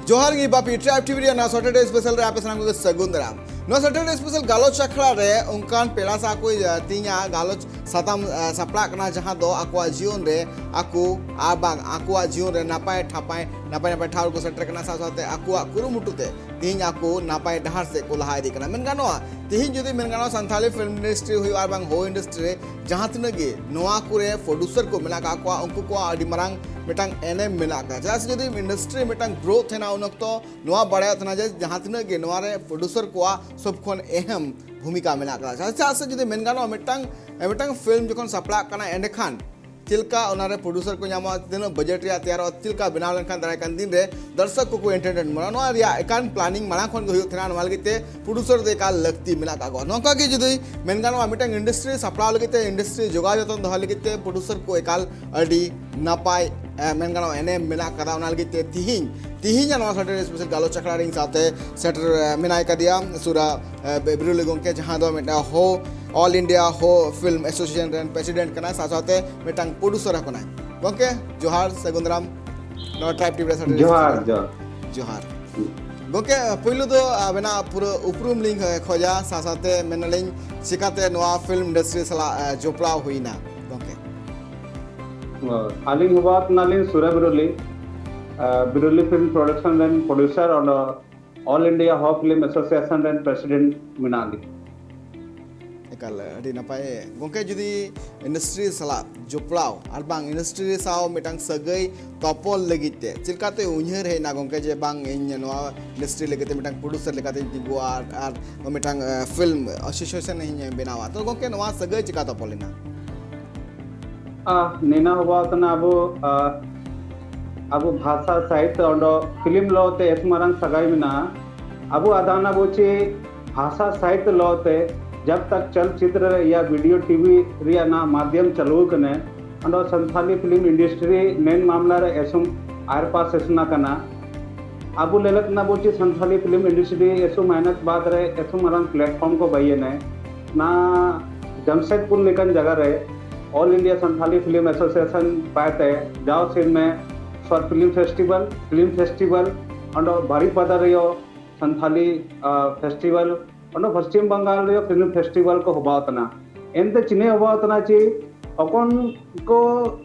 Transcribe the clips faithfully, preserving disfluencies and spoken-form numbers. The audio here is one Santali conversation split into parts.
ᱡᱚᱦᱟᱨ ᱜᱮ ᱵᱟᱯᱤ, ᱴᱨᱟᱭᱤᱵᱽ ᱴᱤᱵᱷᱤ ᱨᱮᱭᱟᱜ ᱱᱚᱣᱟ ᱥᱟᱴᱟᱨᱰᱮ ᱥᱯᱮᱥᱟᱞ ᱨᱮ ᱟᱯᱮ ᱥᱟᱱᱟᱢ ᱠᱚᱜᱮ ᱥᱟᱹᱜᱩᱱ ᱫᱟᱨᱟᱢ᱾ ᱱᱚᱣᱟ ᱥᱟᱴᱟᱨᱰᱮ ᱥᱯᱮᱥᱟᱞ ᱜᱟᱞᱚᱪ ᱟᱠᱷᱲᱟ ᱨᱮ ᱚᱱᱠᱟᱱ ᱯᱮᱲᱟ ᱥᱟᱶ ᱠᱚ, ᱟ, ᱛᱮᱦᱮᱧᱟᱜ ᱜᱟᱞᱚᱪ ᱥᱟᱛᱟᱢ, ᱟ, ᱥᱟᱯᱲᱟᱜ ᱠᱟᱱᱟ, ᱡᱟᱦᱟᱸ ᱫᱚ ᱟᱠᱚᱣᱟᱜ ᱡᱤᱭᱚᱱ ᱨᱮ ᱟᱠᱚ ᱟᱨ ᱵᱟᱝ ᱟᱠᱚᱣᱟᱜ ᱡᱤᱭᱚᱱ ᱨᱮ ᱱᱟᱯᱟᱭ ᱴᱷᱟᱯᱟᱭ, ᱱᱟᱯᱟᱭ ᱱᱟᱯᱟᱭ ᱴᱷᱟᱶ ᱨᱮᱠᱚ ᱥᱮᱴᱮᱨ ᱠᱟᱱᱟ, ᱥᱟᱶ ᱥᱟᱶᱛᱮ ᱟᱠᱚᱣᱟᱜ ᱠᱩᱨᱩᱢᱩᱴᱩ ᱛᱮ ᱛᱮᱦᱮᱧ ᱟᱠᱚ ᱱᱟᱯᱟᱭ ᱰᱟᱦᱟᱨ ᱥᱮᱫ ᱠᱚ ᱞᱟᱦᱟ ᱤᱫᱤᱜ ᱠᱟᱱᱟ᱾ ᱢᱮᱱ ᱜᱟᱱᱚᱜᱼᱟ, ᱛᱮᱦᱮᱧ ᱡᱩᱫᱤ ᱢᱮᱱ ᱜᱟᱱᱚᱜᱼᱟ, ᱥᱟᱱᱛᱷᱟᱞᱤ ᱯᱷᱤᱞᱢ ᱤᱱᱰᱟᱥᱴᱨᱤ ᱦᱩᱭᱩᱜᱼᱟ ᱟᱨ ᱵᱟᱝ ᱦᱳ ᱤᱱᱰᱟᱥᱴᱨᱤ ᱨᱮ ᱡᱟᱦᱟᱸ ᱛᱤᱱᱟᱹᱜ ᱜᱮ ᱱᱚᱣᱟ ᱠᱚᱨᱮ ᱯᱨᱚᱰᱩᱥᱟᱨ ᱠᱚ ᱢᱮᱱᱟᱜ ᱟᱠᱟᱫ ᱠᱚᱣᱟ, ᱩᱱᱠᱩ ᱠᱚᱣᱟᱜ ᱟᱹᱰᱤ ᱢᱟᱨᱟᱝ ᱢᱤᱫᱴᱟᱝ ᱮᱱᱮᱢ ᱢᱮᱱᱟᱜ ᱟᱠᱟᱫᱟ᱾ ᱪᱮᱫᱟᱜ ᱥᱮ ᱡᱩᱫᱤ ᱤᱱᱰᱟᱥᱴᱨᱤ ᱢᱤᱫᱴᱟᱝ ᱜᱨᱳᱛᱷ ᱮᱱᱟ, ᱩᱱ ᱚᱠᱛᱚ ᱱᱚᱣᱟ ᱵᱟᱲᱟᱭᱚᱜ ᱛᱟᱦᱮᱱᱟ ᱡᱮ ᱡᱟᱦᱟᱸ ᱛᱤᱱᱟᱹᱜ ᱜᱮ ᱱᱚᱣᱟ ᱨᱮ ᱯᱨᱚᱰᱩᱥᱟᱨ ᱠᱚᱣᱟᱜ ᱥᱚᱵ ᱠᱷᱚᱱ ᱮᱦᱮᱢ ᱵᱷᱩᱢᱤᱠᱟ ᱢᱮᱱᱟᱜ ᱟᱠᱟᱫᱟ᱾ ᱪᱮᱫᱟᱜ ᱥᱮ ᱡᱩᱫᱤ ᱢᱮᱱ ᱜᱟᱱᱚᱜᱼᱟ, ᱢᱤᱫᱴᱟᱝ, ᱢᱤᱫᱴᱟᱝ ᱯᱷᱤᱞᱢ ᱡᱚᱠᱷᱚᱱ ᱥᱟᱯᱲᱟᱜ ᱠᱟᱱᱟ, ᱮᱸᱰᱮᱠᱷᱟᱱ ᱪᱮᱫ ᱞᱮᱠᱟ ᱚᱱᱟᱨᱮ ᱯᱨᱚᱰᱩᱥᱟᱨ ᱠᱚ ᱧᱟᱢᱚᱜᱼᱟ, ᱛᱤᱱᱟᱹᱜ ᱵᱟᱡᱮᱴ ᱨᱮᱭᱟᱜ ᱛᱮᱭᱟᱨᱚᱜᱼᱟ, ᱪᱮᱫ ᱞᱮᱠᱟ ᱵᱮᱱᱟᱣ ᱞᱮᱱᱠᱷᱟᱱ ᱫᱟᱨᱟᱭ ᱠᱟᱱ ᱫᱤᱱ ᱨᱮ ᱫᱚᱨᱥᱚᱠ ᱠᱚᱠᱚ ᱮᱱᱴᱟᱨᱴᱮᱱ ᱢᱟ, ᱱᱚᱣᱟ ᱨᱮᱭᱟᱜ ᱮᱠᱟᱱ ᱯᱞᱟᱱᱤᱝ ᱢᱟᱲᱟᱝ ᱠᱷᱚᱱ ᱜᱮ ᱦᱩᱭᱩᱜ ᱛᱟᱦᱮᱱᱟ᱾ ᱱᱚᱣᱟ ᱞᱟᱹᱜᱤᱫ ᱛᱮ ᱯᱨᱚᱰᱩᱥᱟᱨ ᱫᱚ ᱮᱠᱟᱞ ᱞᱟᱹᱠᱛᱤ ᱢᱮᱱᱟᱜ ᱟᱠᱟᱫ ᱠᱚᱣᱟ᱾ ᱱᱚᱝᱠᱟ ᱜᱮ ᱡᱩᱫᱤ ᱢᱮᱱ ᱜᱟᱱᱚᱜᱼᱟ, ᱢᱤᱫᱴᱟᱝ ᱤᱱᱰᱟᱥᱴᱨᱤ ᱥᱟᱯᱲᱟᱣ ᱞᱟᱹᱜᱤᱫ ᱛᱮ, ᱤᱱᱰᱟᱥᱴᱨᱤ ᱡᱚᱜᱟᱣ ᱡᱚᱛᱚᱱ ᱫᱚᱦᱚ ᱞᱟᱹᱜᱤᱫ ᱛᱮ ᱯᱨᱚᱰᱩᱥᱟᱨ ᱠᱚ ᱮᱠᱟᱞ ᱟᱹᱰᱤ ᱱᱟᱯᱟᱭ, ᱮ, ᱢᱮᱱ ᱜᱟᱱᱚᱜᱼᱟ, ᱮᱱᱮᱢ ᱢᱮᱱᱟᱜ ᱟᱠᱟᱫᱟ᱾ ᱚᱱᱟ ᱞᱟᱹᱜᱤᱫ ᱛᱮ ᱛᱤᱦᱤᱧ, ᱛᱤᱦᱤᱧᱟᱜ ᱱᱚᱣᱟ ᱥᱟᱴᱟᱨᱰᱮ ᱥᱯᱮᱥᱟᱞ ᱜᱟᱞᱚᱪ ᱟᱠᱷᱲᱟ ᱨᱮ ᱤᱧ ᱥᱟᱶᱛᱮ ᱥᱮᱴᱮᱨ, ᱮ, ᱢᱮᱱᱟᱭ ᱠᱟᱫᱮᱭᱟ ᱥᱩᱨᱟ, ᱮ, ᱵᱤᱨᱩᱞᱤ ᱜᱚᱢᱠᱮ, ᱡᱟᱦᱟᱸ ᱫᱚ ᱢᱤᱫᱴᱟᱝ ᱦᱳ, ᱚᱞ ᱤᱱᱰᱤᱭᱟ ᱦᱳ ᱯᱷᱤᱞᱢ ᱮᱥᱳᱥᱤᱭᱮᱥᱚᱱ ᱨᱮᱱ ᱯᱨᱮᱥᱤᱰᱮᱱᱴ ᱠᱟᱱᱟᱭ, ᱥᱟᱶ ᱥᱟᱶᱛᱮ ᱢᱤᱫᱴᱟᱝ ᱯᱨᱚᱰᱩᱥᱟᱨ ᱦᱚᱸ ᱠᱟᱱᱟᱭ᱾ ᱜᱚᱢᱠᱮ, ᱡᱚᱦᱟᱨ, ᱥᱟᱹᱜᱩᱱ ᱫᱟᱨᱟᱢ ᱱᱚᱣᱟ ᱴᱨᱟᱭᱤᱵᱽ ᱴᱤᱵᱷᱤ ᱨᱮ ᱥᱟᱴᱟᱨᱰᱮ ᱡᱚᱦᱟᱨ, ᱥᱯᱮᱥᱟᱞ᱾ ᱡᱚᱦᱟᱨ᱾ ᱡᱚᱦᱟᱨ᱾ ᱜᱚᱢᱠᱮ, ᱯᱳᱭᱞᱳ ᱫᱚ ᱟᱵᱮᱱᱟᱜ ᱯᱩᱨᱟᱹ ᱩᱯᱨᱩᱢ ᱞᱤᱧ ᱠᱷᱚᱡᱟ, ᱥᱟᱶ ᱥᱟᱶᱛᱮ ᱢᱮᱱᱟᱞᱤᱧ, ᱪᱤᱠᱟᱛᱮ ᱱᱚᱣᱟ ᱯᱷᱤᱞᱢ ᱤᱱᱰᱟᱥᱴᱨᱤ ᱥᱟᱞᱟᱜ, ᱮ, ᱡᱚᱯᱲᱟᱣ ᱦᱩᱭᱱᱟ ᱜᱚᱢᱠᱮ? ᱟᱹᱞᱤᱧ ᱦᱚᱦᱚᱣᱟᱫ ᱠᱟᱱᱟᱞᱤᱧ ᱥᱩᱨᱟ ᱵᱤᱨᱩᱞᱤ, ᱟᱨ ᱵᱤᱨᱩᱞᱤ ᱯᱷᱤᱞᱢ ᱯᱨᱚᱰᱟᱠᱥᱚᱱ ᱨᱮᱱ ᱯᱨᱚᱰᱭᱩᱥᱟᱨ, ᱚᱸᱰᱮ ᱚᱞ ᱤᱱᱰᱤᱭᱟ ᱦᱳ ᱯᱷᱤᱞᱢ ᱮᱥᱳᱥᱤᱭᱮᱥᱚᱱ ᱨᱮᱱ ᱯᱨᱮᱥᱤᱰᱮᱱᱴ ᱢᱮᱱᱟᱜ ᱞᱤᱧᱟ᱾ ᱮᱠᱟᱞ, ᱟᱹᱰᱤ ᱱᱟᱯᱟᱭ᱾ ᱜᱚᱢᱠᱮ, ᱡᱩᱫᱤ ᱤᱱᱰᱟᱥᱴᱨᱤ ᱥᱟᱞᱟᱜ ᱡᱚᱯᱲᱟᱣ ᱟᱨ ᱵᱟᱝ ᱤᱱᱰᱟᱥᱴᱨᱤ ᱥᱟᱶ ᱢᱤᱫᱴᱟᱝ ᱥᱟᱹᱜᱟᱹᱭ ᱛᱚᱯᱚᱞ ᱞᱟᱹᱜᱤᱫ ᱛᱮ ᱪᱮᱫ ᱞᱮᱠᱟᱛᱮ ᱩᱭᱦᱟᱹᱨ ᱦᱮᱡ ᱮᱱᱟ ᱜᱚᱢᱠᱮ, ᱡᱮ ᱵᱟᱝ, ᱤᱧ ᱱᱚᱣᱟ ᱤᱱᱰᱟᱥᱴᱨᱤ ᱞᱟᱹᱜᱤᱫ ᱛᱮ ᱢᱤᱫᱴᱟᱝ ᱯᱨᱚᱰᱭᱩᱥᱟᱨ ᱞᱮᱠᱟᱛᱮᱧ ᱛᱤᱸᱜᱩᱜᱼᱟ ᱟᱨ, ᱟᱨ ᱢᱤᱫᱴᱟᱝ, ᱮ, ᱯᱷᱤᱞᱢ ᱮᱥᱳᱥᱤᱭᱮᱥᱚᱱ ᱤᱧ ᱵᱮᱱᱟᱣᱟ? ᱛᱚ ᱜᱚᱢᱠᱮ, ᱱᱚᱣᱟ ᱥᱟᱹᱜᱟᱹᱭ ᱪᱤᱠᱟ ᱛᱚᱯᱚᱞ ᱮᱱᱟ? ᱟᱦ, ᱱᱤᱱᱟ ᱦᱚᱵᱟᱣ ᱛᱟᱱᱟ ᱟᱵᱚ, ᱟᱦ, ᱟᱵᱚ ᱵᱷᱟᱥᱟ ᱥᱟᱦᱤᱛᱭᱚ ᱚᱸᱰᱚ ᱯᱷᱤᱞᱢ ᱞᱚ ᱛᱮ ᱮᱛ ᱢᱟᱨᱟᱝ ᱥᱟᱜᱟᱭ ᱢᱮᱱᱟᱜᱼᱟ᱾ ᱟᱵᱚ ᱟᱫᱟᱱᱟ ᱵᱚ ᱪᱮ ᱵᱷᱟᱥᱟ ᱥᱟᱦᱤᱛᱭᱚ ᱞᱚ ᱛᱮ ᱡᱟᱵ ᱛᱟᱠ ᱪᱚᱞᱪᱤᱛᱨ ᱨᱮ ᱭᱟ ᱵᱷᱤᱰᱤᱭᱳ ᱴᱤᱵᱷᱤ ᱨᱮᱭᱟᱜ ᱱᱟ ᱢᱟᱫᱷᱭᱚᱢ ᱪᱟᱹᱞᱩ ᱠᱟᱱᱟ, ᱚᱸᱰᱚ ᱥᱟᱱᱛᱷᱟᱞᱤ ᱯᱷᱤᱞᱢ ᱤᱱᱰᱟᱥᱴᱨᱤ ᱢᱮᱱ ᱢᱟᱢᱞᱟ ᱨᱮ ᱮᱥᱩᱢ ᱟᱨ ᱯᱟᱥ ᱮᱥᱱᱟ ᱠᱟᱱᱟ᱾ ᱟᱵᱚ ᱞᱮᱞᱮᱫ ᱱᱟ ᱵᱚ ᱪᱮ ᱥᱟᱱᱛᱷᱟᱞᱤ ᱯᱷᱤᱞᱢ ᱤᱱᱰᱟᱥᱴᱨᱤ ᱮᱥᱩ ᱢᱟᱭᱱᱟᱥ ᱵᱟᱫ ᱨᱮ ᱮᱥᱩ ᱢᱟᱨᱟᱝ ᱯᱞᱮᱴᱯᱷᱚᱨᱢ ᱠᱚ ᱵᱟᱭᱮᱱᱮ ᱱᱟ ᱡᱟᱢᱥᱮᱫᱽᱯᱩᱨ ᱞᱮᱠᱟᱱ ᱡᱟᱭᱜᱟ ᱨᱮ all India Santhali film association ᱯᱟᱭᱛᱮ ᱡᱟᱣ ᱥᱮᱨᱢᱮ short film festival, film festival ᱚᱸᱰᱮ ᱵᱟᱨᱤᱯᱟᱫᱟ ᱨᱮᱭᱚ ᱥᱟᱱᱛᱷᱟᱞᱤ ᱯᱷᱮᱥᱴᱤᱵᱷᱟᱞ, ᱚᱸᱰᱮ ᱯᱚᱥᱪᱤᱢ ᱵᱟᱝᱜᱟᱞ ᱨᱮᱭᱚ ᱯᱷᱤᱞᱢ ᱯᱷᱮᱥᱴᱤᱵᱷᱟᱞ ᱠᱚ ᱦᱚᱵᱟᱣ ᱛᱟᱱᱟ᱾ ᱮᱱᱛᱮ ᱪᱤᱱᱟᱹ ᱦᱚᱵᱟᱣ ᱛᱟᱱᱟ ᱪᱮ ᱚᱠᱚᱱ ᱠᱚ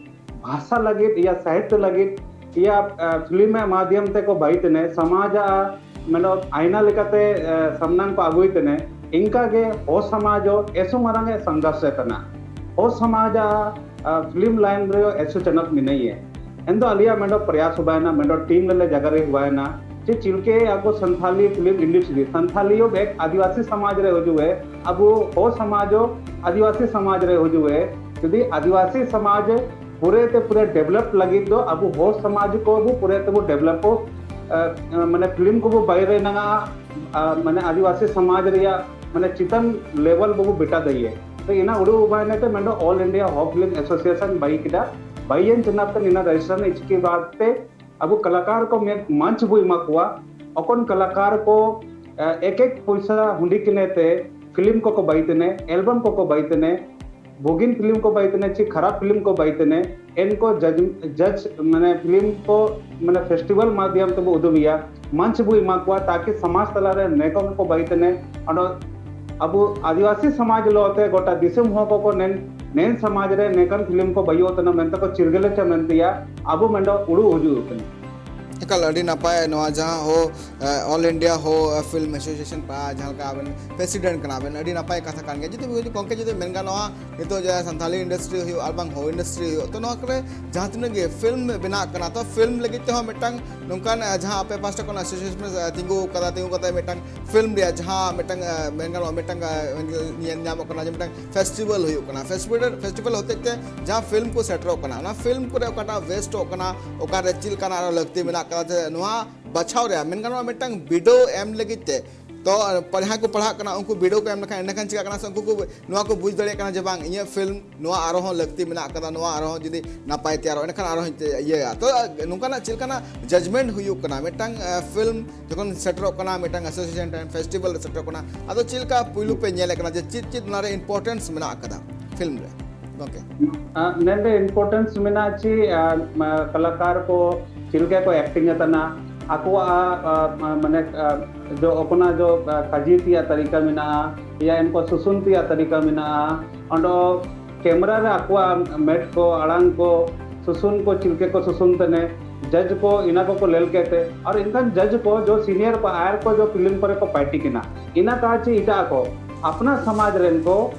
ᱵᱷᱟᱥᱟ ᱞᱟᱹᱜᱤᱫ ᱭᱟ ᱥᱟᱦᱤᱛᱭᱚ ᱞᱟᱹᱜᱤᱫ ᱭᱟ ᱯᱷᱤᱞᱢ ᱢᱟᱫᱷᱭᱚᱢ ᱛᱮ ᱠᱚ ᱵᱟᱭ ᱛᱮᱱᱮ ᱥᱚᱢᱟᱡᱽ ᱟ ᱢᱮᱱᱫᱚ ᱟᱭᱱᱟ ᱞᱮᱠᱟᱛᱮ ᱥᱟᱢᱱᱟᱝ ᱠᱚ ᱟᱹᱜᱩᱭ ᱛᱮᱱᱮ, ᱤᱱᱠᱟ ᱜᱮ ᱦᱚ ᱥᱚᱢᱟᱡᱽ ᱮᱥᱚ ᱢᱟᱨᱟᱝ ᱮ ᱥᱚᱝᱜᱷᱟᱨᱥ ᱛᱟᱱᱟ᱾ ᱦᱚ ᱥᱚᱢᱟᱡᱽ ᱟ ᱯᱷᱤᱞᱢ ᱞᱟᱭᱤᱱ ᱨᱮ ᱮᱥᱚ ᱪᱟᱱᱟᱛ ᱢᱮᱱᱟᱭᱮ᱾ ᱮᱱᱫᱚ ᱟᱞᱮᱭᱟᱜ ᱢᱮᱱᱫᱚ ᱯᱨᱚᱭᱟᱥ ᱦᱚᱵᱟᱭᱱᱟ, ᱢᱮᱱᱫᱚ ᱴᱤᱢ ᱞᱮ ᱡᱟᱜᱟᱨᱤ ᱦᱚᱵᱟᱭᱱᱟ᱾ ᱪᱮ ᱪᱤᱞᱠᱮ ᱟᱵᱚ ᱥᱟᱱᱛᱷᱟᱞᱤ ᱯᱷᱤᱞᱢ ᱤᱱᱰᱟᱥᱴᱨᱤ, ᱥᱟᱱᱛᱷᱟᱞᱤ ᱦᱚ ᱮᱠ ᱟᱹᱫᱤᱵᱟᱹᱥᱤ ᱥᱚᱢᱟᱡᱽ ᱨᱮ ᱦᱤᱡᱩᱜ ᱮ, ᱟᱵᱚ ᱦᱚ ᱥᱚᱢᱟᱡᱽ ᱦᱚ ᱟᱹᱫᱤᱵᱟᱹᱥᱤ ᱥᱚᱢᱟᱡᱽ ᱨᱮ ᱦᱤᱡᱩᱜ ᱮ᱾ ᱡᱩᱫᱤ ᱟᱹᱫᱤᱵᱟᱹᱥᱤ ᱥᱚᱢᱟᱡᱽ ᱯᱩᱨᱟᱹ ᱛᱮ ᱯᱩᱨᱟᱹ ᱰᱮᱵᱷᱞᱚᱯ ᱞᱟᱹᱜᱤᱫ ᱫᱚ ᱟᱵᱚ ᱦᱚ ᱥᱚᱢᱟᱡᱽ ᱠᱚ ᱟᱵᱚ ᱯᱩᱨᱟᱹ ᱛᱮᱵᱚ ᱰᱮᱵᱷᱞᱚᱯ ᱢᱟᱱᱮ ᱯᱷᱤᱞᱢ ᱠᱚᱵᱚ ᱵᱟᱭᱨᱮ ᱱᱟᱝᱟ ᱢᱟᱱᱮ ᱟᱹᱫᱤᱵᱟᱹᱥᱤ ᱥᱚᱢᱟᱡᱽ ᱨᱮᱭᱟᱜ ᱢᱟᱱᱮ ᱪᱮᱛᱟᱱ ᱞᱮᱵᱮᱞ ᱵᱟᱵᱚ ᱵᱮᱴᱟ ᱫᱟᱲᱮᱭᱟᱜ᱾ ᱛᱚ ᱤᱱᱟ ᱩᱰᱩᱠ ᱩᱵᱟᱭᱱᱟ ᱛᱮ ᱢᱮᱱᱫᱚ ᱚᱞ ᱤᱱᱰᱤᱭᱟ ᱦᱚ ᱯᱷᱤᱞᱢ ᱮᱥᱳᱥᱤᱭᱮᱥᱚᱱ ᱵᱟᱭ ᱠᱮᱫᱟ, ᱵᱟᱭᱮᱱ ᱪᱮᱱᱟᱯ ᱛᱮ ᱤᱱᱟ ᱨᱮᱡᱤᱥᱴᱨᱮᱥᱚᱱ ᱤᱪᱠᱮ ᱵᱟᱫ ᱛᱮ ᱟᱵᱚ ᱠᱟᱞᱟᱠᱟᱨ ᱠᱚ ᱢᱮ-, ᱢᱚᱧᱪ ᱵᱚ ᱮᱢᱟ ᱠᱚᱣᱟ᱾ ᱚᱠᱚᱱ ᱠᱟᱞᱟᱠᱟᱨ ᱠᱚ ᱮᱠ ᱮᱠ ᱯᱚᱭᱥᱟ ᱦᱩᱸᱰᱤ ᱠᱤᱱᱮ ᱛᱮ ᱯᱷᱤᱞᱢ ᱠᱚᱠᱚ ᱵᱟᱭ ᱛᱮᱱᱮ, ᱮᱞᱵᱟᱢ ᱠᱚᱠᱚ ᱵᱟᱭ ᱛᱮᱱᱮ, ᱵᱩᱜᱤᱱ ᱯᱷᱤᱞᱢ ᱠᱚ ᱵᱟᱭ ᱛᱮᱱᱮ ᱪᱮ ᱠᱷᱟᱨᱟᱯ ᱯᱷᱤᱞᱢ ᱠᱚ ᱵᱟᱭ ᱛᱮᱱᱮ, ᱮᱱᱠᱚ ᱡᱟᱡᱽ ᱢᱟᱱᱮ ᱯᱷᱤᱞᱢ ᱠᱚ ᱢᱟᱱᱮ ᱯᱷᱮᱥᱴᱤᱵᱷᱟᱞ ᱢᱟᱫᱷᱭᱚᱢ ᱛᱮᱵᱚ ᱩᱫᱩᱜ ᱮᱭᱟ, ᱢᱚᱧᱪ ᱵᱚ ᱮᱢᱟ ᱠᱚᱣᱟ ᱛᱟᱠᱤ ᱥᱚᱢᱟᱡᱽ ᱛᱟᱞᱟᱨᱮ ᱱᱮᱠᱚᱢ ᱠᱚ ᱵᱟᱭ ᱛᱮᱱᱮ᱾ ᱚᱸᱰᱮ ᱟᱵᱚ ᱟᱹᱫᱤᱵᱟᱹᱥᱤ ᱥᱚᱢᱟᱡᱽ ᱞᱚ ᱛᱮ ᱜᱚᱴᱟ ᱫᱤᱥᱚᱢ ᱦᱚᱲ ᱠᱚᱠᱚ ᱱᱮᱱ ᱱᱮᱱ ᱥᱚᱢᱟᱡᱽ ᱨᱮ ᱱᱮᱠᱟᱱ ᱯᱷᱤᱞᱢ ᱠᱚ ᱵᱟᱭᱚᱜ ᱛᱟᱦᱮᱱᱟ ᱢᱮᱱᱛᱮ ᱠᱚ ᱪᱤᱨᱜᱟᱹᱞ ᱦᱚᱪᱚ ᱢᱮᱱᱛᱮᱭᱟ᱾ ᱟᱵᱚ ᱢᱮᱱᱫᱚ ᱩᱲᱩ ᱦᱤᱡᱩᱜ ᱠᱟᱱᱟ᱾ ᱮᱠᱟᱞ ᱟᱹᱰᱤ ᱱᱟᱯᱟᱭ᱾ ᱱᱚᱣᱟ ᱡᱟᱦᱟᱸ ᱦᱚ ᱚᱞ ᱤᱱᱰᱤᱭᱟ ᱦᱚ ᱯᱷᱤᱞᱢ ᱮᱥᱳᱥᱤᱭᱮᱥᱚᱱ ᱯᱟᱦᱴᱟ ᱡᱟᱦᱟᱸ ᱞᱮᱠᱟ ᱟᱵᱮᱱ ᱯᱨᱮᱥᱤᱰᱮᱱᱴ ᱠᱟᱱᱟ ᱵᱮᱱ, ᱟᱹᱰᱤ ᱱᱟᱯᱟᱭ ᱠᱟᱛᱷᱟ ᱠᱟᱱ ᱜᱮᱭᱟ᱾ ᱡᱩᱫᱤ ᱜᱚᱢᱠᱮ ᱡᱩᱫᱤ ᱢᱮᱱ ᱜᱟᱱᱚᱜᱼᱟ ᱱᱤᱛᱚᱜ ᱡᱟᱦᱟᱸ ᱥᱟᱱᱛᱷᱟᱞᱤ ᱤᱱᱰᱟᱥᱴᱨᱤ ᱦᱩᱭᱩᱜ ᱟᱨ ᱵᱟᱝ ᱦᱚ ᱤᱱᱰᱟᱥᱴᱨᱤ ᱦᱩᱭᱩᱜ, ᱛᱚ ᱱᱚᱣᱟ ᱠᱚᱨᱮ ᱡᱟᱦᱟᱸ ᱛᱤᱱᱟᱹᱜ ᱜᱮ ᱯᱷᱤᱞᱢ ᱵᱮᱱᱟᱜ ᱠᱟᱱᱟ, ᱛᱚ ᱯᱷᱤᱞᱢ ᱞᱟᱹᱜᱤᱫ ᱛᱮᱦᱚᱸ ᱢᱤᱫᱴᱟᱝ ᱱᱚᱝᱠᱟᱱ ᱡᱟᱦᱟᱸ ᱟᱯᱮ ᱯᱟᱦᱴᱟ ᱠᱷᱚᱱ ᱮᱥᱳᱥᱤᱭᱮᱥᱚᱱ ᱛᱤᱸᱜᱩ ᱠᱟᱫᱟ, ᱛᱤᱸᱜᱩ ᱠᱟᱛᱮ ᱢᱤᱫᱴᱟᱝ ᱯᱷᱤᱞᱢ ᱨᱮᱭᱟᱜ ᱡᱟᱦᱟᱸ ᱢᱤᱫᱴᱟᱝ ᱢᱮᱱ ᱜᱟᱱᱚᱜᱼᱟ ᱢᱤᱫᱴᱟᱝ ᱧᱮᱞ ᱧᱟᱢᱚᱜ ᱠᱟᱱᱟ ᱡᱮ ᱢᱤᱫᱴᱟᱝ ᱯᱷᱮᱥᱴᱤᱵᱷᱟᱞ ᱦᱩᱭᱩᱜ ᱠᱟᱱᱟ, ᱯᱷᱮᱥᱴᱤᱵᱷᱟᱞ ᱯᱷᱮᱥᱴᱤᱵᱷᱟᱞ ᱦᱚᱛᱮᱡ ᱛᱮ ᱡᱟᱦᱟᱸ ᱯᱷᱤᱞᱢ ᱠᱚ ᱥᱮᱴᱮᱨᱚᱜ ᱠᱟᱱᱟ, ᱚᱱᱟ ᱯᱷᱤᱞᱢ ᱠᱚᱨᱮ ᱚᱠᱟᱴᱟᱜ ᱣᱮᱥᱴᱚᱜ ᱠᱟᱱᱟ, ᱚᱠᱟᱨᱮ ᱪᱮᱫ ᱞᱮᱠᱟᱱᱟᱜ ᱟᱨᱚ ᱞᱟᱹᱠᱛᱤ ᱢᱮᱱᱟᱜ ᱠᱟᱫᱟ, ᱥᱮ ᱱᱚᱣᱟ ᱵᱟᱪᱷᱟᱣ ᱨᱮᱭᱟᱜ ᱢᱮᱱ ᱜᱟᱱᱚᱜᱼᱟ ᱢᱤᱫᱴᱟᱝ ᱵᱤᱰᱟᱹᱣ ᱮᱢ ᱞᱟᱹᱜᱤᱫ ᱛᱮ, ᱛᱚ ᱡᱟᱦᱟᱸᱭ ᱠᱚ ᱯᱟᱲᱦᱟᱜ ᱠᱟᱱᱟ ᱩᱱᱠᱩ ᱵᱤᱰᱟᱹᱣ ᱠᱚ ᱮᱢ ᱞᱮᱠᱷᱟᱱ ᱮᱸᱰᱮᱠᱷᱟᱱ ᱪᱤᱠᱟᱹᱜ ᱠᱟᱱᱟ ᱥᱮ ᱩᱱᱠᱩ ᱠᱚ ᱱᱚᱣᱟ ᱠᱚ ᱵᱩᱡᱽ ᱫᱟᱲᱮᱭᱟᱜ ᱠᱟᱱᱟ ᱡᱮ ᱵᱟᱝ ᱤᱧᱟᱹᱜ ᱯᱷᱤᱞᱢ ᱱᱚᱣᱟ ᱟᱨᱦᱚᱸ ᱞᱟᱹᱠᱛᱤ ᱢᱮᱱᱟᱜ ᱠᱟᱫᱟ, ᱱᱚᱣᱟ ᱟᱨᱦᱚᱸ ᱡᱩᱫᱤ ᱱᱟᱯᱟᱭ ᱛᱮᱭᱟᱨᱚᱜᱼᱟ ᱮᱸᱰᱮᱠᱷᱟᱱ ᱟᱨᱦᱚᱸ ᱤᱭᱟᱹᱭᱟ᱾ ᱛᱚ ᱱᱚᱝᱠᱟᱱᱟᱜ ᱪᱮᱫ ᱞᱮᱠᱟᱱᱟᱜ ᱡᱟᱡᱽᱢᱮᱱᱴ ᱦᱩᱭᱩᱜ ᱠᱟᱱᱟ ᱢᱤᱫᱴᱟᱝ ᱯᱷᱤᱞᱢ ᱡᱚᱠᱷᱚᱱ ᱥᱮᱴᱮᱨᱚᱜ ᱠᱟᱱᱟ, ᱢᱤᱫᱴᱟᱝ ᱮᱥᱳᱥᱤᱭᱮᱥᱚᱱ ᱴᱟᱭᱤᱢ ᱯᱷᱮᱥᱴᱤᱵᱷᱟᱞ ᱨᱮ ᱥᱮᱴᱮᱨᱚᱜ ᱠᱟᱱᱟ, ᱟᱫᱚ ᱪᱮᱫ ᱞᱮᱠᱟ ᱯᱩᱭᱞᱩ ᱯᱮ ᱧᱮᱞᱮᱫ ᱠᱟᱱᱟ ᱡᱮ ᱪᱮᱫ ᱪᱮᱫ ᱚᱱᱟᱨᱮ ᱤᱢᱯᱚᱨᱴᱮᱱᱥ ᱢᱮᱱᱟᱜ ᱟᱠᱟᱫᱟ ᱯᱷᱤᱞᱢ ᱨᱮ? ᱜᱚᱢᱠᱮ, ᱱᱚᱰᱮ ᱤᱢᱯᱚᱨᱴᱮᱱᱥ ᱢᱮᱱᱟᱜᱼᱟ ᱪᱮ ᱠᱟᱞᱟᱠᱟᱨ ᱠᱚ ᱪᱮᱫ ᱞᱮᱠᱟ ᱠᱚ ᱮᱠᱴᱤᱝ ᱟᱠᱟᱱᱟ, ᱟᱠᱚᱣᱟᱜ ᱢᱟᱱᱮ ᱡᱚ ᱚᱠᱚᱱᱟ ᱡᱚ ᱠᱟᱡᱤ ᱛᱮᱭᱟᱜ ᱛᱟᱹᱨᱤᱠᱟ ᱢᱮᱱᱟᱜᱼᱟ, ᱭᱟ ᱮᱱᱠᱚ ᱥᱩᱥᱩᱱ ᱛᱮᱭᱟᱜ ᱛᱟᱹᱨᱤᱠᱟ ᱢᱮᱱᱟᱜᱼᱟ᱾ ᱚᱸᱰᱮ ᱠᱮᱢᱨᱟ ᱨᱮ ᱟᱠᱚᱣᱟᱜ ᱢᱮᱫ ᱠᱚ, ᱟᱲᱟᱝ ᱠᱚ, ᱥᱩᱥᱩᱱ ᱠᱚ ᱪᱤᱞᱠᱮ ᱠᱚ ᱥᱩᱥᱩᱱ ᱛᱮᱱᱮ, ᱡᱟᱡᱽ ᱠᱚ ᱤᱱᱟ ᱠᱚ ᱠᱚ ᱞᱮᱞ ᱠᱮᱛᱮ, ᱟᱨ ᱤᱱᱠᱟᱱ ᱡᱟᱡᱽ ᱠᱚ ᱡᱚ ᱥᱤᱱᱤᱭᱟᱨ ᱠᱚ ᱟᱭᱟᱨ ᱠᱚ ᱡᱚ ᱯᱷᱤᱞᱢ ᱠᱚᱨᱮ ᱠᱚ ᱯᱟᱨᱴᱤ ᱠᱤᱱᱟ, ᱤᱱᱟ ᱠᱟ ᱪᱮ ᱤᱴᱟ ᱠᱚ ᱟᱯᱱᱟ ᱥᱚᱢᱟᱡᱽ ᱨᱮᱱ ᱠᱚ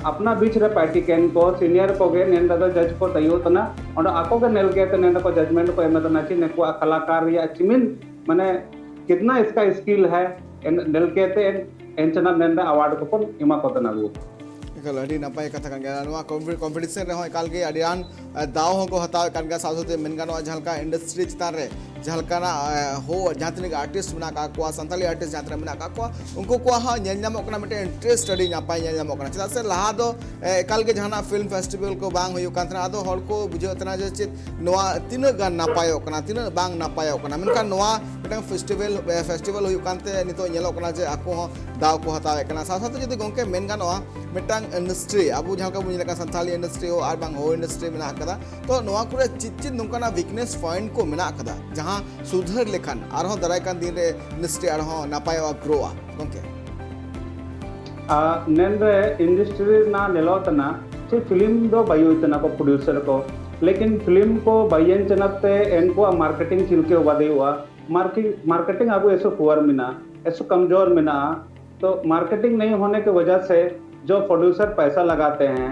ᱟᱯᱱᱟ ᱵᱤᱪ ᱨᱮ ᱯᱟᱨᱴᱤ ᱠᱮᱱ ᱠᱚ ᱥᱤᱱᱤᱭᱟᱨ ᱠᱚ ᱜᱮ ᱱᱮᱱᱫᱟ ᱫᱚ ᱡᱟᱡᱽ ᱠᱚ ᱛᱟᱭᱚ ᱛᱟᱱᱟ᱾ ᱚᱸᱰᱮ ᱟᱠᱚ ᱜᱮ ᱱᱮᱞ ᱠᱮᱛᱮ ᱱᱮᱱᱫᱟ ᱠᱚ ᱡᱟᱡᱽᱢᱮᱱᱴ ᱠᱚ ᱮᱢ ᱛᱟᱱᱟ ᱪᱮ ᱱᱮᱠᱚᱣᱟᱜ ᱠᱟᱞᱟᱠᱟᱨ ᱨᱮᱭᱟᱜ ᱪᱤᱢᱤᱱ ᱢᱟᱱᱮ ᱠᱤᱛᱱᱟ ᱤᱥᱠᱟ ᱥᱠᱤᱞ ᱦᱟᱭ ᱱᱮᱞ ᱠᱮᱛᱮ ᱮᱱᱪᱟᱱᱟ ᱱᱮᱱᱫᱟ ᱟᱣᱟᱨᱰ ᱠᱚ ᱮᱢᱟ ᱠᱚ ᱛᱟᱱᱟ ᱜᱩ᱾ ᱮᱠᱟᱞ ᱟᱹᱰᱤ ᱱᱟᱯᱟᱭ ᱠᱟᱛᱷᱟ ᱠᱟᱱ ᱜᱮᱭᱟ᱾ ᱱᱚᱣᱟ ᱠᱚᱢᱯᱤᱴᱤᱥᱚᱱ ᱨᱮᱦᱚᱸ ᱮᱠᱟᱞ ᱜᱮ ᱟᱹᱰᱤ ᱜᱟᱱ ᱫᱟᱣ ᱦᱚᱸᱠᱚ ᱦᱟᱛᱟᱣᱮᱫ ᱠᱟᱱ ᱜᱮᱭᱟ᱾ ᱥᱟᱶ ᱥᱟᱶᱛᱮ ᱢᱮᱱ ᱜᱟᱱᱚᱜᱼᱟ ᱡᱟᱦᱟᱸ ᱞᱮᱠᱟ ᱤᱱᱰᱟᱥᱴᱨᱤ ᱪᱮᱛᱟᱱ ᱨᱮ ᱡᱟᱦᱟᱸ ᱞᱮᱠᱟᱱᱟᱜ ᱦᱚ ᱡᱟᱦᱟᱸ ᱛᱤᱱᱟᱹᱜ ᱟᱨᱴᱤᱥᱴ ᱢᱮᱱᱟᱜ ᱟᱠᱟᱫ ᱠᱚᱣᱟ, ᱥᱟᱱᱛᱟᱲᱤ ᱟᱨᱴᱤᱥᱴ ᱡᱟᱦᱟᱸ ᱛᱤᱱᱟᱹᱜ ᱢᱮᱱᱟᱜ ᱟᱠᱟᱫ ᱠᱚᱣᱟ, ᱩᱱᱠᱩ ᱠᱚᱣᱟᱜ ᱦᱚᱸ ᱧᱮᱞ ᱧᱟᱢᱚᱜ ᱠᱟᱱᱟ ᱢᱤᱫᱴᱮᱱ ᱤᱱᱴᱟᱨᱮᱥᱴ ᱟᱹᱰᱤ ᱱᱟᱯᱟᱭ ᱧᱮᱞ ᱧᱟᱢᱚᱜ ᱠᱟᱱᱟ᱾ ᱪᱮᱫᱟᱜ ᱥᱮ ᱞᱟᱦᱟ ᱫᱚ ᱮᱠᱟᱞ ᱜᱮ ᱡᱟᱦᱟᱱᱟᱜ ᱯᱷᱤᱞᱢ ᱯᱷᱮᱥᱴᱤᱵᱷᱮᱞ ᱠᱚ ᱵᱟᱝ ᱦᱩᱭᱩᱜ ᱠᱟᱱ ᱛᱟᱦᱮᱱᱟ᱾ ᱟᱫᱚ ᱦᱚᱲ ᱠᱚ ᱵᱩᱡᱷᱟᱹᱣ ᱛᱟᱦᱮᱱᱟ ᱡᱮ ᱪᱮᱫ ᱱᱚᱣᱟ ᱛᱤᱱᱟᱹᱜ ᱜᱟᱱ ᱱᱟᱯᱟᱭᱚᱜ ᱠᱟᱱᱟ, ᱛᱤᱱᱟᱹᱜ ᱵᱟᱝ ᱱᱟᱯᱟᱭᱚᱜ ᱠᱟᱱᱟ᱾ ᱢᱮᱱᱠᱷᱟᱱ ᱱᱚᱣᱟ ᱢᱤᱫᱴᱟᱝ ᱯᱷᱮᱥᱴᱤᱵᱷᱮᱞ ᱯᱷᱮᱥᱴᱤᱵᱷᱮᱞ ᱦᱩᱭᱩᱜ ᱠᱟᱱᱛᱮ ᱱᱤᱛᱚᱜ ᱧᱮᱞᱚᱜ ᱠᱟᱱᱟ ᱡᱮ ᱟᱠᱚ ᱦᱚᱸ ᱫᱟᱣ ᱠᱚ ᱦᱟᱛᱟᱣᱮᱫ ᱠᱟᱱᱟ᱾ ᱥᱟᱶ ᱥᱟᱶᱛᱮ ᱡᱩᱫᱤ ᱜᱚᱢᱠᱮ ᱢᱮᱱ ᱜᱟᱱᱚᱜᱼᱟ, ᱢᱤᱫᱴᱟᱝ ᱤᱱᱰᱟᱥᱴᱨᱤ, ᱟᱵᱚ ᱡᱟᱦᱟᱸ ᱞᱮᱠᱟ ᱵᱚᱱ ᱧᱮᱞᱮᱫ ᱠᱟᱱᱟ ᱥᱟᱱᱛᱟᱲᱤ ᱤᱱᱰᱟᱥᱴᱨᱤ ᱦᱚᱸ ᱟᱨ ᱵᱟᱝ ᱦᱚ ᱤᱱᱰᱟᱥᱴᱨᱤ ᱢᱮᱱᱟᱜ ᱟᱠᱟᱫᱟ, ᱛᱚ ᱱᱚᱣᱟ ᱠᱚᱨᱮ ᱪᱮᱫ ᱪᱮᱫ ᱱᱚᱝᱠᱟᱱᱟᱜ ᱣᱤᱠᱱᱮᱥ ᱯᱚᱭᱮᱱᱴ ᱠᱚ ᱢᱮᱱᱟᱜ ᱟᱠᱟᱫᱟ ᱡᱟᱦᱟᱸ ᱥᱩᱫᱷᱟᱹᱨ ᱞᱮᱠᱷᱟᱱ ᱟᱨᱦᱚᱸ ᱫᱟᱨᱟᱭ ᱠᱟᱱ ᱫᱤᱱ ᱨᱮ ᱤᱱᱰᱟᱥᱴᱨᱤ ᱟᱨᱦᱚᱸ ᱱᱟᱯᱟᱭᱚᱜᱼᱟ, ᱜᱨᱳᱜᱼᱟ ᱜᱚᱢᱠᱮ? ᱱᱮᱱᱨᱮ ᱤᱱᱰᱟᱥᱴᱨᱤ ᱨᱮᱱᱟᱜ ᱧᱮᱞᱚᱜ ᱠᱟᱱᱟ ᱪᱮ ᱯᱷᱤᱞᱢ ᱫᱚ ᱵᱟᱭᱩᱭ ᱠᱟᱱᱟ ᱠᱚ ᱯᱨᱚᱰᱭᱩᱥᱟᱨ ᱠᱚ, ᱞᱮᱠᱤᱱ ᱯᱷᱤᱞᱢ ᱠᱚ ᱵᱟᱭᱮᱱ ᱪᱟᱱᱟᱯ ᱛᱮ ᱮᱱᱠᱩᱣᱟᱜ ᱢᱟᱨᱠᱮᱴᱤᱝ ᱪᱤᱞᱠᱮ ᱵᱟᱫᱮ ᱦᱩᱭᱩᱜᱼᱟ᱾ मार्केटिंग ᱟᱵᱚ ᱮᱥᱚ ᱯᱩᱣᱟᱨ ᱢᱮᱱᱟᱜᱼᱟ, ᱮᱥᱚ ᱠᱚᱢᱡᱳᱨ ᱢᱮᱱᱟᱜᱼᱟ। तो मार्केटिंग नहीं होने की वजह से जो प्रोड्यूसर पैसा लगाते हैं,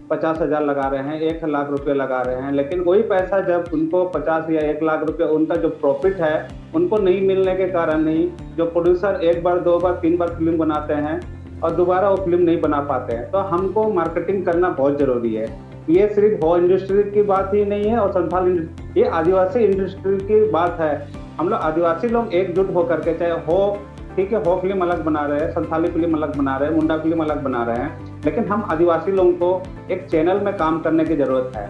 पचास हजार लगा रहे हैं, एक लाख रुपए लगा रहे हैं, लेकिन वही पैसा जब उनको पचास या एक लाख रुपए उनका जो प्रॉफिट है उनको नहीं मिलने के कारण ही जो प्रोड्यूसर एक बार, दो बार, तीन बार फिल्म बनाते हैं और दोबारा वो फिल्म नहीं बना पाते हैं। तो हमको मार्केटिंग करना बहुत ज़रूरी है। ये सिर्फ हो इंडस्ट्री की बात ही नहीं है और संथाल इंडस्ट्री, ये आदिवासी इंडस्ट्री की बात है। हम लोग आदिवासी लोग एकजुट होकर के, चाहे हो, ठीक है, हो फिल्म अलग बना रहे हैं, संथाली फिल्म अलग बना रहे हैं, मुंडा फिल्म अलग बना रहे हैं, लेकिन हम आदिवासी लोगों को एक चैनल में काम करने की ज़रूरत है।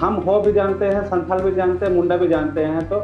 हम हो भी जानते हैं, संथाल भी जानते हैं, मुंडा भी जानते हैं, तो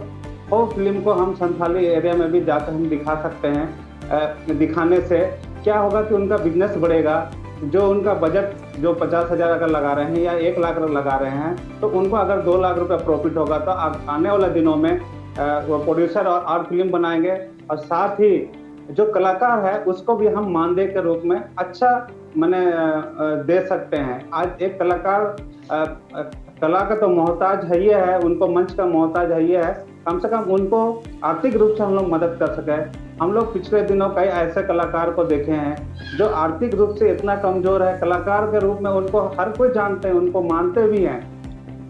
हो फिल्म को हम संथाली एरिया में भी जाकर हम दिखा सकते हैं। दिखाने से क्या होगा कि उनका बिजनेस बढ़ेगा। जो उनका बजट जो पचास हजार अगर लगा रहे हैं या एक लाख लगा रहे हैं, तो उनको अगर दो लाख रुपया प्रॉफिट होगा, तो आने वाले दिनों में अ, वो प्रोड्यूसर और, और फिल्म बनाएंगे, और साथ ही जो कलाकार है उसको भी हम मानदेय के रूप में अच्छा मैंने अ, अ, दे सकते हैं। आज एक कलाकार अ, अ, कला का तो मोहताज है ही है, उनको मंच का मोहताज है ही है, कम से कम उनको आर्थिक रूप से हम लोग मदद कर सके। हम लोग पिछले दिनों कई ऐसे कलाकार को देखे हैं जो आर्थिक रूप से इतना कमजोर है, कलाकार के रूप में उनको हर कोई जानते हैं, उनको मानते भी हैं,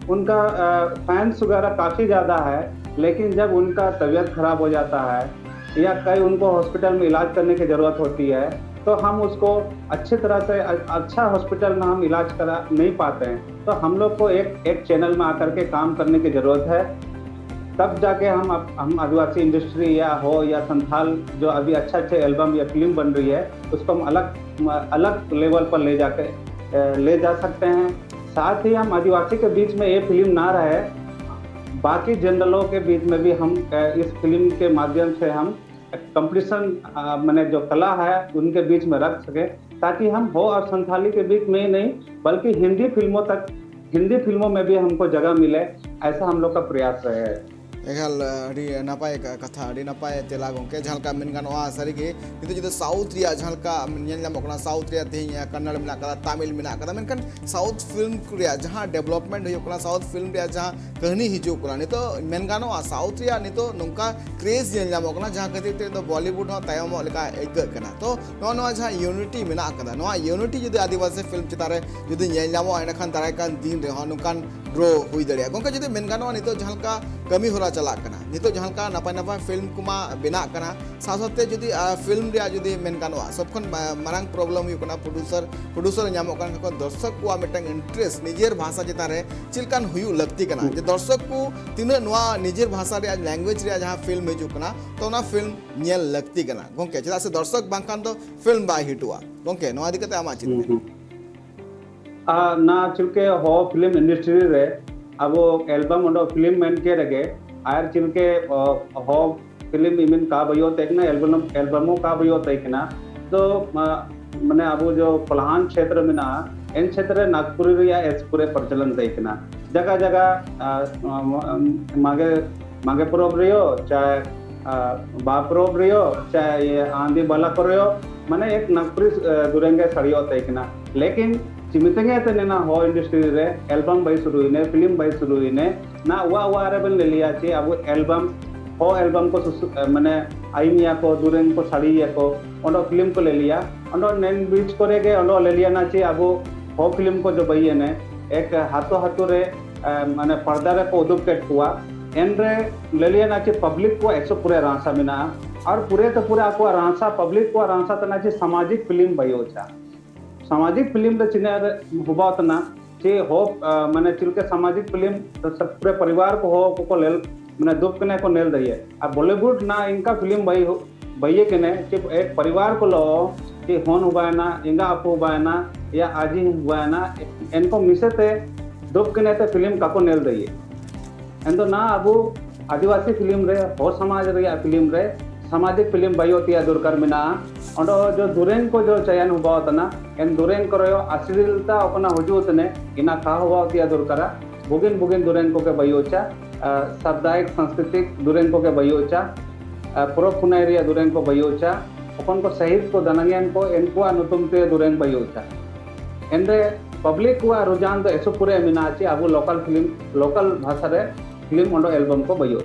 उनका फैंस वगैरह काफ़ी ज़्यादा है, लेकिन जब उनका तबीयत खराब हो जाता है या कहीं उनको हॉस्पिटल में इलाज करने की ज़रूरत होती है, तो हम उसको अच्छी तरह से अ-, अच्छा हॉस्पिटल में हम इलाज करा नहीं पाते हैं। तो हम लोग को एक एक चैनल में आकर के काम करने की ज़रूरत है, तब जाके हम अप-, हम आदिवासी इंडस्ट्री या हो या संथाल जो अभी अच्छे अच्छे एल्बम या फिल्म बन रही है, उसको हम अलग अलग लेवल पर ले जाके अ, ले जा सकते हैं। साथ ही हम आदिवासी के बीच में ये फिल्म ना रहे, बाकी जनरलों के बीच में भी हम अ, इस फिल्म के माध्यम से हम कंपटीशन, मैंने जो कला है उनके बीच में रख सके, ताकि हम हो और संथाली के बीच में ही नहीं बल्कि हिंदी फिल्मों तक, हिंदी फिल्मों में भी हमको जगह मिले, ऐसा हम लोग का प्रयास रहे है। ᱮᱠᱟᱞ ᱟᱹᱰᱤ ᱱᱟᱯᱟᱭ ᱠᱟ- ᱠᱟᱛᱷᱟ, ᱟᱹᱰᱤ ᱱᱟᱯᱟᱭ ᱛᱮᱞᱟ ᱜᱚᱢᱠᱮ᱾ ᱡᱟᱦᱟᱸ ᱞᱮᱠᱟ ᱢᱮᱱ ᱜᱟᱱᱚᱜᱼᱟ, ᱥᱟᱹᱨᱤᱜᱮ ᱱᱤᱛᱚᱜ ᱡᱩᱫᱤ ᱥᱟᱣᱩᱛᱷ ᱨᱮᱭᱟᱜ ᱡᱟᱦᱟᱸ ᱞᱮᱠᱟ ᱧᱮᱞ ᱧᱟᱢᱚᱜ ᱠᱟᱱᱟ, ᱥᱟᱣᱩᱛᱷ ᱨᱮᱭᱟᱜ ᱛᱮᱦᱮᱧ ᱠᱟᱱᱱᱟᱲ ᱢᱮᱱᱟᱜ ᱠᱟᱫᱟ, ᱛᱟᱢᱤᱞ ᱢᱮᱱᱟᱜ ᱠᱟᱫᱟ, ᱢᱮᱱᱠᱷᱟᱱ ᱥᱟᱣᱩᱛᱷ ᱯᱷᱤᱞᱢ ᱨᱮᱭᱟᱜ ᱡᱟᱦᱟᱸ ᱰᱮᱵᱷᱞᱚᱯᱢᱮᱱᱴ ᱦᱩᱭᱩᱜ ᱠᱟᱱᱟ, ᱥᱟᱣᱩᱛᱷ ᱯᱷᱤᱞᱢ ᱨᱮᱭᱟᱜ ᱡᱟᱦᱟᱸ ᱠᱟᱹᱦᱱᱤ ᱦᱤᱡᱩᱜ ᱠᱟᱱᱟ, ᱱᱤᱛᱚᱜ ᱢᱮᱱ ᱜᱟᱱᱚᱜᱼᱟ ᱥᱟᱣᱩᱛᱷ ᱨᱮᱭᱟᱜ ᱱᱤᱛᱚᱜ ᱱᱚᱝᱠᱟ ᱠᱨᱮᱡᱽ ᱧᱮᱞ ᱧᱟᱢᱚᱜ ᱠᱟᱱᱟ, ᱡᱟᱦᱟᱸ ᱠᱷᱟᱹᱛᱤᱨ ᱛᱮ ᱱᱤᱛᱚᱜ ᱵᱚᱞᱤᱣᱩᱰ ᱦᱚᱸ ᱛᱟᱭᱚᱢᱚᱜ ᱞᱮᱠᱟ ᱟᱹᱭᱠᱟᱹᱜ ᱠᱟᱱᱟ᱾ ᱛᱚ ᱱᱚᱜᱼᱚ ᱱᱚᱣᱟ ᱡᱟᱦᱟᱸ ᱤᱭᱩᱱᱤᱴᱤ ᱢᱮᱱᱟᱜ ᱠᱟᱫᱟ, ᱱᱚᱣᱟ ᱤᱭᱩᱱᱤᱴᱤ ᱡᱩᱫᱤ ᱟᱹᱫᱤᱵᱟᱹᱥᱤ ᱯᱷᱤᱞᱢ ᱪᱮᱛᱟᱱ ᱨᱮ ᱡᱩᱫᱤ ᱧᱮᱞ ᱧᱟᱢᱚᱜᱼᱟ, ᱮᱸᱰᱮᱠᱷᱟᱱ ᱫᱟᱨᱟᱭ ᱠᱟᱱ ᱫᱤᱱ ᱨᱮᱦᱚᱸ ᱱᱚᱝᱠᱟᱱ ᱜᱨᱳ ᱦᱩᱭ ᱫᱟᱲᱮᱭᱟᱜᱼᱟ᱾ ᱜᱚᱢᱠᱮ, ᱡᱩᱫᱤ ᱢᱮᱱ ᱜᱟᱱᱚᱜᱼᱟ, ᱱᱤᱛᱚᱜ ᱡᱟᱦᱟᱸ ᱞᱮᱠᱟ ᱠᱟᱹᱢᱤ ᱦᱚᱨᱟ ᱪᱟᱞᱟᱜ ᱠᱟᱱᱟ, ᱱᱤᱛᱚᱜ ᱡᱟᱦᱟᱸ ᱞᱮᱠᱟ ᱱᱟᱯᱟᱭ ᱱᱟᱯᱟᱭ ᱯᱷᱤᱞᱢ ᱠᱚᱢᱟ ᱵᱮᱱᱟᱜ ᱠᱟᱱᱟ, ᱥᱟᱶ ᱥᱟᱶᱛᱮ ᱡᱩᱫᱤ ᱯᱷᱤᱞᱢ ᱨᱮᱭᱟᱜ ᱡᱩᱫᱤ ᱢᱮᱱ ᱜᱟᱱᱚᱜᱼᱟ, ᱥᱚᱵ ᱠᱷᱚᱱ ᱢᱟ- ᱢᱟᱨᱟᱝ ᱯᱨᱚᱵᱞᱮᱢ ᱦᱩᱭᱩᱜ ᱠᱟᱱᱟ ᱯᱨᱚᱰᱩᱥᱟᱨ ᱯᱨᱚᱰᱩᱥᱟᱨ ᱧᱟᱢᱚᱜ ᱠᱟᱱ ᱠᱷᱟᱱ ᱫᱚᱨᱥᱚᱠ ᱠᱚᱣᱟᱜ ᱢᱤᱫᱴᱟᱝ ᱤᱱᱴᱟᱨᱮᱥᱴ ᱱᱤᱡᱮᱨ ᱵᱷᱟᱥᱟ ᱪᱮᱛᱟᱱ ᱨᱮ ᱪᱮᱫ ᱞᱮᱠᱟᱱ ᱦᱩᱭᱩᱜ ᱞᱟᱹᱠᱛᱤ ᱠᱟᱱᱟ, ᱡᱮ ᱫᱚᱨᱥᱚᱠ ᱠᱚ ᱛᱤᱱᱟᱹᱜ ᱱᱚᱣᱟ ᱱᱤᱡᱮᱨ ᱵᱷᱟᱥᱟ ᱨᱮᱭᱟᱜ ᱞᱮᱝᱜᱩᱭᱮᱡᱽ ᱨᱮᱭᱟᱜ ᱡᱟᱦᱟᱸ ᱯᱷᱤᱞᱢ ᱦᱤᱡᱩᱜ ᱠᱟᱱᱟ, ᱛᱚ ᱚᱱᱟ ᱯᱷᱤᱞᱢ ᱧᱮᱞ ᱞᱟᱹᱠᱛᱤ ᱠᱟᱱᱟ ᱜᱚᱢᱠᱮ, ᱪᱮᱫᱟᱜ ᱥᱮ ᱫᱚᱨᱥᱚᱠ ᱵᱟᱝᱠᱷᱟᱱ ᱫᱚ ᱯᱷᱤᱞᱢ ᱵᱟᱭ ᱦᱤᱴᱚᱜᱼᱟ᱾ ᱜᱚᱢᱠᱮ, ᱱᱚᱣᱟ ᱤᱫᱤ ᱠᱟᱛᱮ ᱟᱢᱟᱜ ᱪᱮᱫ ᱢᱮᱱ? ᱦᱩᱸ᱾ ᱟᱨ ᱱᱟ ᱪᱩᱞᱠᱮ ᱦᱚ ᱯᱷᱤᱞᱢ ᱤᱱᱰᱟᱥᱴᱨᱤ ᱨᱮ ᱟᱵᱚ ᱮᱞᱵᱟᱢ ᱚᱰᱚᱠ ᱯᱷᱤᱞᱢ ᱢᱮᱱ ᱠᱮ ᱨᱮᱜᱮ ᱟᱨ ᱪᱩᱞᱠᱮ ᱦᱚ ᱯᱷᱤᱞᱢ ᱤᱢᱤᱱ ᱠᱟ ᱵᱟᱭᱚ ᱛᱮᱠᱱᱟ ᱮᱞᱵᱟᱢ ᱮᱞᱵᱟᱢ ᱠᱟ ᱵᱟᱭᱚ ᱛᱮᱠᱱᱟ᱾ ᱛᱚ ᱢᱟᱱᱮ ᱟᱵᱚ ᱡᱚ ᱯᱞᱟᱦᱟᱱ ᱪᱷᱮᱛᱨᱚ ᱢᱮᱱᱟᱜᱼᱟ, ᱮᱱ ᱪᱷᱮᱛᱨᱚ ᱨᱮ ᱱᱟᱜᱽᱯᱩᱨᱤ ᱨᱮᱭᱟᱜ ᱮᱥᱯᱩᱨᱮ ᱯᱨᱚᱪᱚᱞᱚᱱ ᱛᱟᱦᱮᱸ ᱠᱟᱱᱟ᱾ ᱡᱟᱭᱜᱟ ᱡᱟᱭᱜᱟ ᱢᱟᱜᱮ ᱢᱟᱜᱮ ᱯᱚᱨᱚᱵᱽ ᱨᱮᱭᱚ, ᱪᱟᱦᱮ ᱵᱟᱦᱟ ᱯᱚᱨᱚᱵᱽ ᱨᱮᱭᱚ, ᱪᱟᱦᱮ ᱟᱸᱫᱤ ᱵᱟᱞᱟ ᱠᱚᱨᱮᱭᱚ, ᱢᱟᱱᱮ ᱮᱠ ᱱᱟᱜᱽᱯᱩᱨᱤ ᱫᱩᱨᱮᱝ ᱜᱮ ᱥᱟᱹᱲᱤᱭᱚᱜ ᱛᱟᱦᱮᱸ ᱠᱟᱱᱟ᱾ ᱞᱮᱠᱤᱱ ᱪᱤᱢᱤᱛᱮ ᱜᱮ ᱛᱮ ᱱᱮᱱᱟ ᱦᱚ ᱤᱱᱰᱟᱥᱴᱨᱤ ᱨᱮ ᱮᱞᱵᱟᱢ ᱵᱟᱭ ᱥᱩᱨᱩᱭᱮᱱᱮ, ᱯᱷᱤᱞᱢ ᱵᱟᱭ ᱥᱩᱨᱩᱭᱮᱱᱮ, ᱱᱟ ᱚᱣᱟ ᱚᱣᱟ ᱨᱮ ᱵᱮᱱ ᱞᱮᱞᱤᱭᱟ ᱪᱮ ᱟᱵᱚ ᱮᱞᱵᱟᱢ, ᱦᱚ ᱮᱞᱵᱟᱢ ᱠᱚ ᱥᱩᱥᱩ-, ᱢᱟᱱᱮ ᱟᱭᱤᱱᱤᱭᱟ ᱠᱚ, ᱫᱩᱨᱮᱝ ᱠᱚ ᱥᱟᱹᱲᱤᱭᱟ ᱠᱚ, ᱚᱸᱰᱮ ᱯᱷᱤᱞᱢ ᱠᱚ ᱞᱮᱞᱤᱭᱟ, ᱚᱸᱰᱮ ᱱᱮᱱ ᱵᱤᱪ ᱠᱚᱨᱮ ᱜᱮ ᱚᱸᱰᱮ ᱞᱮᱞᱤᱭᱟ ᱱᱟ ᱪᱮ ᱟᱵᱚ ᱦᱚ ᱯᱷᱤᱞᱢ ᱠᱚ ᱡᱚ ᱵᱟᱭᱤᱭᱮᱱᱮ, ᱮᱠ ᱦᱟᱛᱚ ᱦᱟᱛᱚ ᱨᱮ ᱢᱟᱱᱮ ᱯᱚᱨᱫᱟ ᱨᱮᱠᱚ ᱩᱫᱩᱜ ᱠᱮᱫ ᱠᱚᱣᱟ᱾ ᱮᱱᱨᱮ ᱞᱟᱹᱞᱤᱭᱟᱱᱟ ᱪᱮ ᱯᱟᱵᱽᱞᱤᱠ ᱠᱚᱣᱟᱜ ᱮᱥᱚ ᱯᱩᱨᱟᱹ ᱨᱟᱸᱥᱟ ᱢᱮᱱᱟᱜᱼᱟ᱾ ᱟᱨ ᱯᱩᱨᱟᱹ ᱛᱮ ᱯᱩᱨᱟᱹ ᱟᱠᱚᱣᱟᱜ ᱨᱟᱸᱥᱟ, ᱯᱟᱵᱽᱞᱤᱠ ᱠᱚᱣᱟᱜ ᱨᱟᱸᱥᱟ ᱛᱟᱦᱮᱱᱟ ᱪᱮ ᱥᱟᱢᱟᱡᱤᱠ ᱯᱷᱤᱞᱢ ᱵᱟᱭᱳ ᱪᱟ᱾ ᱥᱟᱢᱟᱡᱤᱠ ᱯᱷᱤᱞᱢ ᱨᱮ ᱪᱤᱱᱟᱹ ᱨᱮ ᱦᱩᱵᱟᱣ ᱛᱟᱦᱮᱱᱟ ᱪᱮ ᱦᱚ, ᱢᱟᱱᱮ ᱪᱮᱫ ᱞᱮᱠᱟ ᱥᱟᱢᱟᱡᱤᱠ ᱯᱷᱤᱞᱢ ᱯᱩᱨᱟᱹ ᱯᱚᱨᱤᱵᱟᱨ ᱠᱚ ᱦᱚ ᱠᱚ ᱞᱮᱞ, ᱢᱟᱱᱮ ᱫᱩᱠ ᱠᱟᱱᱟ ᱠᱚ ᱱᱮᱞ ᱫᱟᱲᱮᱭᱟᱜᱼᱟ᱾ ᱟᱨ ᱵᱚᱞᱤᱣᱩᱰ ᱨᱮᱱᱟᱜ ᱤᱱᱠᱟ ᱯᱷᱤᱞᱢ ᱵᱟᱭ ᱦᱩ-, ᱵᱟᱭᱮ ᱠᱟᱱᱟ ᱪᱮ ᱮᱠ ᱯᱚᱨᱤᱵᱟᱨ ᱠᱚ ᱞᱚ ᱪᱮ ᱦᱚᱱ ᱦᱩᱵᱟᱭᱱᱟ, ᱮᱸᱜᱟ ᱟᱯᱩ ᱦᱩᱵᱟᱭᱱᱟ, ᱭᱟ ᱟᱡᱤ ᱦᱩᱵᱟᱭᱱᱟ, ᱮᱱᱠᱚ ᱢᱤᱥᱮ ᱛᱮ ᱫᱩᱠ ᱠᱟᱱᱟ ᱛᱮ ᱯᱷᱤᱞᱢ ᱠᱟᱠᱚ ᱱᱮᱞ ᱫᱟᱲᱮᱭᱟᱜᱼᱟ᱾ ᱮᱱᱫᱚ ᱱᱟ ᱟᱵᱚ ᱟᱹᱫᱤᱵᱟᱹᱥᱤ ᱯᱷᱤᱞᱢ ᱨᱮ, ᱦᱚᱲ ᱥᱚᱢᱟᱡᱽ ᱨᱮᱭᱟᱜ ᱯᱷᱤᱞᱢ ᱨᱮ ᱥᱟᱢᱟᱡᱤᱠ ᱯᱷᱤᱞᱢ ᱵᱟᱭᱳ ᱛᱮᱭᱟᱜ ᱫᱚᱨᱠᱟᱨ ᱢᱮᱱᱟᱜᱼᱟ᱾ ᱚᱸᱰᱮ ᱦᱚᱸ ᱡᱚ ᱫᱩᱨᱮᱱ ᱠᱚ ᱡᱚ ᱪᱟᱭᱟᱱ ᱦᱩᱵᱟᱣ ᱛᱟᱱᱟ, ᱮᱱ ᱫᱩᱨᱮᱱ ᱠᱚᱨᱮ ᱟᱥᱞᱤᱞᱛᱟ ᱚᱠᱟᱱᱟ ᱦᱩᱡᱩᱜ ᱛᱟᱱᱮ, ᱤᱱᱟ ᱠᱟ ᱦᱩᱵᱟᱣ ᱛᱮᱭᱟᱜ ᱫᱚᱨᱠᱟᱨᱟ᱾ ᱵᱩᱜᱤᱱ ᱵᱩᱜᱤᱱ ᱫᱩᱨᱮᱱ ᱠᱚᱜᱮ ᱵᱟᱭᱳ ᱪᱟ, ᱟ, ᱥᱟᱯᱫᱟᱭᱤᱠ ᱥᱟᱝᱥᱠᱨᱤᱛᱤᱠ ᱫᱩᱨᱮᱱ ᱠᱚᱜᱮ ᱵᱟᱭᱳ ᱪᱟ, ᱟ, ᱯᱚᱨᱚᱵᱽ ᱯᱩᱱᱟᱭ ᱨᱮᱭᱟᱜ ᱫᱩᱨᱮᱱ ᱠᱚ ᱵᱟᱭᱳ ᱪᱟ, ᱚᱠᱚᱱ ᱠᱚ ᱥᱟᱦᱤᱫ ᱠᱚ ᱫᱟᱱᱟᱝᱭᱟᱱ ᱠᱚ ᱮᱱᱠᱩᱣᱟᱜ ᱧᱩᱛᱩᱢ ᱛᱮ ᱫᱩᱨᱮᱱ ᱵᱟᱭᱳ ᱪᱟ᱾ ᱮᱱᱨᱮ ᱯᱟᱵᱽᱞᱤᱠ ᱠᱚᱣᱟᱜ ᱨᱩᱡᱟᱱ ᱫᱚ ᱮᱥᱚ ᱯᱩᱨᱟᱹ ᱢᱮᱱᱟᱜᱼᱟ ᱪᱮ ᱟᱵᱚ ᱞᱳᱠᱟᱞ ᱯᱷᱤᱞᱢ, ᱞᱳᱠᱟᱞ ᱵᱷᱟᱥᱟ ᱨᱮ ᱯᱷᱤᱞᱢ ᱚᱸᱰᱮ ᱮᱞᱵᱟᱢ ᱠᱚ ᱵᱟᱭᱳ᱾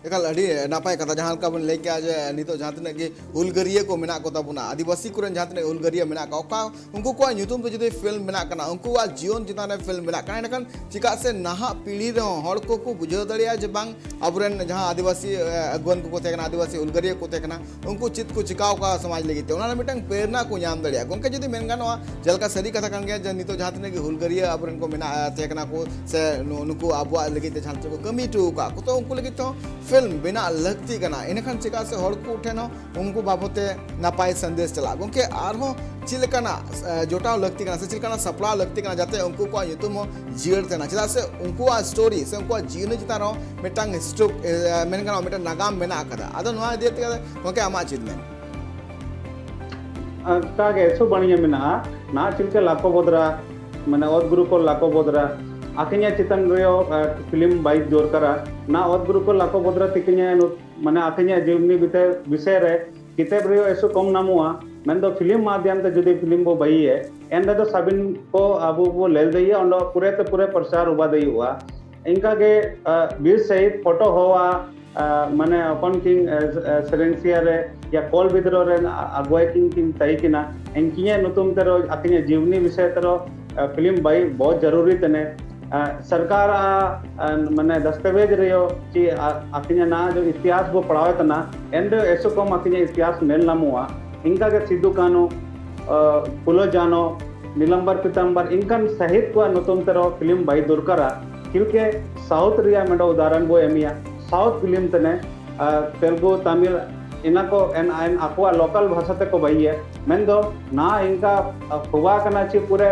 ᱮᱠᱟᱞ ᱟᱹᱰᱤ ᱱᱟᱯᱟᱭ ᱠᱟᱛᱷᱟ, ᱡᱟᱦᱟᱸ ᱞᱮᱠᱟ ᱵᱚᱱ ᱞᱟᱹᱭ ᱠᱮᱜᱼᱟ ᱡᱮ ᱱᱤᱛᱚᱜ ᱡᱟᱦᱟᱸ ᱛᱤᱱᱟᱹᱜ ᱜᱮ ᱦᱩᱞᱜᱟᱹᱨᱤᱭᱟᱹ ᱠᱚ ᱢᱮᱱᱟᱜ ᱠᱚ ᱛᱟᱵᱚᱱᱟ, ᱟᱹᱫᱤᱵᱟᱹᱥᱤ ᱠᱚᱨᱮᱱ ᱡᱟᱦᱟᱸ ᱛᱤᱱᱟᱹᱜ ᱦᱩᱞᱜᱟᱹᱨᱤᱭᱟᱹ ᱢᱮᱱᱟᱜ ᱠᱚᱣᱟ, ᱚᱠᱟ ᱩᱱᱠᱩ ᱠᱚᱣᱟᱜ ᱧᱩᱛᱩᱢ ᱛᱮ ᱡᱩᱫᱤ ᱯᱷᱤᱞᱢ ᱵᱮᱱᱟᱜ ᱠᱟᱱᱟ, ᱩᱱᱠᱩᱣᱟᱜ ᱡᱤᱭᱚᱱ ᱪᱮᱛᱟᱱ ᱨᱮ ᱯᱷᱤᱞᱢ ᱵᱮᱱᱟᱜ ᱠᱟᱱᱟ, ᱮᱸᱰᱮᱠᱷᱟᱱ ᱪᱮᱫᱟᱜ ᱥᱮ ᱱᱟᱦᱟᱜ ᱯᱤᱲᱦᱤ ᱨᱮᱦᱚᱸ ᱦᱚᱲ ᱠᱚᱠᱚ ᱵᱩᱡᱷᱟᱹᱣ ᱫᱟᱲᱮᱭᱟᱜᱼᱟ ᱡᱮ ᱵᱟᱝ ᱟᱵᱚᱨᱮᱱ ᱡᱟᱦᱟᱸ ᱟᱹᱫᱤᱵᱟᱹᱥᱤ, ᱮ, ᱟᱹᱜᱩᱣᱟᱹᱱ ᱠᱚᱠᱚ ᱛᱟᱦᱮᱸ ᱠᱟᱱᱟ, ᱟᱹᱫᱤᱵᱟᱹᱥᱤ ᱦᱩᱞᱜᱟᱹᱨᱤᱭᱟᱹ ᱠᱚ ᱛᱟᱦᱮᱸ ᱠᱟᱱᱟ, ᱩᱱᱠᱩ ᱪᱮᱫ ᱠᱚ ᱪᱤᱠᱟᱹᱣ ᱠᱟᱜᱼᱟ ᱥᱚᱢᱟᱡᱽ ᱞᱟᱹᱜᱤᱫ ᱛᱮ, ᱚᱱᱟ ᱨᱮ ᱢᱤᱫᱴᱟᱝ ᱯᱨᱮᱨᱱᱟ ᱠᱚ ᱧᱟᱢ ᱫᱟᱲᱮᱭᱟᱜᱼᱟ᱾ ᱜᱚᱢᱠᱮ, ᱡᱩᱫᱤ ᱢᱮᱱ ᱜᱟᱱᱚᱜᱼᱟ, ᱡᱮᱞᱮᱠᱟ ᱥᱟᱹᱨᱤ ᱠᱟᱛᱷᱟ ᱠᱟᱱ ᱜᱮᱭᱟ ᱡᱮ ᱱᱤᱛᱚᱜ ᱡᱟᱦᱟᱸ ᱛᱤᱱᱟᱹᱜ ᱜᱮ ᱦᱩᱞᱜᱟᱹᱨᱤᱭᱟᱹ ᱟᱵᱚᱨᱮᱱ ᱠᱚ ᱢᱮᱱᱟᱜ, ᱮ, ᱛᱟᱦᱮᱸ ᱠᱟᱱᱟ ᱠᱚ ᱥᱮ ᱱᱩ-, ᱱᱩᱠᱩ ᱟᱵᱚᱣᱟᱜ ᱞᱟᱹᱜᱤᱫ ᱛᱮ ᱡᱟᱦᱟᱸ ᱪᱮᱫ ᱠᱚ ᱠᱟᱹᱢᱤ ᱦᱚᱴᱚ ᱟᱠᱟᱫ ᱠᱚ, ᱛᱚ ᱩᱱᱠᱩ ᱞᱟᱹᱜᱤᱫ ᱛᱮᱦᱚᱸ ᱯᱷᱤᱞᱢ ᱵᱮᱱᱟᱜ ᱞᱟᱹᱠᱛᱤ ᱠᱟᱱᱟ᱾ ᱮᱸᱰᱮᱠᱷᱟᱱ ᱪᱮᱠᱟ ᱥᱮ ᱦᱚᱲ ᱠᱚ ᱴᱷᱮᱱ ᱦᱚᱸ ᱩᱱᱠᱩ ᱵᱟᱵᱚᱛ ᱛᱮ ᱱᱟᱯᱟᱭ ᱥᱟᱸᱫᱮᱥ ᱪᱟᱞᱟᱜᱼᱟ᱾ ᱜᱚᱢᱠᱮ, ᱟᱨᱦᱚᱸ ᱪᱮᱫ ᱞᱮᱠᱟᱱᱟᱜ, ᱮ, ᱡᱚᱴᱟᱣ ᱞᱟᱹᱠᱛᱤ ᱠᱟᱱᱟ ᱥᱮ ᱪᱮᱫ ᱞᱮᱠᱟᱱᱟᱜ ᱥᱟᱯᱲᱟᱣ ᱞᱟᱹᱠᱛᱤ ᱠᱟᱱᱟ ᱡᱟᱛᱮ ᱩᱱᱠᱩ ᱠᱚᱣᱟᱜ ᱧᱩᱛᱩᱢ ᱦᱚᱸ ᱡᱤᱭᱟᱹᱲ ᱛᱟᱦᱮᱱᱟ? ᱪᱮᱫᱟᱜ ᱥᱮ ᱩᱱᱠᱩᱣᱟᱜ ᱥᱴᱳᱨᱤ ᱥᱮ ᱩᱱᱠᱩᱣᱟᱜ ᱡᱤᱭᱚᱱ ᱪᱮᱛᱟᱱ ᱨᱮᱦᱚᱸ ᱢᱤᱫᱴᱟᱝ ᱦᱤᱥᱴᱳ-, ᱮ, ᱢᱮᱱ ᱜᱟᱱᱚᱜᱼᱟ, ᱢᱤᱫᱴᱟᱝ ᱱᱟᱜᱟᱢ ᱢᱮᱱᱟᱜ ᱟᱠᱟᱫᱟ᱾ ᱟᱫᱚ ᱱᱚᱣᱟ ᱤᱫᱤ ᱠᱟᱛᱮ ᱜᱚᱢᱠᱮ, ᱟᱢᱟᱜ ᱪᱮᱫ ᱢᱮᱱ? ᱚᱱᱠᱟᱜᱮ ᱮᱥᱚ ᱵᱟᱹᱲᱤᱡ ᱢᱮᱱᱟᱜᱼᱟ᱾ ᱱᱟ ᱪᱮᱫ ᱞᱮᱠᱟ ᱞᱟᱠᱚ ᱵᱚᱫᱽᱨᱟ, ᱢᱟᱱᱮ ᱚᱛ ᱜᱩᱨᱩ ᱠᱚ ᱞᱟᱠᱚ ᱵᱚᱫᱽᱨᱟ, ᱟᱹᱠᱤᱧᱟᱜ ᱪᱮᱛᱟᱱ ᱨᱮᱭᱚ ᱯᱷᱤᱞᱢ ᱵᱟᱭ ᱫᱚᱨᱠᱟᱨᱟ᱾ ᱱᱟ ᱚᱛ ᱜᱩᱨᱩ ᱠᱚ ᱞᱟᱠᱚ ᱵᱚᱫᱨᱟ ᱛᱤᱠᱤᱧᱟ ᱱᱩ-, ᱢᱟᱱᱮ ᱟᱹᱠᱤᱧᱟᱜ ᱡᱤᱵᱽᱱᱤ ᱵᱤᱛᱟᱹ ᱵᱤᱥᱚᱭ ᱨᱮ ᱠᱤᱛᱟᱹᱵ ᱨᱮᱭᱚ ᱮᱥᱩ ᱠᱚᱢ ᱱᱟᱢᱚᱜᱼᱟ, ᱢᱮᱱᱫᱚ ᱯᱷᱤᱞᱢ ᱢᱟᱫᱷᱭᱟᱢ ᱛᱮ ᱡᱩᱫᱤ ᱯᱷᱤᱞᱢ ᱵᱚ ᱵᱟᱭᱤᱭᱮ, ᱮᱱ ᱨᱮᱫᱚ ᱥᱟᱵᱤᱱ ᱠᱚ ᱟᱵᱚ ᱵᱚ ᱞᱮᱞ ᱫᱟᱲᱮᱭᱟᱜᱼᱟ, ᱚᱸᱰᱮ ᱯᱩᱨᱮ ᱛᱮ ᱯᱩᱨᱮ ᱯᱨᱚᱪᱟᱨ ᱩᱵᱟ ᱫᱟᱲᱮᱭᱟᱜᱼᱟ᱾ ᱤᱱᱠᱟ ᱜᱮ ᱵᱤᱨ ᱥᱟᱹᱦᱤᱫ ᱯᱷᱳᱴᱳ ᱦᱚᱣᱟ, ᱢᱟᱱᱮ ᱚᱠᱚᱱ ᱠᱤᱱ ᱥᱮᱨᱮᱧ ᱥᱤᱭᱟ ᱨᱮ ᱭᱟ ᱠᱚᱞ ᱵᱤᱫᱽᱨᱚ ᱨᱮᱱ ᱟᱜᱩᱣᱟᱭ ᱠᱤᱱ ᱠᱤᱱ ᱛᱟᱭ ᱠᱤᱱᱟ, ᱤᱱᱠᱤᱧᱮ ᱱᱩᱛᱩᱢ ᱛᱮᱨᱚ ᱟᱹᱠᱤᱧᱟᱜ ᱡᱤᱵᱽᱱᱤ ᱵᱤᱥᱚᱭ ᱛᱮᱨᱚ ᱯᱷᱤᱞᱢ ᱵᱟᱭ ᱵᱚᱦᱩᱛ ᱡᱟᱨᱩᱨᱤ ᱛᱮᱱᱮ᱾ ᱥᱚᱨᱠᱟᱨ ᱢᱟᱱᱮ ᱫᱟᱥᱛᱟᱵᱮᱡ ᱨᱮᱭᱚ ᱪᱮ ᱟᱹᱠᱤᱧᱟᱜ ᱱᱟ ᱡᱚ ᱤᱛᱤᱦᱟᱥ ᱵᱚ ᱯᱟᱲᱦᱟᱣ ᱛᱟᱱᱟ, ᱮᱱ ᱨᱮᱭᱚ ᱮᱥᱚ ᱠᱚᱢ ᱟᱹᱠᱤᱧᱟᱜ ᱤᱛᱤᱦᱟᱥ ᱱᱮᱞ ᱱᱟᱢᱚᱜᱼᱟ᱾ ᱤᱱᱠᱟ ᱜᱮ ᱥᱤᱫᱩ ᱠᱟᱹᱱᱦᱩ, ᱯᱷᱩᱞᱚ ᱡᱟᱱᱚ, ᱱᱤᱞᱟᱢᱵᱟᱨ ᱯᱤᱛᱟᱢᱵᱟᱨ ᱤᱱᱠᱟᱱ ᱥᱟᱹᱦᱤᱫ ᱠᱚᱣᱟᱜ ᱱᱩᱛᱩᱢ ᱛᱮᱨᱚ ᱯᱷᱤᱞᱢ ᱵᱟᱭ ᱫᱚᱨᱠᱟᱨᱟ᱾ ᱠᱤᱞᱠᱮ ᱥᱟᱣᱩᱛᱷ ᱨᱮᱭᱟᱜ ᱢᱮᱰᱚ ᱩᱫᱟᱦᱚᱨᱚᱱ ᱵᱚ ᱮᱢᱤᱭᱟ᱾ ᱥᱟᱣᱩᱛᱷ ᱯᱷᱤᱞᱢ ᱛᱮᱱᱮ ᱛᱮᱞᱜᱩ, ᱛᱟᱢᱤᱞ, ᱤᱱᱟ ᱠᱚ ᱮᱱ ᱟᱭᱱ ᱟᱠᱚᱣᱟᱜ ᱞᱳᱠᱟᱞ ᱵᱷᱟᱥᱟ ᱛᱮᱠᱚ ᱵᱟᱭᱤᱭᱟ᱾ ᱢᱮᱱᱫᱚ ᱱᱟ ᱤᱱᱠᱟ ᱠᱷᱩᱵᱟ ᱠᱟᱱᱟ ᱪᱮ ᱯᱩᱨᱮ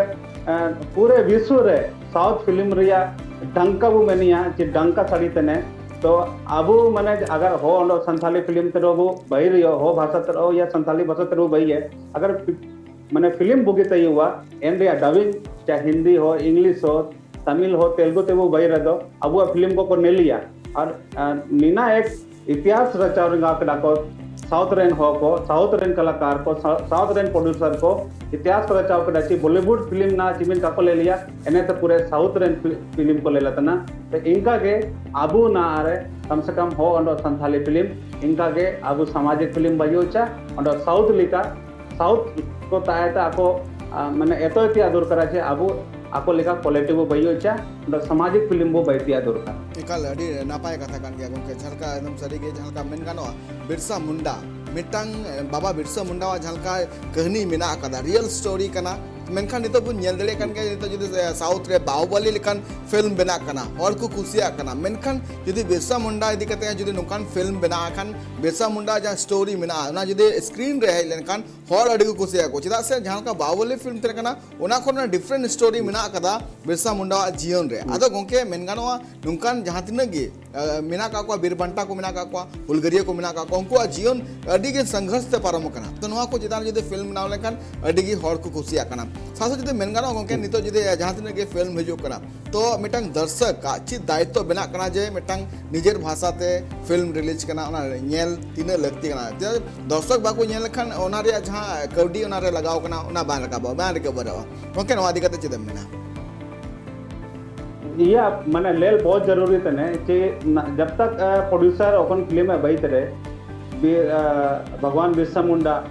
ᱯᱩᱨᱮ ᱵᱤᱥᱣ ᱨᱮ ᱥᱟᱣᱩᱛᱷ ᱯᱷᱤᱞᱢ ᱨᱮᱭᱟᱜ ᱰᱟᱝᱠᱟ ᱵᱚ ᱢᱮᱱᱤᱭᱟ ᱪᱮ ᱰᱟᱝᱠᱟ ᱥᱟᱹᱲᱤ ᱛᱮᱱᱮ᱾ ᱛᱚ ᱟᱵᱚ ᱢᱟᱱᱮ ᱟᱜᱟᱨ ᱦᱚ ᱚᱸᱰᱮ ᱥᱟᱱᱛᱷᱟᱞᱤ ᱯᱷᱤᱞᱢ ᱛᱮᱨᱚ ᱵᱚ ᱵᱟᱭᱤ ᱨᱮᱭᱚ, ᱦᱚ ᱵᱷᱟᱥᱟ ᱛᱮᱨᱚ ᱭᱟ ᱥᱟᱱᱛᱷᱟᱞᱤ ᱵᱷᱟᱥᱟ ᱛᱮᱨᱚ ᱵᱚ ᱵᱟᱭᱤᱭᱟ, ᱟᱜᱟᱨ ᱢᱟᱱᱮ ᱯᱷᱤᱞᱢ ᱵᱩᱜᱤ ᱛᱟᱭᱩᱣᱟ ᱮᱱ ᱨᱮᱭᱟᱜ ᱰᱟᱵᱤᱝ ᱪᱟ ᱦᱤᱱᱫᱤ ᱦᱚ, ᱤᱝᱞᱤᱥ ᱦᱚ, ᱛᱟᱢᱤᱞ ᱦᱚ, ᱛᱮᱞᱜᱩ ᱛᱮᱵᱚ ᱵᱟᱭᱤ ᱨᱮᱫᱚ ᱟᱵᱚᱣᱟᱜ ᱯᱷᱤᱞᱢ ᱠᱚᱠᱚ ᱱᱮᱞᱤᱭᱟ᱾ ᱟᱨ ᱱᱤᱱᱟ ᱮᱠ ᱤᱛᱤᱦᱟᱥ ᱨᱟᱪᱟᱣ ᱨᱮᱸᱜᱟ ᱠᱮᱫᱟ ᱠᱚ ᱥᱟᱣᱩᱛᱷ ᱨᱮᱱ ᱦᱚᱲ ᱠᱚ, ᱥᱟᱣᱩᱛᱷ ᱨᱮᱱ ᱠᱟᱞᱟᱠᱟᱨ ᱠᱚ, ᱥᱟᱣᱩᱛᱷ ᱨᱮᱱ ᱯᱨᱚᱰᱭᱩᱥᱟᱨ ᱠᱚ ᱤᱛᱤᱦᱟᱥ ᱠᱚ ᱨᱟᱪᱟᱣ ᱠᱮᱫᱟ ᱪᱮ ᱵᱚᱞᱤᱣᱩᱰ ᱯᱷᱤᱞᱢ ᱱᱟ ᱪᱤᱢᱤᱱ ᱠᱟᱠᱚ ᱞᱮ ᱞᱤᱭᱟ, ᱮᱱᱮ ᱛᱮ ᱯᱩᱨᱮ ᱥᱟᱣᱩᱛᱷ ᱨᱮᱱ ᱯᱷᱤᱞᱢ ᱠᱚ ᱞᱮ ᱞᱟᱛᱟᱱᱟ᱾ ᱛᱚ ᱤᱱᱠᱟ ᱜᱮ ᱟᱵᱚ ᱱᱟ ᱨᱮ ᱠᱟᱢ ᱥᱮ ᱠᱟᱢ ᱦᱚ ᱚᱸᱰᱚ ᱥᱟᱱᱛᱷᱟᱞᱤ ᱯᱷᱤᱞᱢ ᱤᱱᱠᱟ ᱜᱮ ᱟᱵᱚ ᱥᱟᱢᱟᱡᱤᱠ ᱯᱷᱤᱞᱢ ᱵᱟᱭᱩ ᱪᱟ ᱚᱸᱰᱚ ᱥᱟᱣᱩᱛᱷ ᱞᱮᱠᱟ ᱥᱟᱣᱩᱛᱷ ᱠᱚ ᱛᱟᱦᱮᱸ ᱛᱮ ᱟᱠᱚ ᱢᱟᱱᱮ ᱮᱛᱚ ᱛᱮᱭᱟᱜ ᱫᱚᱨᱠᱟᱨᱟ ᱪᱮ ᱟᱵᱚ ᱟᱠᱚ ᱞᱮᱠᱟ ᱠᱚᱞᱮᱠᱴᱤᱵᱷ ᱵᱚ ᱵᱟᱭᱩ ᱪᱟ ᱚᱸᱰᱚ ᱥᱟᱢᱟᱡᱤᱠ ᱯᱷᱤᱞᱢ ᱵᱚ ᱵᱟᱭ ᱛᱮᱭᱟᱜ ᱫᱚᱨᱠᱟᱨ᱾ ᱮᱠᱟᱞ ᱟᱹᱰᱤ ᱱᱟᱯᱟᱭ ᱠᱟᱛᱷᱟ ᱠᱟᱱ ᱜᱮᱭᱟ ᱜᱚᱢᱠᱮ᱾ ᱡᱟᱦᱟᱸ ᱞᱮᱠᱟ ᱮᱠᱫᱚᱢ ᱥᱟᱹᱨᱤ ᱜᱮ ᱡᱟᱦᱟᱸ ᱞᱮᱠᱟ ᱢᱮᱱ ᱜᱟᱱᱚᱜᱼᱟ, ᱵᱤᱨᱥᱟ ᱢᱩᱱᱰᱟ ᱢᱤᱫᱴᱟᱝ ᱵᱟᱵᱟ ᱵᱤᱨᱥᱟ ᱢᱩᱱᱰᱟᱣᱟᱜ ᱡᱟᱦᱟᱸ ᱞᱮᱠᱟ ᱠᱟᱹᱦᱱᱤ ᱢᱮᱱᱟᱜ ᱟᱠᱟᱫᱟ, ᱨᱤᱭᱮᱞ ᱥᱴᱳᱨᱤ ᱠᱟᱱᱟ᱾ ᱢᱮᱱᱠᱷᱟᱱ ᱱᱤᱛᱚᱜ ᱵᱚᱱ ᱧᱮᱞ ᱫᱟᱲᱮᱭᱟᱜ ᱠᱟᱱ ᱜᱮᱭᱟ, ᱱᱤᱛᱚᱜ ᱡᱩᱫᱤ ᱥᱟᱣᱩᱛᱷ ᱨᱮ ᱵᱟᱦᱩᱵᱟᱞᱤ ᱞᱮᱠᱟᱱ ᱯᱷᱤᱞᱢ ᱵᱮᱱᱟᱜ ᱠᱟᱱᱟ, ᱦᱚᱲ ᱠᱚ ᱠᱩᱥᱤᱭᱟᱜ ᱠᱟᱱᱟ, ᱢᱮᱱᱠᱷᱟᱱ ᱡᱩᱫᱤ ᱵᱤᱨᱥᱟ ᱢᱩᱱᱰᱟ ᱤᱫᱤ ᱠᱟᱛᱮ ᱡᱩᱫᱤ ᱱᱚᱝᱠᱟᱱ ᱯᱷᱤᱞᱢ ᱵᱮᱱᱟᱜ ᱠᱷᱟᱱ, ᱵᱤᱨᱥᱟ ᱢᱩᱱᱰᱟ ᱡᱟᱦᱟᱸ ᱥᱴᱳᱨᱤ ᱢᱮᱱᱟᱜᱼᱟ ᱚᱱᱟ ᱡᱩᱫᱤ ᱥᱠᱨᱤᱱ ᱨᱮ ᱦᱮᱡ ᱞᱮᱱᱠᱷᱟᱱ ᱦᱚᱲ ᱟᱹᱰᱤ ᱠᱚ ᱠᱩᱥᱤᱭᱟᱜᱼᱟ ᱠᱚ᱾ ᱪᱮᱫᱟᱜ ᱥᱮ ᱡᱟᱦᱟᱸ ᱞᱮᱠᱟ ᱵᱟᱦᱩᱵᱟᱞᱤ ᱯᱷᱤᱞᱢ ᱛᱟᱦᱮᱸ ᱠᱟᱱᱟ, ᱚᱱᱟ ᱠᱷᱚᱱ ᱰᱤᱯᱷᱟᱨᱮᱱᱴ ᱥᱴᱳᱨᱤ ᱢᱮᱱᱟᱜ ᱟᱠᱟᱫᱟ ᱵᱤᱨᱥᱟ ᱢᱩᱱᱰᱟᱣᱟᱜ ᱡᱤᱭᱚᱱ ᱨᱮ᱾ ᱟᱫᱚ ᱜᱚᱢᱠᱮ, ᱢᱮᱱ ᱜᱟᱱᱚᱜᱼᱟ ᱱᱚᱝᱠᱟᱱ ᱡᱟᱦᱟᱸ ᱛᱤᱱᱟᱹᱜ ᱜᱮ ᱢᱮᱱᱟᱜ ᱟᱠᱟᱫ ᱠᱚᱣᱟ, ᱵᱤᱨ ᱵᱟᱱᱴᱟ ᱠᱚ ᱢᱮᱱᱟᱜ ᱟᱠᱟᱫ ᱠᱚᱣᱟ, ᱦᱩᱞᱜᱟᱹᱨᱤᱭᱟᱹ ᱠᱚ ᱢᱮᱱᱟᱜ ᱟᱠᱟᱫ ᱠᱚᱣᱟ, ᱩᱱᱠᱩᱣᱟᱜ ᱡᱤᱭᱚᱱ ᱟᱹᱰᱤ ᱜᱮ ᱥᱚᱝᱜᱷᱚᱨᱥ ᱛᱮ ᱯᱟᱨᱚᱢ ᱟᱠᱟᱱᱟ᱾ ᱛᱚ ᱱᱚᱣᱟ ᱠᱚ ᱪᱮᱛᱟᱱ ᱨᱮ ᱡᱩᱫᱤ ᱯᱷᱤᱞᱢ ᱵᱮᱱᱟᱣ ᱞᱮᱱᱠᱷᱟᱱ ᱟᱹᱰᱤ ᱜᱮ ᱦᱚᱲ ᱠᱚ ᱠᱩᱥᱤᱭᱟᱜ ᱠᱟᱱᱟ᱾ ᱥᱟᱶ ᱥᱟᱶ ᱡᱩᱫᱤ ᱢᱮᱱ ᱜᱟᱱᱚᱜᱼᱟ ᱜᱚᱢᱠᱮ, ᱱᱤᱛᱚᱜ ᱡᱩᱫᱤ ᱡᱟᱦᱟᱸ ᱛᱤᱱᱟᱹᱜ ᱜᱮ ᱯᱷᱤᱞᱢ ᱦᱤᱡᱩᱜ ᱠᱟᱱᱟ, ᱛᱚ ᱢᱤᱫᱴᱟᱝ ᱫᱚᱨᱥᱚᱠ ᱟᱜ ᱪᱮᱫ ᱫᱟᱭᱤᱛᱛᱚ ᱵᱮᱱᱟᱜ ᱠᱟᱱᱟ ᱡᱮ ᱢᱤᱫᱴᱟᱝ ᱱᱤᱡᱮᱨ ᱵᱷᱟᱥᱟ ᱛᱮ ᱯᱷᱤᱞᱢ ᱨᱤᱞᱤᱡᱽ ᱠᱟᱱᱟ, ᱚᱱᱟ ᱧᱮᱞ ᱛᱤᱱᱟᱹᱜ ᱞᱟᱹᱠᱛᱤ ᱠᱟᱱᱟ? ᱪᱮᱫᱟᱜ ᱫᱚᱨᱥᱚᱠ ᱵᱟᱠᱚ ᱧᱮᱞ ᱞᱮᱠᱷᱟᱱ ᱚᱱᱟ ᱨᱮᱭᱟᱜ ᱡᱟᱦᱟᱸ ᱠᱟᱹᱣᱰᱤ ᱚᱱᱟ ᱨᱮ ᱞᱟᱜᱟᱣ ᱠᱟᱱᱟ, ᱚᱱᱟ ᱵᱟᱝ ᱨᱟᱠᱟᱵᱚᱜᱼᱟ, ᱵᱟᱝ ᱨᱤᱠᱟᱵᱷᱟᱨᱚᱜᱼᱟ᱾ ᱜᱚᱢᱠᱮ, ᱱᱚᱣᱟ ᱤᱫᱤ ᱠᱟᱛᱮ ᱪᱮᱫ ᱮᱢ ᱢᱮᱱᱟ? ᱤᱭᱟᱹ, ᱢᱟᱱᱮ ᱞᱮᱞ ᱵᱚᱦᱩᱛ ᱡᱟᱨᱩᱨᱤ ᱛᱟᱦᱮᱸ ᱡᱮ ᱡᱟᱵ ᱛᱟᱠ ᱯᱨᱚᱰᱭᱩᱥᱟᱨ ᱚᱠᱚᱱ ᱯᱷᱤᱞᱢ ᱮ ᱵᱟᱭ ᱛᱮᱨᱮ, ᱵᱤ-, ᱟ, ᱵᱷᱟᱜᱽᱣᱟᱱ ᱵᱤᱨᱥᱟ ᱢᱩᱱᱰᱟ,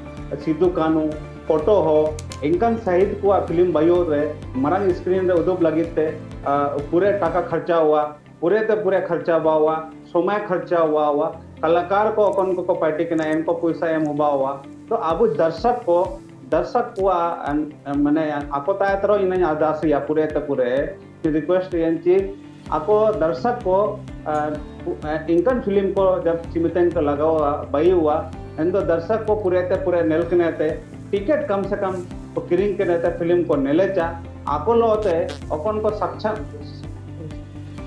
ᱥᱤᱫᱩ ᱠᱟᱹᱱᱦᱩ, ᱯᱷᱳᱴᱳ ᱦᱚ, ᱮᱱᱠᱟᱱ ᱥᱟᱦᱤᱫ ᱠᱚᱣᱟᱜ ᱯᱷᱤᱞᱢ ᱵᱟᱭᱳ ᱨᱮ ᱢᱟᱨᱟᱝ ᱥᱠᱨᱤᱱ ᱨᱮ ᱩᱫᱩᱜ ᱞᱟᱹᱜᱤᱫ ᱛᱮ, ᱟ, ᱯᱩᱨᱟᱹ ᱴᱟᱠᱟ ᱠᱷᱚᱨᱪᱟ ᱦᱩᱣᱟ, ᱯᱩᱨᱟᱹ ᱛᱮ ᱯᱩᱨᱟᱹ ᱠᱷᱚᱨᱪᱟ ᱦᱩᱣᱟ, ᱥᱚᱢᱚᱭ ᱠᱷᱚᱨᱪᱟ ᱦᱩᱣᱟ, ᱠᱟᱞᱟᱠᱟᱨ ᱠᱚ ᱚᱠᱚᱱ ᱠᱚᱠᱚ ᱯᱟᱨᱴᱤ ᱠᱟᱱᱟ, ᱮᱱᱠᱚ ᱯᱚᱭᱥᱟ ᱮᱢ ᱦᱩᱵᱟ ᱦᱩᱣᱟ᱾ ᱛᱚ ᱟᱵᱚ ᱫᱚᱨᱥᱚᱠ ᱠᱚ, ᱫᱚᱨᱥᱚᱠ ᱠᱚᱣᱟᱜ, ᱟᱱ-, ᱢᱟᱱᱮ ᱟᱠᱚ ᱛᱟᱭᱛᱨᱚ ᱤᱱᱟᱹᱧ ᱟᱨᱫᱟᱥ ᱭᱟ ᱯᱩᱨᱟᱹ ᱛᱮ ᱯᱩᱨᱟᱹ ᱨᱤᱠᱣᱮᱥᱴ ᱭᱟᱹᱧ ᱪᱮ ᱟᱠᱚ ᱫᱚᱨᱥᱚᱠ ᱠᱚ, ᱟ, ᱤᱱᱠᱟᱱ ᱯᱷᱤᱞᱢ ᱠᱚ ᱡᱟᱵ ᱪᱤᱢᱤᱛᱮᱱ ᱠᱚ ᱞᱟᱜᱟᱣᱟ, ᱵᱟᱭᱩᱣᱟ, ᱮᱱ ᱫᱚ ᱫᱚᱨᱥᱚᱠ ᱠᱚ ᱯᱩᱨᱟᱹ ᱛᱮ ᱯᱩᱨᱟᱹ ᱱᱮᱞ ᱠᱟᱱᱟ ᱛᱮ ᱴᱤᱠᱤᱴ ᱠᱟᱢ ᱥᱮ ᱠᱟᱢ ᱠᱚ ᱠᱤᱨᱤᱧ ᱠᱟᱱᱟ ᱛᱮ ᱯᱷᱤᱞᱢ ᱠᱚ ᱱᱮᱞᱮᱪᱟ, ᱟᱠᱚ ᱞᱚ ᱛᱮ ᱚᱠᱚᱱ ᱠᱚ ᱥᱟᱠᱪᱷᱟ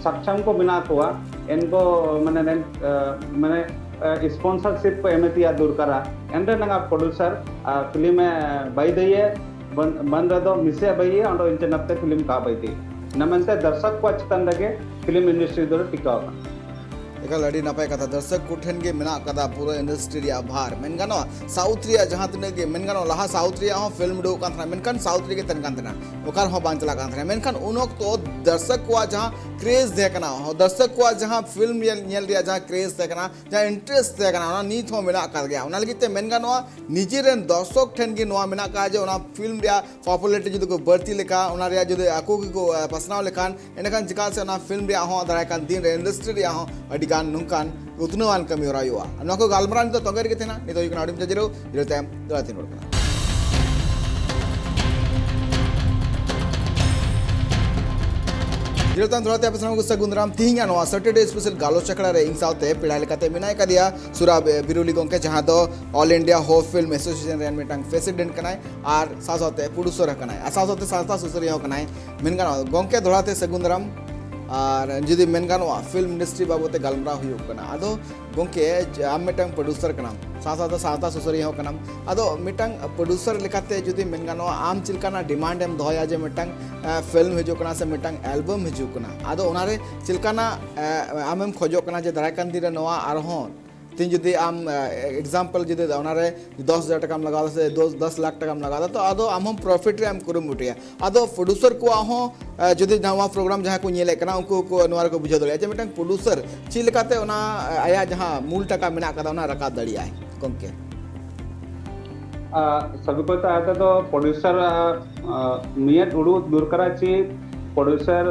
ᱥᱟᱠᱪᱷᱟᱢ ᱠᱚ ᱢᱮᱱᱟᱜ ᱠᱚᱣᱟ, ᱮᱱᱠᱚ ᱢᱟᱱᱮ ᱨᱮᱱ, ᱟ, ᱢᱟᱱᱮ, ᱟ, ᱥᱯᱚᱱᱥᱚᱨᱥᱤᱯ ᱠᱚ ᱮᱢᱮᱛᱤᱭᱟ ᱫᱚᱨᱠᱟᱨᱟ᱾ ᱮᱱᱨᱮ ᱱᱟᱝ ᱯᱨᱚᱰᱭᱩᱥᱟᱨ, ᱟ, ᱯᱷᱤᱞᱢ ᱮ ᱵᱟᱭ ᱫᱟᱹᱭᱮ, ᱵᱟᱱ, ᱵᱟᱱ ᱨᱮᱫᱚ ᱢᱤᱥᱮ ᱵᱟᱭᱮ, ᱚᱸᱰᱮ ᱤᱱᱪᱮ ᱱᱟᱯᱛᱮ ᱯᱷᱤᱞᱢ ᱠᱟ ᱵᱟᱭ ᱫᱟᱹᱭᱮ᱾ ᱱᱟᱢᱮᱱᱛᱮ ᱫᱚᱨᱥᱚᱠ ᱠᱚᱣᱟᱜ ᱪᱮᱛᱟᱱ ᱨᱮᱜᱮ ᱯᱷᱤᱞᱢ ᱤᱱᱰᱟᱥᱴᱨᱤ ᱫᱚ ᱴᱤᱠᱟᱣ ᱟᱠᱟᱱᱟ᱾ ᱮᱠᱟᱞ ᱟᱹᱰᱤ ᱱᱟᱯᱟᱭ ᱠᱟᱛᱷᱟ, ᱫᱚᱨᱥᱚᱠ ᱠᱚᱴᱷᱮᱱ ᱜᱮ ᱢᱮᱱᱟᱜ ᱟᱠᱟᱫᱟ ᱯᱩᱨᱟᱹ ᱤᱱᱰᱟᱥᱴᱨᱤ ᱨᱮᱭᱟᱜ ᱵᱷᱟᱨ᱾ ᱢᱮᱱ ᱜᱟᱱᱚᱜᱼᱟ, ᱥᱟᱣᱩᱛᱷ ᱨᱮᱭᱟᱜ ᱡᱟᱦᱟᱸ ᱛᱤᱱᱟᱹᱜ ᱜᱮ, ᱢᱮᱱ ᱜᱟᱱᱚᱜᱼᱟ, ᱞᱟᱦᱟ ᱥᱟᱣᱩᱛᱷ ᱨᱮᱭᱟᱜ ᱦᱚᱸ ᱯᱷᱤᱞᱢ ᱩᱰᱩᱠᱚᱜ ᱠᱟᱱ ᱛᱟᱦᱮᱱᱟ, ᱢᱮᱱᱠᱷᱟᱱ ᱥᱟᱣᱩᱛᱷ ᱨᱮᱜᱮ ᱛᱟᱦᱮᱱ ᱠᱟᱱ ᱛᱟᱦᱮᱱᱟ, ᱚᱠᱟ ᱨᱮᱦᱚᱸ ᱵᱟᱝ ᱪᱟᱞᱟᱜ ᱠᱟᱱ ᱛᱟᱦᱮᱱᱟ᱾ ᱢᱮᱱᱠᱷᱟᱱ ᱩᱱ ᱚᱠᱛᱚ ᱫᱚᱨᱥᱚᱠ ᱠᱚᱣᱟᱜ ᱡᱟᱦᱟᱸ ᱠᱨᱮᱡᱽ ᱛᱟᱦᱮᱸ ᱠᱟᱱᱟ, ᱫᱚᱨᱥᱚᱠ ᱠᱚᱣᱟᱜ ᱡᱟᱦᱟᱸ ᱯᱷᱤᱞᱢ ᱧᱮᱞ, ᱧᱮᱞ ᱨᱮᱭᱟᱜ ᱡᱟᱦᱟᱸ ᱠᱨᱮᱡᱽ ᱛᱟᱦᱮᱸ ᱠᱟᱱᱟ, ᱡᱟᱦᱟᱸ ᱤᱱᱴᱟᱨᱮᱥᱴ ᱛᱟᱦᱮᱸ ᱠᱟᱱᱟ, ᱚᱱᱟ ᱱᱤᱛ ᱦᱚᱸ ᱢᱮᱱᱟᱜ ᱟᱠᱟᱫ ᱜᱮᱭᱟ᱾ ᱚᱱᱟ ᱞᱟᱹᱜᱤᱫ ᱛᱮ ᱢᱮᱱ ᱜᱟᱱᱚᱜᱼᱟ, ᱱᱤᱡᱮᱨᱮᱱ ᱫᱚᱨᱥᱚᱠ ᱴᱷᱮᱱ ᱜᱮ ᱱᱚᱣᱟ ᱢᱮᱱᱟᱜ ᱟᱠᱟᱫ ᱡᱮ ᱚᱱᱟ ᱯᱷᱤᱞᱢ ᱨᱮᱭᱟᱜ ᱯᱚᱯᱩᱞᱟᱨᱤᱴᱤ ᱡᱩᱫᱤ ᱠᱚ ᱵᱟᱹᱲᱛᱤ ᱞᱮᱠᱷᱟᱱ, ᱚᱱᱟ ᱨᱮᱭᱟᱜ ᱡᱩᱫᱤ ᱟᱠᱚ ᱜᱮᱠᱚ, ᱟ, ᱯᱟᱥᱱᱟᱣ ᱞᱮᱠᱷᱟᱱ, ᱮᱸᱰᱮᱠᱷᱟᱱ ᱪᱮᱫᱟᱜ ᱥᱮ ᱚᱱᱟ ᱯᱷᱤᱞᱢ ᱨᱮᱭᱟᱜ ᱦᱚᱸ ᱫᱟᱨᱟᱭ ᱠᱟᱱ ᱫᱤᱱ ᱨᱮ ᱤᱱᱰᱟᱥᱴᱨᱤ ᱨᱮᱭᱟᱜ ᱦᱚᱸ ᱟᱹᱰᱤ ᱜᱟᱱ ᱱᱚᱝᱠᱟᱱ ᱩᱛᱱᱟᱹᱣᱟᱱ ᱠᱟᱹᱢᱤ ᱦᱚᱨᱟ ᱦᱩᱭᱩᱜᱼᱟ᱾ ᱱᱚᱣᱟ ᱠᱚ ᱜᱟᱞᱢᱟᱨᱟᱣ ᱱᱤᱛᱚᱜ ᱛᱚᱸᱜᱮ ᱨᱮᱜᱮ ᱛᱟᱦᱮᱱᱟ᱾ ᱱᱤᱛᱚᱜ ᱦᱩᱭᱩᱜ ᱠᱟᱱᱟ ᱟᱹᱰᱤ ᱢᱚᱡᱟ ᱡᱤᱨᱟᱹᱣ, ᱡᱤᱨᱟᱹᱣ ᱛᱟᱭᱚᱢ ᱫᱚᱦᱲᱟ ᱛᱮ ᱨᱩᱣᱟᱹᱲ ᱠᱟᱱᱟ᱾ ᱡᱤᱨᱟᱹᱣ ᱛᱟᱭᱚᱢ ᱫᱚᱦᱲᱟ ᱛᱮ ᱟᱯᱮ ᱥᱟᱱᱟᱢ ᱠᱚ ᱥᱟᱹᱜᱩᱱ ᱫᱟᱨᱟᱢ᱾ ᱛᱤᱦᱤᱧᱟᱜ ᱱᱚᱣᱟ ᱥᱟᱴᱟᱨᱰᱮ ᱥᱯᱮᱥᱟᱞ ᱜᱟᱞᱚᱪ ᱟᱠᱷᱲᱟ ᱨᱮ ᱤᱧ ᱥᱟᱶᱛᱮ ᱯᱮᱲᱟ ᱞᱮᱠᱟᱛᱮ ᱢᱮᱱᱟᱭ ᱠᱟᱫᱮᱭᱟ ᱥᱩᱨᱟᱵ ᱵᱤᱨᱩᱞᱤ ᱜᱚᱢᱠᱮ, ᱡᱟᱦᱟᱸ ᱫᱚ ᱚᱞ ᱤᱱᱰᱤᱭᱟ ᱦᱳ ᱯᱷᱤᱞᱢ ᱮᱥᱳᱥᱤᱭᱮᱥᱚᱱ ᱨᱮᱱ ᱢᱤᱫᱴᱟᱝ ᱯᱨᱮᱥᱤᱰᱮᱱᱴ ᱠᱟᱱᱟᱭ ᱟᱨ ᱥᱟᱶ ᱥᱟᱶᱛᱮ ᱯᱨᱚᱰᱭᱩᱥᱟᱨ ᱦᱚᱸ ᱠᱟᱱᱟᱭ ᱟᱨ ᱥᱟᱶ ᱥᱟᱶᱛᱮ ᱥᱟᱶᱛᱟ ᱥᱩᱥᱟᱹᱨᱤᱭᱟᱹ ᱦᱚᱸ ᱠᱟᱱᱟᱭ᱾ ᱢᱮᱱ ᱜᱟᱱᱚᱜᱼᱟ, ᱜᱚᱢᱠᱮ ᱫᱚᱦᱲᱟ ᱛᱮ ᱥᱟᱹᱜᱩᱱ ᱫᱟᱨᱟᱢ᱾ ᱟᱨ ᱡᱩᱫᱤ ᱢᱮᱱ ᱜᱟᱱᱚᱜᱼᱟ, ᱯᱷᱤᱞᱢ ᱤᱱᱰᱟᱥᱴᱨᱤ ᱵᱟᱵᱚᱫ ᱛᱮ ᱜᱟᱞᱢᱟᱨᱟᱣ ᱦᱩᱭᱩᱜ ᱠᱟᱱᱟ, ᱟᱫᱚ ᱜᱚᱢᱠᱮ, ᱟᱢ ᱢᱤᱫᱴᱟᱝ ᱯᱨᱚᱰᱭᱩᱥᱟᱨ ᱠᱟᱱᱟᱢ, ᱥᱟᱶ ᱥᱟᱶᱛᱮ ᱥᱟᱶᱛᱟ ᱥᱩᱥᱟᱹᱨᱤᱭᱟᱹ ᱦᱚᱸ ᱠᱟᱱᱟᱢ᱾ ᱟᱫᱚ ᱢᱤᱫᱴᱟᱝ ᱯᱨᱚᱰᱭᱩᱥᱟᱨ ᱞᱮᱠᱟᱛᱮ ᱡᱩᱫᱤ ᱢᱮᱱ ᱜᱟᱱᱚᱜᱼᱟ, ᱟᱢ ᱪᱮᱫ ᱞᱮᱠᱟᱱᱟᱜ ᱰᱤᱢᱟᱱᱰ ᱮᱢ ᱫᱚᱦᱚᱭᱟ ᱡᱮ ᱢᱤᱫᱴᱟᱝ ᱯᱷᱤᱞᱢ ᱦᱤᱡᱩᱜ ᱠᱟᱱᱟ ᱥᱮ ᱢᱤᱫᱴᱟᱝ ᱮᱞᱵᱟᱢ ᱦᱤᱡᱩᱜ ᱠᱟᱱᱟ, ᱟᱫᱚ ᱚᱱᱟᱨᱮ ᱪᱮᱫ ᱞᱮᱠᱟᱱᱟᱜ ᱟᱢᱮᱢ ᱠᱷᱚᱡᱚᱜ ᱠᱟᱱᱟ ᱡᱮ ᱫᱟᱨᱟᱭ ᱠᱟᱱ ᱫᱤᱱ ᱨᱮ ᱱᱚᱣᱟ ᱟᱨᱦᱚᱸ ᱛᱤᱦᱤᱧ ᱡᱩᱫᱤ ᱟᱢ ᱮᱠᱡᱟᱢᱯᱚᱞ ᱡᱩᱫᱤ ᱚᱱᱟᱨᱮ ᱫᱚᱥ ᱦᱟᱡᱟᱨ ᱴᱟᱠᱟᱢ ᱞᱟᱜᱟᱣ ᱫᱟ ᱥᱮ ᱫᱚᱥ ᱞᱟᱠᱷ ᱴᱟᱠᱟᱢ ᱞᱟᱜᱟᱣ ᱫᱟ, ᱛᱚ ᱟᱫᱚ ᱟᱢ ᱦᱚᱸ ᱯᱨᱚᱯᱷᱤᱴ ᱨᱮᱭᱟᱜ ᱮᱢ ᱠᱩᱨᱩᱢᱩᱴᱩᱭᱟ᱾ ᱟᱫᱚ ᱯᱨᱚᱰᱭᱩᱥᱟᱨ ᱠᱚᱣᱟᱜ ᱦᱚᱸ ᱡᱩᱫᱤ ᱱᱚᱣᱟ ᱯᱨᱳᱜᱨᱟᱢ ᱡᱟᱦᱟᱸᱭ ᱠᱚ ᱧᱮᱞᱮᱫ ᱠᱟᱱᱟ, ᱩᱱᱠᱩ ᱠᱚ ᱱᱚᱣᱟ ᱨᱮᱠᱚ ᱵᱩᱡᱷᱟᱹᱣ ᱫᱟᱲᱮᱭᱟᱜᱼᱟ ᱡᱮ ᱢᱤᱫᱴᱟᱝ ᱯᱨᱚᱰᱭᱩᱥᱟᱨ ᱪᱮᱫ ᱞᱮᱠᱟᱛᱮ ᱚᱱᱟ ᱟᱭᱟᱜ ᱡᱟᱦᱟᱸ ᱢᱩᱞ ᱴᱟᱠᱟ ᱢᱮᱱᱟᱜ ᱠᱟᱫᱟ, ᱚᱱᱟ ᱨᱟᱠᱟᱵ ᱫᱟᱲᱮᱭᱟᱜᱼᱟᱭ᱾ ᱜᱚᱢᱠᱮ, ᱥᱟᱵᱤᱠᱚᱛᱟ ᱟᱭᱛᱮ ᱫᱚ ᱯᱨᱚᱰᱭᱩᱥᱟᱨ ᱢᱤᱭᱟᱴ ᱩᱲᱩ ᱫᱚᱨᱠᱟᱨᱟ ᱪᱮ ᱯᱨᱚᱰᱭᱩᱥᱟᱨ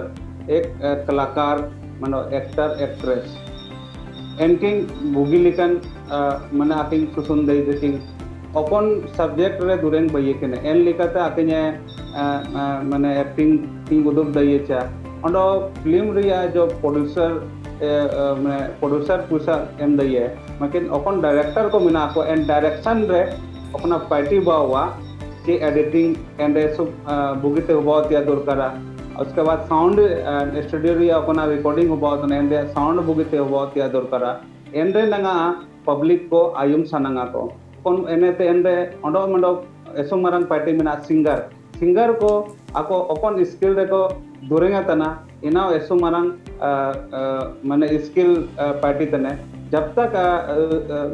ᱮᱠ ᱠᱟᱞᱟᱠᱟᱨ ᱢᱟᱱᱮ ᱮᱠᱴᱟᱨ ᱮᱠᱴᱨᱮᱥ ᱮᱱᱠᱤᱱ ᱵᱩᱜᱤ ᱞᱮᱠᱟᱱ ᱢᱟᱱᱮ ᱟᱹᱠᱤᱱ ᱥᱩᱥᱩᱱ ᱫᱟᱹᱭ ᱫᱟᱹᱠᱤᱱ ᱚᱠᱚᱱ ᱥᱟᱵᱡᱮᱠᱴ ᱨᱮ ᱫᱩᱨᱮᱝ ᱵᱟᱹᱭᱮ ᱠᱟᱱᱟ ᱮᱱ ᱞᱮᱠᱟᱛᱮ ᱟᱹᱠᱤᱧᱮ ᱢᱟᱱᱮ ᱮᱠᱴᱤᱝ ᱛᱤᱧ ᱩᱫᱩᱜ ᱫᱟᱹᱭᱮ ᱪᱟ ᱚᱸᱰᱮ ᱯᱷᱤᱞᱢ ᱨᱮᱭᱟᱜ ᱡᱚ ᱯᱨᱚᱰᱭᱩᱥᱟᱨ ᱢᱟᱱᱮ ᱯᱨᱚᱰᱭᱩᱥᱟᱨ ᱯᱚᱭᱥᱟ ᱮᱢ ᱫᱟᱹᱭᱮ ᱢᱟᱠᱤᱱ ᱚᱠᱚᱱ ᱰᱟᱭᱨᱮᱠᱴᱟᱨ ᱠᱚ ᱢᱮᱱᱟᱜ ᱠᱚ ᱮᱱ ᱰᱟᱭᱨᱮᱠᱥᱚᱱ ᱨᱮ ᱚᱠᱚᱱᱟ ᱯᱟᱨᱴᱤ ᱵᱟᱣᱟ ᱪᱮ ᱮᱰᱤᱴᱤᱝ ᱮᱱᱰᱮ ᱥᱩᱵ ᱵᱩᱜᱤᱛᱮ ᱦᱚᱵᱟᱣ ᱛᱮᱭᱟ ᱫᱚᱨᱠᱟᱨᱟ᱾ ᱩᱥᱠᱮ ᱵᱟᱫ ᱥᱟᱣᱩᱱᱰ ᱥᱴᱩᱰᱤᱭᱳ ᱨᱮᱭᱟᱜ ᱚᱠᱚᱱᱟ ᱨᱮᱠᱚᱨᱰᱤᱝ ᱦᱚᱵᱟᱣ ᱛᱮ ᱮᱱᱰᱮ ᱥᱟᱣᱩᱱᱰ ᱵᱩᱜᱤᱛᱮ ᱦᱚᱵᱟᱣ ᱛᱮᱭᱟ ᱫᱚᱨᱠᱟᱨᱟ᱾ ᱮᱱᱰᱮ ᱱᱟᱝᱟ ᱯᱟᱵᱽᱞᱤᱠ ᱠᱚ ᱟᱭᱩᱢ ᱥᱟᱱᱟᱝᱟ ᱠᱚ ᱚᱠᱚᱱ ᱮᱱᱮᱛᱮ ᱮᱱᱰᱮ ᱚᱸᱰᱚ ᱢᱚᱸᱰᱚ ᱮᱥᱚ ᱢᱟᱨᱟᱝ ᱯᱟᱨᱴᱤ ᱢᱮᱱᱟᱜ ᱥᱤᱝᱜᱟᱨ ᱥᱤᱝᱜᱟᱨ ᱠᱚ ᱟᱠᱚ ᱚᱠᱚᱱ ᱥᱠᱤᱞ ᱨᱮᱠᱚ ᱫᱩᱨᱮᱝᱟ ᱛᱟᱱᱟ ᱤᱱᱟᱣ ᱮᱥᱚ ᱢᱟᱨᱟᱝ ᱢᱟᱱᱮ ᱥᱠᱤᱞ ᱯᱟᱨᱴᱤ ᱛᱟᱱᱮ ᱡᱟᱵ ᱛᱟᱠ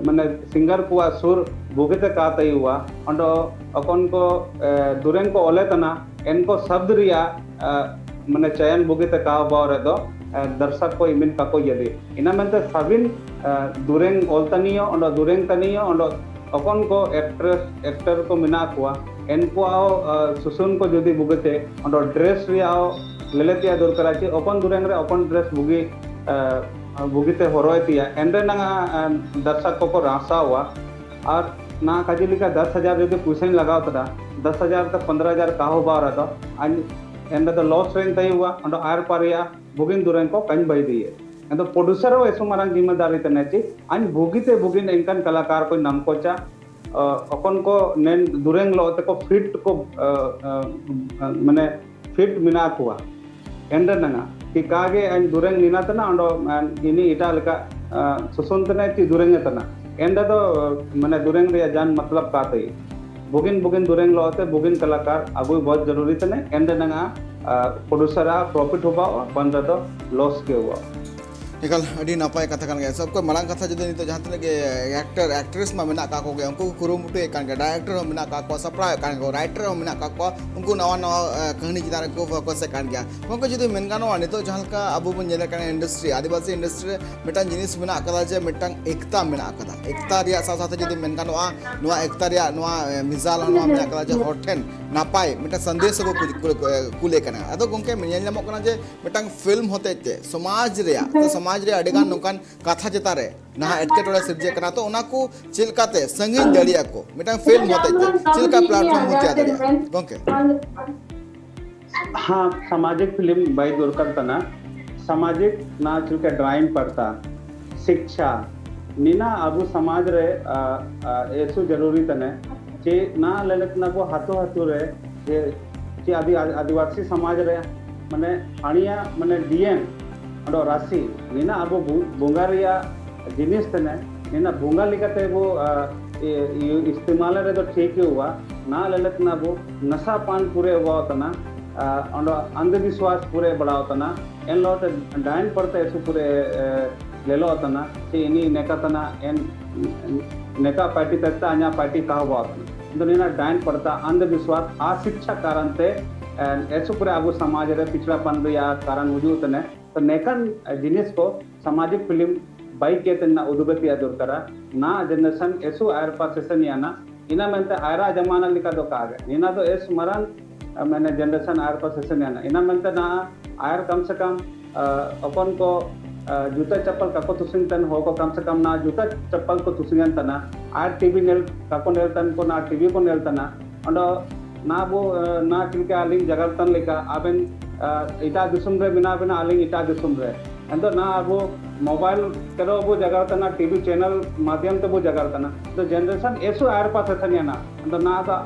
ᱢᱟᱱᱮ ᱥᱤᱝᱜᱟᱨ ᱠᱚᱣᱟᱜ ᱥᱩᱨ ᱵᱩᱜᱤᱛᱮ ᱠᱟ ᱛᱟᱭᱩᱣᱟ ᱚᱸᱰᱚ ᱚᱠᱚᱱ ᱠᱚ ᱫᱩᱨᱮᱝ ᱠᱚ ᱚᱞᱮ ᱛᱟᱱᱟ ᱮᱱᱠᱚ ᱥᱟᱵᱫ ᱨᱮᱭᱟᱜ ᱢᱟᱱᱮ ᱪᱚᱭᱚᱱ ᱵᱩᱜᱤᱛᱮ ᱠᱟᱣ ᱵᱟᱣ ᱨᱮᱫᱚ ᱫᱟᱨᱥᱟᱠ ᱠᱚ ᱤᱢᱤᱱ ᱠᱟᱠᱚ ᱡᱟᱹᱫᱤ ᱤᱱᱟ ᱢᱮᱱᱛᱮ ᱥᱟᱵᱤᱱ ᱫᱩᱨᱮᱝ ᱚᱞ ᱛᱟᱱᱤᱭᱚ ᱚᱸᱰᱚ ᱫᱩᱨᱮᱝ ᱛᱟᱱᱤᱭᱚ ᱚᱸᱰᱚ ᱚᱠᱚᱱ ᱠᱚ ᱮᱠᱴᱨᱮᱥ ᱮᱠᱴᱟᱨ ᱠᱚ ᱢᱮᱱᱟᱜ ᱠᱚᱣᱟ ᱮᱱᱠᱩᱣᱟᱜ ᱦᱚᱸ ᱥᱩᱥᱩᱱ ᱠᱚ ᱡᱩᱫᱤ ᱵᱩᱜᱤᱛᱮ ᱚᱸᱰᱚ ᱰᱨᱮᱥ ᱨᱮᱭᱟᱜ ᱦᱚᱸ ᱞᱮᱞᱮ ᱛᱮᱭᱟᱜ ᱫᱚᱨᱠᱟᱨᱟ ᱪᱮ ᱚᱠᱚᱱ ᱫᱩᱨᱮᱝ ᱨᱮ ᱚᱠᱚᱱ ᱰᱨᱮᱥ ᱵᱩᱜᱤ ᱵᱩᱜᱤᱛᱮ ᱦᱚᱨᱚᱭ ᱛᱮᱭᱟ ᱮᱱᱰᱮ ᱱᱟᱝᱟ ᱫᱟᱨᱥᱟᱠ ᱠᱚᱠᱚ ᱨᱟᱥᱟᱣᱟ᱾ ᱟᱨ ᱱᱟ ᱠᱟᱡᱮ ᱞᱮᱠᱟ ᱫᱟᱥ ᱦᱟᱡᱟᱨ ᱡᱩᱫᱤ ᱯᱩᱭᱥᱟᱹᱧ ᱞᱟᱜᱟᱣ ᱛᱮᱫᱟ ᱫᱟᱥ ᱦᱟᱡᱟᱨ ᱛᱮ ᱯᱚᱱᱫᱽᱨᱚ ᱦᱟᱡᱟᱨ ᱠᱟᱦᱚ ᱵᱟᱣ ᱨᱮᱫᱚ ᱟᱧ ᱮᱱᱰᱮ ᱫᱚ ᱞᱚᱥ ᱨᱮᱧ ᱛᱟᱭᱩᱣᱟ ᱚᱸᱰᱚ ᱟᱨ ᱯᱟᱨᱮᱭᱟ ᱵᱩᱜᱤᱱ ᱫᱩᱨᱮᱝ ᱠᱚ ᱠᱟᱹᱧ ᱵᱟᱹᱭ ᱫᱤᱭᱮ᱾ ᱟᱫᱚ ᱯᱨᱚᱰᱭᱩᱥᱟᱨ ᱦᱚᱸ ᱮᱥᱚ ᱢᱟᱨᱟᱝ ᱡᱤᱢᱢᱮᱫᱟᱨᱤ ᱛᱮ ᱱᱮᱪᱤ ᱟᱧ ᱵᱩᱜᱤᱛᱮ ᱵᱩᱜᱤᱱ ᱮᱱᱠᱟᱱ ᱠᱟᱞᱟᱠᱟᱨ ᱠᱚᱧ ᱱᱟᱢ ᱠᱚᱪᱟ ᱚᱠᱚᱱ ᱠᱚ ᱱᱮᱱ ᱫᱩᱨᱮᱝ ᱞᱚ ᱛᱮᱠᱚ ᱯᱷᱤᱴ ᱠᱚ ᱢᱟᱱᱮ ᱯᱷᱤᱴ ᱢᱮᱱᱟᱜ ᱠᱚᱣᱟ᱾ ᱮᱱᱰᱮ ᱱᱟᱝᱟ ᱠᱤ ᱠᱟᱜᱮ ᱟᱧ ᱫᱩᱨᱮᱝ ᱱᱤᱱᱟ ᱛᱮᱱᱟ ᱚᱸᱰᱚ ᱤᱱᱤ ᱮᱴᱟᱜ ᱞᱮᱠᱟ ᱥᱩᱥᱩᱱ ᱛᱮᱱᱟ ᱪᱤ ᱫᱩᱨᱮᱝ ᱛᱮᱱᱟ ᱮᱱᱰᱮ ᱫᱚ ᱢᱟᱱᱮ ᱫᱩᱨᱮᱝ ᱨᱮᱭᱟᱜ ᱡᱟᱱ ᱢᱚᱛᱞᱚᱵ ᱠᱟ ᱛᱟᱭ? ᱵᱩᱜᱤᱱ ᱵᱩᱜᱤᱱ ᱫᱩᱨᱮᱝ ᱞᱚ ᱛᱮ ᱵᱩᱜᱤᱱ ᱠᱟᱞᱟᱠᱟᱨ ᱟᱹᱜᱩᱭ ᱵᱚᱦᱩᱛ ᱡᱟᱹᱨᱩᱨᱤ ᱛᱮᱱᱮ, ᱮᱱᱰᱮ ᱱᱟᱝ ᱟ, ᱯᱨᱚᱰᱭᱩᱥᱟᱨ ᱟ ᱯᱨᱚᱯᱷᱤᱴ ᱦᱚᱵᱟᱣ, ᱵᱟᱝ ᱨᱮ ᱫᱚ ᱞᱚᱥ ᱜᱮ ᱦᱩᱭᱩᱜᱼᱟ᱾ ᱮᱠᱟᱞ ᱟᱹᱰᱤ ᱱᱟᱯᱟᱭ ᱠᱟᱛᱷᱟ ᱠᱟᱱ ᱜᱮᱭᱟ᱾ ᱥᱚᱵ ᱠᱚ ᱢᱟᱲᱟᱝ ᱠᱟᱛᱷᱟ ᱡᱩᱫᱤ ᱱᱤᱛᱚᱜ ᱡᱟᱦᱟᱸ ᱛᱤᱱᱟᱹᱜ ᱜᱮ ᱮᱠᱴᱟᱨ ᱮᱠᱴᱨᱮᱥ ᱢᱟ ᱢᱮᱱᱟᱜ ᱠᱟᱜ ᱠᱚᱜᱮ, ᱩᱱᱠᱩ ᱠᱚ ᱠᱩᱨᱩᱢᱩᱴᱩᱭᱮᱫ ᱠᱟᱱ ᱜᱮᱭᱟ, ᱰᱟᱭᱨᱮᱠᱴᱚᱨ ᱦᱚᱸ ᱢᱮᱱᱟᱜ ᱠᱟᱜ ᱠᱚᱣᱟ, ᱥᱟᱯᱲᱟᱣᱮᱫ ᱠᱟᱱ ᱜᱮᱭᱟ, ᱨᱟᱭᱴᱟᱨ ᱦᱚᱸ ᱢᱮᱱᱟᱜ ᱠᱟᱜ ᱠᱚᱣᱟ, ᱩᱱᱠᱩ ᱱᱟᱣᱟ ᱱᱟᱣᱟ ᱮ, ᱠᱟᱹᱦᱱᱤ ᱪᱮᱛᱟᱱ ᱨᱮᱠᱚ ᱯᱷᱳᱠᱟᱥᱮᱫ ᱠᱟᱱ ᱜᱮᱭᱟ᱾ ᱜᱚᱢᱠᱮ ᱡᱩᱫᱤ ᱢᱮᱱ ᱜᱟᱱᱚᱜᱼᱟ, ᱱᱤᱛᱚᱜ ᱡᱟᱦᱟᱸ ᱞᱮᱠᱟ ᱟᱵᱚ ᱵᱚᱱ ᱧᱮᱞᱮᱫ ᱠᱟᱱᱟ ᱤᱱᱰᱟᱥᱴᱨᱤ, ᱟᱹᱫᱤᱵᱟᱹᱥᱤ ᱤᱱᱰᱟᱥᱴᱨᱤ ᱨᱮ ᱢᱤᱫᱴᱟᱝ ᱡᱤᱱᱤᱥ ᱢᱮᱱᱟᱜ ᱠᱟᱫᱟ ᱡᱮ ᱢᱤᱫᱴᱟᱝ ᱮᱠᱛᱟ ᱢᱮᱱᱟᱜ ᱠᱟᱫᱟ᱾ ᱮᱠᱛᱟ ᱨᱮᱭᱟᱜ ᱥᱟᱶ ᱥᱟᱶᱛᱮ ᱡᱩᱫᱤ ᱢᱮᱱ ᱜᱟᱱᱚᱜᱼᱟ, ᱱᱚᱣᱟ ᱮᱠᱛᱟ ᱨᱮᱭᱟᱜ ᱱᱚᱣᱟ ᱮ, ᱢᱤᱥᱟᱞ ᱦᱚᱸ ᱱᱚᱣᱟ ᱢᱮᱱᱟᱜ ᱠᱟᱫᱟ ᱡᱮ ᱦᱚᱲ ᱴᱷᱮᱱ ᱱᱟᱯᱟᱭ ᱢᱤᱫᱴᱟᱝ ᱥᱟᱸᱫᱮᱥ ᱦᱚᱸᱠᱚ ᱠᱩᱞ- ᱠᱩᱞ- ᱠᱩᱞᱮᱫ ᱠᱟᱱᱟ᱾ ᱟᱫᱚ ᱜᱚᱢᱠᱮ ᱧᱮᱞ ᱧᱟᱢᱚᱜ ᱠᱟᱱᱟ ᱡᱮ ᱢᱤᱫᱴᱟᱝ ᱯᱷᱤᱞᱢ ᱦᱚᱛᱮᱡ ᱛᱮ ᱥᱚᱢᱟᱡᱽ ᱨᱮᱭᱟᱜ ᱛᱚ ᱥᱚᱢᱟᱡᱽ ᱨᱮ ᱟᱹᱰᱤᱜᱟᱱ ᱱᱚᱝᱠᱟᱱ ᱠᱟᱛᱷᱟ ᱪᱮᱛᱟᱱ ᱨᱮ ᱱᱟᱦᱟᱜ ᱮᱴᱠᱮᱴᱚᱬᱮ ᱥᱤᱨᱡᱟᱹᱜ ᱠᱟᱱᱟ, ᱛᱚ ᱚᱱᱟ ᱠᱚ ᱪᱮᱫ ᱞᱮᱠᱟᱛᱮ ᱥᱟᱺᱜᱤᱧ ᱫᱟᱲᱮᱭᱟᱜᱼᱟ ᱠᱚ, ᱢᱤᱫᱴᱟᱝ ᱯᱷᱤᱞᱢ ᱦᱚᱛᱮᱡ ᱛᱮ ᱪᱮᱫ ᱞᱮᱠᱟ ᱯᱞᱟᱴᱯᱷᱚᱨᱢ ᱵᱚᱱ ᱛᱮᱭᱟᱨ ᱫᱟᱲᱮᱭᱟᱜᱼᱟ ᱜᱚᱢᱠᱮ? हाँ, सामाजिक फिल्म बाई दरकार तना। सामाजिक ना चुके ड्राइंग पड़ता, शिक्षा नीना अबु समाज रे आ, आ, ऐसु जरूरी तने जे ना लेने तना को हाथो हाथो रे जे जे आदि आदिवासी समाज रे माने हानिया माने डीएम अंडो राशि नीना अबु बु- बुंगारिया जिनिस तने नीना बुंगा लिकते बो आ, ए- ए- इस्तेमाल रे तो ठीक ही हुआ ना लेने तना बो नशा पान पूरे हुआ तना आ, अंडो अंधविश्वास पूरे बढ़ाओ तना एन लो ते डायन पड़ते ऐसु पूरे ए, लेलो तना कि इनी नेका तना एन नेका पार्टी तत्ता अन्या पार्टी कहा हुआ तना तो नीना डायन पड़ता अंधविश्वास अशिक्षा कारण ते एन ऐसु पूरे आगु समाज रे पिछड़ापन रे या कारण वजू तने तो नेकन जिनिस को सामाजिक फिल्म बाई के तना उदुगति या दरकारा ना जनरेशन ऐसु आयर पास सेशन या ना इना मेंते आयरा जमाना लिका दो कागे इना दो एस मरन मैंने जनरेशन आयर पास सेशन या ना इना मेंते ना आयर कम से कम अपन को जूता चप्पल का को तुसिंग तन हो को कम से कम ना जूता चप्पल को तुसिंगन तना आयर टीवी नेल का को नेल तन को ना टीवी को नेल तना अंडो ना बो ना चिलके आलिंग जगरतन लेका आबेन इटा दिसुम रे बिना बिना आलिंग इटा दिसुम रे एंदो ना अबो मोबाइल तेरो अबो जगरतना टीवी चैनल माध्यम ते बो जगरतना तो जनरेशन एसु आयर पास एथनिया ना एंदो ना दा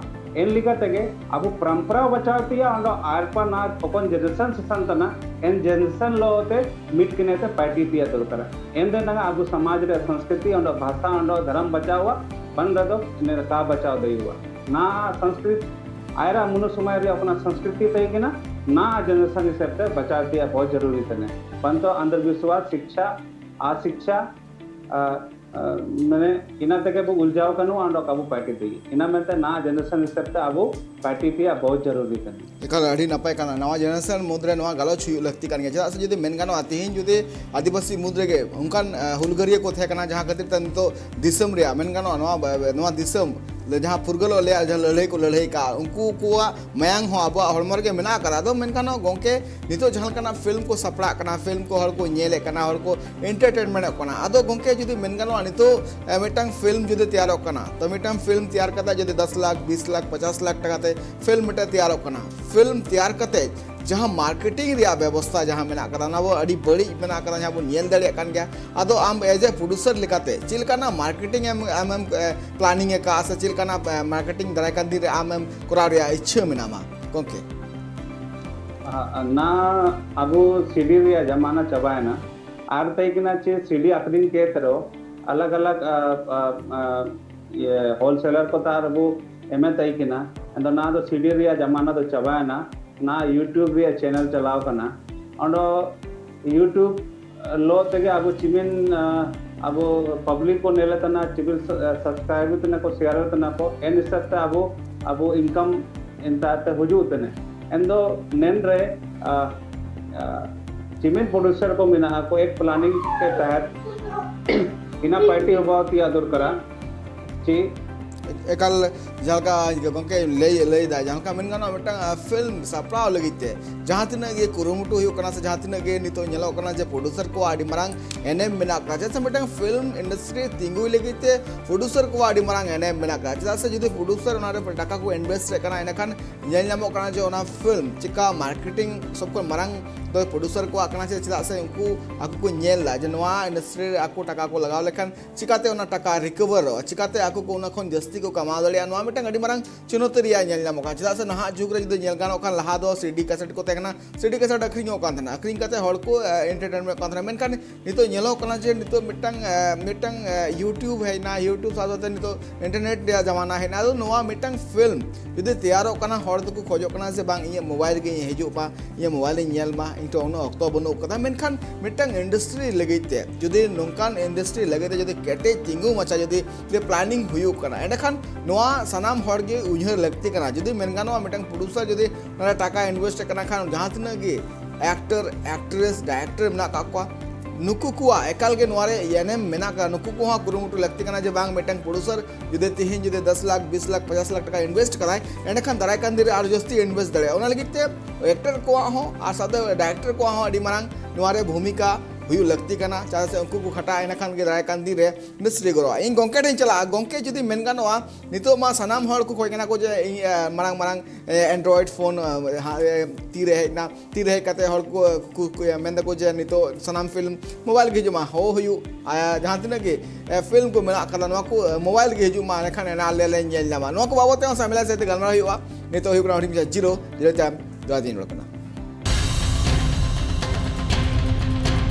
ᱮᱱ ᱞᱮᱠᱟ ᱛᱮᱜᱮ ᱟᱵᱚ ᱯᱨᱟᱢᱯᱨᱟ ᱵᱟᱪᱟᱣ ᱛᱮᱭᱟ ᱚᱸᱰᱮ ᱟᱨᱯᱟ ᱱᱟ ᱯᱷᱚᱠᱚᱱ ᱡᱮᱱᱟᱨᱮᱥᱚᱱ ᱥᱮᱥᱟᱱ ᱛᱟᱱᱟ ᱮᱱ ᱡᱮᱱᱟᱨᱮᱥᱚᱱ ᱞᱚ ᱛᱮ ᱢᱤᱫ ᱠᱤᱱᱮ ᱛᱮ ᱯᱟᱨᱴᱤ ᱛᱮᱭᱟ ᱫᱚᱨᱠᱟᱨᱟ᱾ ᱮᱱ ᱫᱮ ᱱᱟᱜᱟ ᱟᱵᱚ ᱥᱚᱢᱟᱡᱽ ᱨᱮ ᱥᱚᱝᱥᱠᱨᱤᱛᱤ ᱚᱸᱰᱮ ᱵᱷᱟᱥᱟ ᱚᱸᱰᱮ ᱫᱷᱚᱨᱚᱢ ᱵᱟᱪᱟᱣᱟ ᱵᱟᱝ ᱨᱮᱫᱚ ᱮᱱᱮ ᱨᱟᱠᱟ ᱵᱟᱪᱟᱣ ᱫᱟᱭᱩᱣᱟ᱾ ᱱᱟ ᱥᱚᱝᱥᱠᱨᱤᱛ ᱟᱭᱨᱟ ᱢᱩᱱᱩ ᱥᱚᱢᱚᱭ ᱨᱮ ᱚᱠᱱᱟ ᱥᱚᱝᱥᱠᱨᱤᱛᱤ ᱛᱟᱭ ᱠᱟᱱᱟ ᱱᱟ ᱡᱮᱱᱟᱨᱮᱥᱚᱱ ᱦᱤᱥᱟᱹᱵ ᱛᱮ ᱵᱟᱪᱟᱣ ᱛᱮᱭᱟ ᱵᱚᱦᱩᱛ ᱡᱟᱹᱨᱩᱨᱤ ᱛᱟᱱᱮ᱾ ᱯᱟᱱᱛᱚ ᱟᱱᱫᱷᱚᱵᱤᱥᱣᱟᱥ ᱥᱤᱠᱪᱷᱟ ᱟᱥᱤᱠᱪᱷᱟ ᱢᱟᱱᱮ ᱤᱱᱟ ᱛᱮᱜᱮ ᱵᱚ ᱩᱞᱡᱟᱣ ᱠᱟᱱᱟ ᱟᱸᱰᱚ ᱠᱟᱵᱚ ᱯᱟᱨᱴᱤ ᱛᱮᱜᱮ᱾ ᱤᱱᱟ ᱢᱮᱱᱛᱮ ᱱᱟ ᱡᱮᱱᱟᱨᱮᱥᱚᱱ ᱦᱤᱥᱟᱹᱵ ᱛᱮ ᱟᱵᱚ ᱯᱟᱨᱴᱤ ᱛᱮᱭᱟᱜ ᱵᱚᱦᱩᱛ ᱡᱟᱹᱨᱩᱨᱤ ᱠᱟᱱᱟ᱾ ᱮᱠᱟᱞ ᱟᱹᱰᱤ ᱱᱟᱯᱟᱭ ᱠᱟᱱᱟ᱾ ᱱᱟᱣᱟ ᱡᱮᱱᱟᱨᱮᱥᱚᱱ ᱢᱩᱫᱽᱨᱮ ᱱᱚᱣᱟ ᱜᱟᱞᱚᱪ ᱦᱩᱭᱩᱜ ᱞᱟᱹᱠᱛᱤ ᱠᱟᱱ ᱜᱮᱭᱟ᱾ ᱪᱮᱫᱟᱜ ᱥᱮ ᱡᱩᱫᱤ ᱢᱮᱱ ᱜᱟᱱᱚᱜᱼᱟ, ᱛᱮᱦᱮᱧ ᱡᱩᱫᱤ ᱟᱹᱫᱤᱵᱟᱹᱥᱤ ᱢᱩᱫᱽ ᱨᱮᱜᱮ ᱚᱱᱠᱟᱱ, ᱟ, ᱦᱩᱞᱜᱟᱹᱨᱤᱭᱟᱹ ᱠᱚ ᱛᱟᱦᱮᱸ ᱠᱟᱱᱟ, ᱡᱟᱦᱟᱸ ᱠᱷᱟᱹᱛᱤᱨ ᱛᱮ ᱱᱤᱛᱚᱜ ᱫᱤᱥᱚᱢ ᱨᱮᱭᱟᱜ ᱢᱮᱱ ᱜᱟᱱᱚᱜᱼᱟ, ᱱᱚᱣᱟ, ᱱᱚᱣᱟ ᱫᱤᱥᱚᱢ ᱡᱟᱦᱟᱸ ᱯᱷᱩᱨᱜᱟᱹᱞᱚᱜ ᱞᱮᱭᱟ, ᱡᱟᱦᱟᱸ ᱞᱟᱹᱲᱦᱟᱹᱭ ᱠᱚ ᱞᱟᱹᱲᱦᱟᱹᱭ ᱠᱟᱜᱼᱟ, ᱩᱱᱠᱩ ᱠᱚᱣᱟᱜ ᱢᱟᱭᱟᱝ ᱦᱚᱸ ᱟᱵᱚᱣᱟᱜ ᱦᱚᱲᱢᱚ ᱨᱮᱜᱮ ᱢᱮᱱᱟᱜ ᱟᱠᱟᱫᱟ᱾ ᱟᱫᱚ ᱢᱮᱱᱠᱷᱟᱱ ᱱᱚᱣᱟ ᱜᱚᱢᱠᱮ ᱱᱤᱛᱚᱜ ᱡᱟᱦᱟᱸ ᱞᱮᱠᱟᱱᱟᱜ ᱯᱷᱤᱞᱢ ᱠᱚ ᱥᱟᱯᱲᱟᱜ ᱠᱟᱱᱟ, ᱯᱷᱤᱞᱢ ᱠᱚ ᱦᱚᱲ ᱠᱚ ᱧᱮᱞᱮᱫ ᱠᱟᱱᱟ, ᱦᱚᱲ ᱠᱚ ᱮᱱᱴᱟᱨᱴᱮᱱᱢᱮᱱᱴᱚᱜ ᱠᱟᱱᱟ᱾ ᱟᱫᱚ ᱜᱚᱢᱠᱮ ᱡᱩᱫᱤ ᱢᱮᱱ ᱜᱟᱱᱚᱜᱼᱟ, ᱱᱤᱛᱚᱜ, ᱮ, ᱢᱤᱫᱴᱟᱝ ᱯᱷᱤᱞᱢ ᱡᱩᱫᱤ ᱛᱮᱭᱟᱨᱚᱜ ᱠᱟᱱᱟ, ᱛᱚ ᱢᱤᱫᱴᱟᱝ ᱯᱷᱤᱞᱢ ᱛᱮᱭᱟᱨ ᱠᱟᱛᱮ ᱡᱩᱫᱤ ᱫᱚᱥ ᱞᱟᱠᱷ, ᱵᱤᱥ ᱞᱟᱠᱷ, ᱯᱚᱪᱟᱥ ᱞᱟᱠᱷ ᱴᱟᱠᱟ ᱛᱮ ᱯᱷᱤᱞᱢ ᱢᱤᱫᱴᱟᱝ ᱛᱮᱭᱟᱨᱚᱜ ᱠᱟᱱᱟ, ᱯᱷᱤᱞᱢ ᱛᱮᱭᱟᱨ ᱠᱟᱛᱮ ᱡᱟᱦᱟᱸ ᱢᱟᱨᱠᱮᱴᱤᱝ ᱨᱮᱭᱟᱜ ᱵᱮᱵᱚᱥᱛᱷᱟ ᱡᱟᱦᱟᱸ ᱢᱮᱱᱟᱜ ᱠᱟᱫᱟ, ᱚᱱᱟ ᱵᱚ ᱟᱹᱰᱤ ᱵᱟᱹᱲᱤᱡ ᱢᱮᱱᱟᱜ ᱠᱟᱫᱟ, ᱡᱟᱦᱟᱸ ᱵᱚᱱ ᱧᱮᱞ ᱫᱟᱲᱮᱭᱟᱜ ᱠᱟᱱ ᱜᱮᱭᱟ᱾ ᱟᱫᱚ ᱟᱢ as a producer ᱞᱮᱠᱟᱛᱮ ᱪᱮᱫ ᱞᱮᱠᱟᱱᱟᱜ ᱢᱟᱨᱠᱮᱴᱤᱝ ᱮᱢ, ᱟᱢᱮᱢ, ᱮ, ᱯᱞᱟᱱᱤᱝ ᱟᱠᱟᱫᱼᱟ ᱥᱮ ᱪᱮᱫ ᱞᱮᱠᱟᱱᱟᱜ, ᱮ, ᱢᱟᱨᱠᱮᱴᱤᱝ ᱫᱟᱨᱟᱭ ᱠᱟᱱ ᱫᱤᱱ ᱨᱮ ᱟᱢᱮᱢ ᱠᱚᱨᱟᱣ ᱨᱮᱭᱟᱜ ᱤᱪᱪᱷᱟᱹ ᱢᱮᱱᱟᱢᱟ ᱜᱚᱢᱠᱮ? ᱟ, ᱱᱟ ᱟᱵᱚ ᱥᱤᱰᱤ ᱨᱮᱭᱟᱜ ᱡᱟᱢᱟᱱᱟ ᱪᱟᱵᱟᱭᱮᱱᱟ᱾ ᱟᱨ ᱛᱟᱭ ᱠᱟᱱᱟ ᱪᱮ ᱥᱤᱰᱤ ᱟᱠᱷᱨᱤᱧ ᱠᱮᱛ ᱨᱮᱦᱚᱸ ᱟᱞᱟᱜᱽ ᱟᱞᱟᱜᱽ, ᱟ, ᱟ, ᱟ, ᱤᱭᱟᱹ, ᱦᱳᱞᱥᱮᱞᱟᱨ ᱠᱚ ᱛᱟᱨ ᱟᱵᱚ ᱮᱢᱮ ᱛᱟᱭ ᱠᱟᱱᱟ᱾ ᱟᱫᱚ ᱱᱟ ᱫᱚ ᱥᱤᱰᱤ ᱨᱮᱭᱟᱜ ᱡᱟᱢᱟᱱᱟ ᱫᱚ ᱪᱟᱵᱟᱭᱮᱱᱟ᱾ ᱱᱟ YouTube ᱨᱮᱭᱟᱜ ᱪᱮᱱᱮᱞ ᱪᱟᱞᱟᱣ ᱠᱟᱱᱟ᱾ ᱚᱸᱰᱮ YouTube ᱞᱚ ᱛᱮᱜᱮ ᱟᱵᱚ ᱪᱤᱢᱤᱱ, ᱟ, ᱟᱵᱚ ᱯᱟᱵᱽᱞᱤᱠ ᱠᱚ ᱧᱮᱞᱮ ᱛᱟᱦᱮᱱᱟ, ᱪᱤᱢᱤᱱ ᱥᱟ-, ᱟ, ᱥᱟᱵᱥᱠᱨᱟᱭᱤᱵ ᱛᱟᱦᱮᱱᱟ ᱠᱚ, ᱥᱮᱭᱟᱨ ᱛᱟᱦᱮᱱᱟ ᱠᱚ, ᱮᱱ ᱦᱤᱥᱟᱹᱵ ᱛᱮ ᱟᱵᱚ, ᱟᱵᱚ ᱤᱱᱠᱟᱢ ᱮᱱᱛᱟ ᱛᱮ ᱦᱤᱡᱩᱜ ᱛᱟᱦᱮᱱᱟ᱾ ᱮᱱ ᱫᱚ ᱱᱮᱱ ᱨᱮ, ᱟ, ᱟ, ᱪᱤᱢᱤᱱ ᱯᱨᱚᱰᱩᱥᱟᱨ ᱠᱚ ᱢᱮᱱᱟᱜᱼᱟ ᱠᱚ, ᱮᱠ ᱯᱞᱟᱱᱤᱝ ᱠᱮ ᱛᱟᱦᱮᱸᱫ ᱤᱱᱟ ᱯᱟᱨᱴᱤ ᱦᱚᱸ ᱵᱟᱦᱩᱛ ᱛᱮᱭᱟᱨ ᱫᱚᱨᱠᱟᱨᱟ᱾ ᱪᱮ ᱮᱠᱟᱞ ᱡᱟᱦᱟᱸ ᱞᱮᱠᱟ ᱜᱚᱢᱠᱮ ᱞᱟᱹᱭ, ᱞᱟᱹᱭᱫᱟ, ᱡᱟᱦᱟᱸ ᱞᱮᱠᱟ ᱢᱮᱱ ᱜᱟᱱᱚᱜᱼᱟ, ᱢᱤᱫᱴᱟᱝ, ᱟ, ᱯᱷᱤᱞᱢ ᱥᱟᱯᱲᱟᱣ ᱞᱟᱹᱜᱤᱫ ᱛᱮ ᱡᱟᱦᱟᱸ ᱛᱤᱱᱟᱹᱜ ᱜᱮ ᱠᱩᱨᱩᱢᱩᱴᱩ ᱦᱩᱭᱩᱜ ᱠᱟᱱᱟ ᱥᱮ ᱡᱟᱦᱟᱸ ᱛᱤᱱᱟᱹᱜ ᱜᱮ ᱱᱤᱛᱚᱜ ᱧᱮᱞᱚᱜ ᱠᱟᱱᱟ ᱡᱮ ᱯᱨᱚᱰᱩᱥᱟᱨ ᱠᱚᱣᱟᱜ ᱟᱹᱰᱤ ᱢᱟᱨᱟᱝ ᱮᱱᱮᱢ ᱢᱮᱱᱟᱜ ᱟᱠᱟᱫᱟ, ᱪᱮᱫᱟᱜ ᱥᱮ ᱢᱤᱫᱴᱟᱝ ᱯᱷᱤᱞᱢ ᱤᱱᱰᱟᱥᱴᱨᱤ ᱛᱤᱸᱜᱩᱭ ᱞᱟᱹᱜᱤᱫ ᱛᱮ ᱯᱨᱚᱰᱩᱥᱟᱨ ᱠᱚᱣᱟᱜ ᱟᱹᱰᱤ ᱢᱟᱨᱟᱝ ᱮᱱᱮᱢ ᱢᱮᱱᱟᱜ ᱟᱠᱟᱫᱟ᱾ ᱪᱮᱫᱟᱜ ᱥᱮ ᱡᱩᱫᱤ ᱯᱨᱚᱰᱩᱥᱟᱨ ᱚᱱᱟ ᱨᱮ ᱴᱟᱠᱟ ᱠᱚ ᱤᱱᱵᱷᱮᱥᱴ ᱮᱫ ᱠᱟᱱᱟ, ᱮᱸᱰᱮᱠᱷᱟᱱ ᱧᱮᱞ ᱧᱟᱢᱚᱜ ᱠᱟᱱᱟ ᱡᱮ ᱚᱱᱟ ᱯᱷᱤᱞᱢ ᱪᱮᱠᱟ ᱢᱟᱨᱠᱮᱴᱤᱝ ᱥᱚᱵ ᱠᱷᱚᱱ ᱢᱟᱨᱟᱝ ᱫᱚ ᱯᱨᱚᱰᱭᱩᱥᱟᱨ ᱠᱚᱣᱟᱜ ᱠᱟᱱᱟ ᱥᱮ? ᱪᱮᱫᱟᱜ ᱥᱮ ᱩᱱᱠᱩ ᱟᱠᱚ ᱠᱚ ᱧᱮᱞ ᱮᱫᱟ ᱡᱮ ᱱᱚᱣᱟ ᱤᱱᱰᱟᱥᱴᱨᱤ ᱨᱮ ᱟᱠᱚ ᱴᱟᱠᱟ ᱠᱚ ᱞᱟᱜᱟᱣ ᱞᱮᱠᱷᱟᱱ ᱪᱤᱠᱟᱛᱮ ᱚᱱᱟ ᱴᱟᱠᱟ ᱨᱤᱠᱚᱵᱷᱟᱨᱚᱜᱼᱟ, ᱪᱤᱠᱟᱛᱮ ᱟᱠᱚ ᱠᱚ ᱚᱱᱟ ᱠᱷᱚᱱ ᱡᱟᱹᱥᱛᱤ ᱠᱚ ᱠᱟᱢᱟᱣ ᱫᱟᱲᱮᱭᱟᱜᱼᱟ, ᱱᱚᱣᱟ ᱢᱤᱫᱴᱟᱝ ᱟᱹᱰᱤ ᱢᱟᱨᱟᱝ ᱪᱩᱱᱚᱛᱤ ᱨᱮᱭᱟᱜ ᱧᱮᱞ ᱧᱟᱢᱚᱜ ᱠᱟᱱᱟ᱾ ᱪᱮᱫᱟᱜ ᱥᱮ ᱱᱟᱦᱟᱜ ᱡᱩᱜᱽ ᱨᱮ ᱡᱩᱫᱤ ᱧᱮᱞ ᱜᱟᱱᱚᱜ ᱠᱷᱟᱱ, ᱞᱟᱦᱟ ᱫᱚ ᱥᱤᱰᱤ ᱠᱮᱥᱮᱴ ᱠᱚ ᱛᱟᱦᱮᱸ ᱠᱟᱱᱟ, ᱥᱤᱰᱤ ᱠᱮᱥᱮᱴ ᱟᱹᱠᱷᱨᱤᱧᱚᱜ ᱠᱟᱱ ᱛᱟᱦᱮᱱᱟ, ᱟᱹᱠᱷᱨᱤᱧ ᱠᱟᱛᱮ ᱦᱚᱲ ᱠᱚ ᱮᱱᱴᱟᱨᱴᱮᱱᱢᱮᱱᱴ ᱠᱟᱱ ᱛᱟᱦᱮᱱᱟ᱾ ᱢᱮᱱᱠᱷᱟᱱ ᱱᱤᱛᱚᱜ ᱧᱮᱞᱚᱜ ᱠᱟᱱᱟ ᱡᱮ ᱱᱤᱛᱚᱜ ᱢᱤᱫᱴᱟᱝ, ᱮ, ᱢᱤᱫᱴᱟᱝ, ᱮ, YouTube ᱦᱮᱡ ᱮᱱᱟ, YouTube ᱥᱟᱶ ᱥᱟᱶᱛᱮ ᱱᱤᱛᱚᱜ ᱤᱱᱴᱟᱨᱱᱮᱴ ᱨᱮᱭᱟᱜ ᱡᱟᱢᱟᱱᱟ ᱦᱮᱡ ᱮᱱᱟ᱾ ᱟᱫᱚ ᱱᱚᱣᱟ ᱢᱤᱫᱴᱟᱝ ᱯᱷᱤᱞᱢ ᱡᱩᱫᱤ ᱛᱮᱭᱟᱨᱚᱜ ᱠᱟᱱᱟ, ᱦᱚᱲ ᱫᱚᱠᱚ ᱠᱷᱚᱡᱚᱜ ᱠᱟᱱᱟ ᱥᱮ ᱵᱟᱝ ᱤᱧᱟᱹᱜ ᱢᱳᱵᱟᱭᱤᱞ ᱨᱮᱜᱮ ᱤᱧ ᱦᱤᱡᱩᱜ ᱢᱟ, ᱤᱧᱟᱹᱜ ᱢᱳᱵᱟᱭᱤᱞ ᱤᱧ ᱧᱮᱞ ᱢᱟ, ᱤᱧ ᱴᱷᱮᱱ ᱩᱱᱟᱹᱜ ᱚᱠᱛᱚ ᱵᱟᱹᱱᱩᱜ ᱠᱟᱫᱟ᱾ ᱢᱮᱱᱠᱷᱟᱱ ᱢᱤᱫᱴᱟᱝ ᱤᱱᱰᱟᱥᱴᱨᱤ ᱞᱟᱹᱜᱤᱫ ᱛᱮ, ᱡᱩᱫᱤ ᱱᱚᱝᱠᱟᱱ ᱤᱱᱰᱟᱥᱴᱨᱤ ᱞᱟᱹᱜᱤᱫ ᱛᱮ ᱡᱩᱫᱤ ᱠᱮᱴᱮᱡ ᱛᱤᱸᱜᱩ ᱢᱟᱪᱷᱟ ᱡᱩᱫᱤ ᱡᱮ ᱯᱞᱟᱱᱤᱝ ᱦᱩᱭᱩᱜ ᱠᱟᱱᱟ, ᱮᱸᱰᱮᱠᱷᱟᱱ ᱱᱚᱣᱟ ᱥᱟᱱᱟᱢ ᱦᱚᱲ ᱜᱮ ᱩᱭᱦᱟᱹᱨ ᱞᱟᱹᱠᱛᱤ ᱠᱟᱱᱟ᱾ ᱡᱩᱫᱤ ᱢᱮᱱ ᱜᱟᱱᱚᱜᱼᱟ, ᱢᱤᱫᱴᱟᱝ ᱯᱨᱚᱰᱭᱩᱥᱟᱨ ᱡᱩᱫᱤ ᱱᱚᱰᱮ ᱴᱟᱠᱟ ᱤᱱᱵᱷᱮᱥᱴ ᱠᱟᱱᱟ ᱠᱷᱟᱱ, ᱡᱟᱦᱟᱸ ᱛᱤᱱᱟᱹᱜ ᱜᱮ ᱮᱠᱴᱚᱨ, ᱮᱠᱴᱨᱮᱥ, ᱰᱟᱭᱨᱮᱠᱴᱚᱨ ᱢᱮᱱᱟᱜ ᱠᱟᱜ ᱠᱚᱣᱟ, ᱱᱩᱠᱩ ᱠᱚᱣᱟᱜ ᱮᱠᱟᱞ ᱜᱮ ᱱᱚᱣᱟ ᱨᱮ ᱮᱱᱮᱢ ᱢᱮᱱᱟᱜ ᱠᱟᱫᱟ᱾ ᱱᱩᱠᱩ ᱠᱚᱦᱚᱸ ᱠᱩᱨᱩᱢᱩᱴᱩ ᱞᱟᱹᱠᱛᱤ ᱠᱟᱱᱟ ᱡᱮ ᱵᱟᱝ, ᱢᱤᱫᱴᱟᱝ ᱯᱨᱚᱰᱭᱩᱥᱟᱨ ᱡᱩᱫᱤ ᱛᱤᱦᱤᱧ ᱡᱩᱫᱤ ᱫᱚᱥ ᱞᱟᱠᱷ, ᱵᱤᱥ ᱞᱟᱠᱷ, ᱯᱚᱧᱪᱟᱥ ᱞᱟᱠᱷ ᱴᱟᱠᱟ ᱤᱱᱵᱷᱮᱥᱴ ᱠᱟᱫᱟᱭ, ᱮᱸᱰᱮᱠᱷᱟᱱ ᱫᱟᱨᱟᱭ ᱠᱟᱱ ᱫᱤᱱ ᱨᱮ ᱟᱨᱚ ᱡᱟᱹᱥᱛᱤ ᱤᱱᱵᱷᱮᱥᱴ ᱫᱟᱲᱮᱭᱟᱜᱼᱟ᱾ ᱚᱱᱟ ᱞᱟᱹᱜᱤᱫ ᱛᱮ ᱮᱠᱴᱚᱨ ᱠᱚᱣᱟᱜ ᱦᱚᱸ ᱟᱨ ᱥᱟᱶᱛᱮ ᱰᱟᱭᱨᱮᱠᱴᱚᱨ ᱠᱚᱣᱟᱜ ᱦᱚᱸ ᱟᱹᱰᱤ ᱢᱟᱨᱟᱝ ᱱᱚᱣᱟ ᱨᱮ ᱵᱷᱩᱢᱤᱠᱟ ᱦᱩᱭᱩᱜ ᱞᱟᱹᱠᱛᱤ ᱠᱟᱱᱟ᱾ ᱪᱮᱫᱟᱜ ᱥᱮ ᱩᱱᱠᱩ ᱠᱚ ᱠᱷᱟᱴᱟᱜᱼᱟ, ᱮᱸᱰᱮᱠᱷᱟᱱ ᱜᱮ ᱫᱟᱨᱟᱭ ᱠᱟᱱ ᱫᱤᱱ ᱨᱮ ᱤᱱᱰᱟᱥᱴᱨᱤ ᱜᱨᱳᱜᱼᱟ᱾ ᱤᱧ ᱜᱚᱝᱠᱮ ᱴᱷᱮᱱ ᱪᱟᱞᱟᱜᱼᱟ᱾ ᱜᱚᱝᱠᱮ, ᱡᱩᱫᱤ ᱢᱮᱱ ᱜᱟᱱᱚᱜᱼᱟ, ᱱᱤᱛᱚᱜ ᱢᱟ ᱥᱟᱱᱟᱢ ᱦᱚᱲ ᱠᱚ ᱠᱷᱚᱡ ᱠᱟᱱᱟ ᱠᱚ ᱡᱮ ᱤᱧ, ᱮ, ᱢᱟᱨᱟᱝ ᱢᱟᱨᱟᱝ, ᱮ, Android ᱯᱷᱳᱱ, ᱮ, ᱦᱟ-, ᱮ, ᱛᱤᱨᱮ ᱦᱮᱡ ᱮᱱᱟ, ᱛᱤᱨᱮ ᱦᱮᱡ ᱠᱟᱛᱮ ᱦᱚᱲ ᱠᱚ, ᱠᱚ, ᱠᱚ ᱢᱮᱱ ᱫᱟᱠᱚ ᱡᱮ ᱱᱤᱛᱚᱜ ᱥᱟᱱᱟᱢ ᱯᱷᱤᱞᱢ ᱢᱳᱵᱟᱭᱤᱞ ᱜᱮ ᱦᱤᱡᱩᱜ ᱢᱟ, ᱦᱳ ᱦᱩᱭᱩᱜ, ᱟᱨ ᱡᱟᱦᱟᱸ ᱛᱤᱱᱟᱹᱜ ᱜᱮ, ᱮ, ᱯᱷᱤᱞᱢ ᱠᱚ ᱢᱮᱱᱟᱜ ᱠᱟᱫᱟ, ᱱᱚᱣᱟ ᱠᱚ, ᱮ, ᱢᱳᱵᱟᱭᱤᱞ ᱜᱮ ᱦᱤᱡᱩᱜ ᱢᱟ, ᱮᱸᱰᱮᱠᱷᱟᱱ ᱮᱱᱟ ᱟᱞᱮ ᱞᱮ ᱧᱮᱞ ᱧᱟᱢᱟ᱾ ᱱᱚᱣᱟ ᱠᱚ ᱵᱟᱵᱚᱫ ᱛᱮ ᱦᱚᱸ ᱥᱟᱢᱤᱞᱟ ᱥᱟᱛᱮ ᱜᱟᱞᱢᱟᱨᱟᱣ ᱦᱩᱭᱩᱜᱼᱟ᱾ ᱱᱤᱛᱚᱜ ᱦᱩᱭᱩᱜ ᱠᱟᱱᱟ ᱦᱩᱰᱤᱧ ᱢᱟᱪᱷᱟ ᱡᱤᱨᱳ, ᱡᱤᱨᱳ ᱛᱟᱭᱚᱢ ᱫᱚᱦᱲᱟ ᱛᱮᱧ ᱨᱚᱲ ᱠᱟᱱᱟ᱾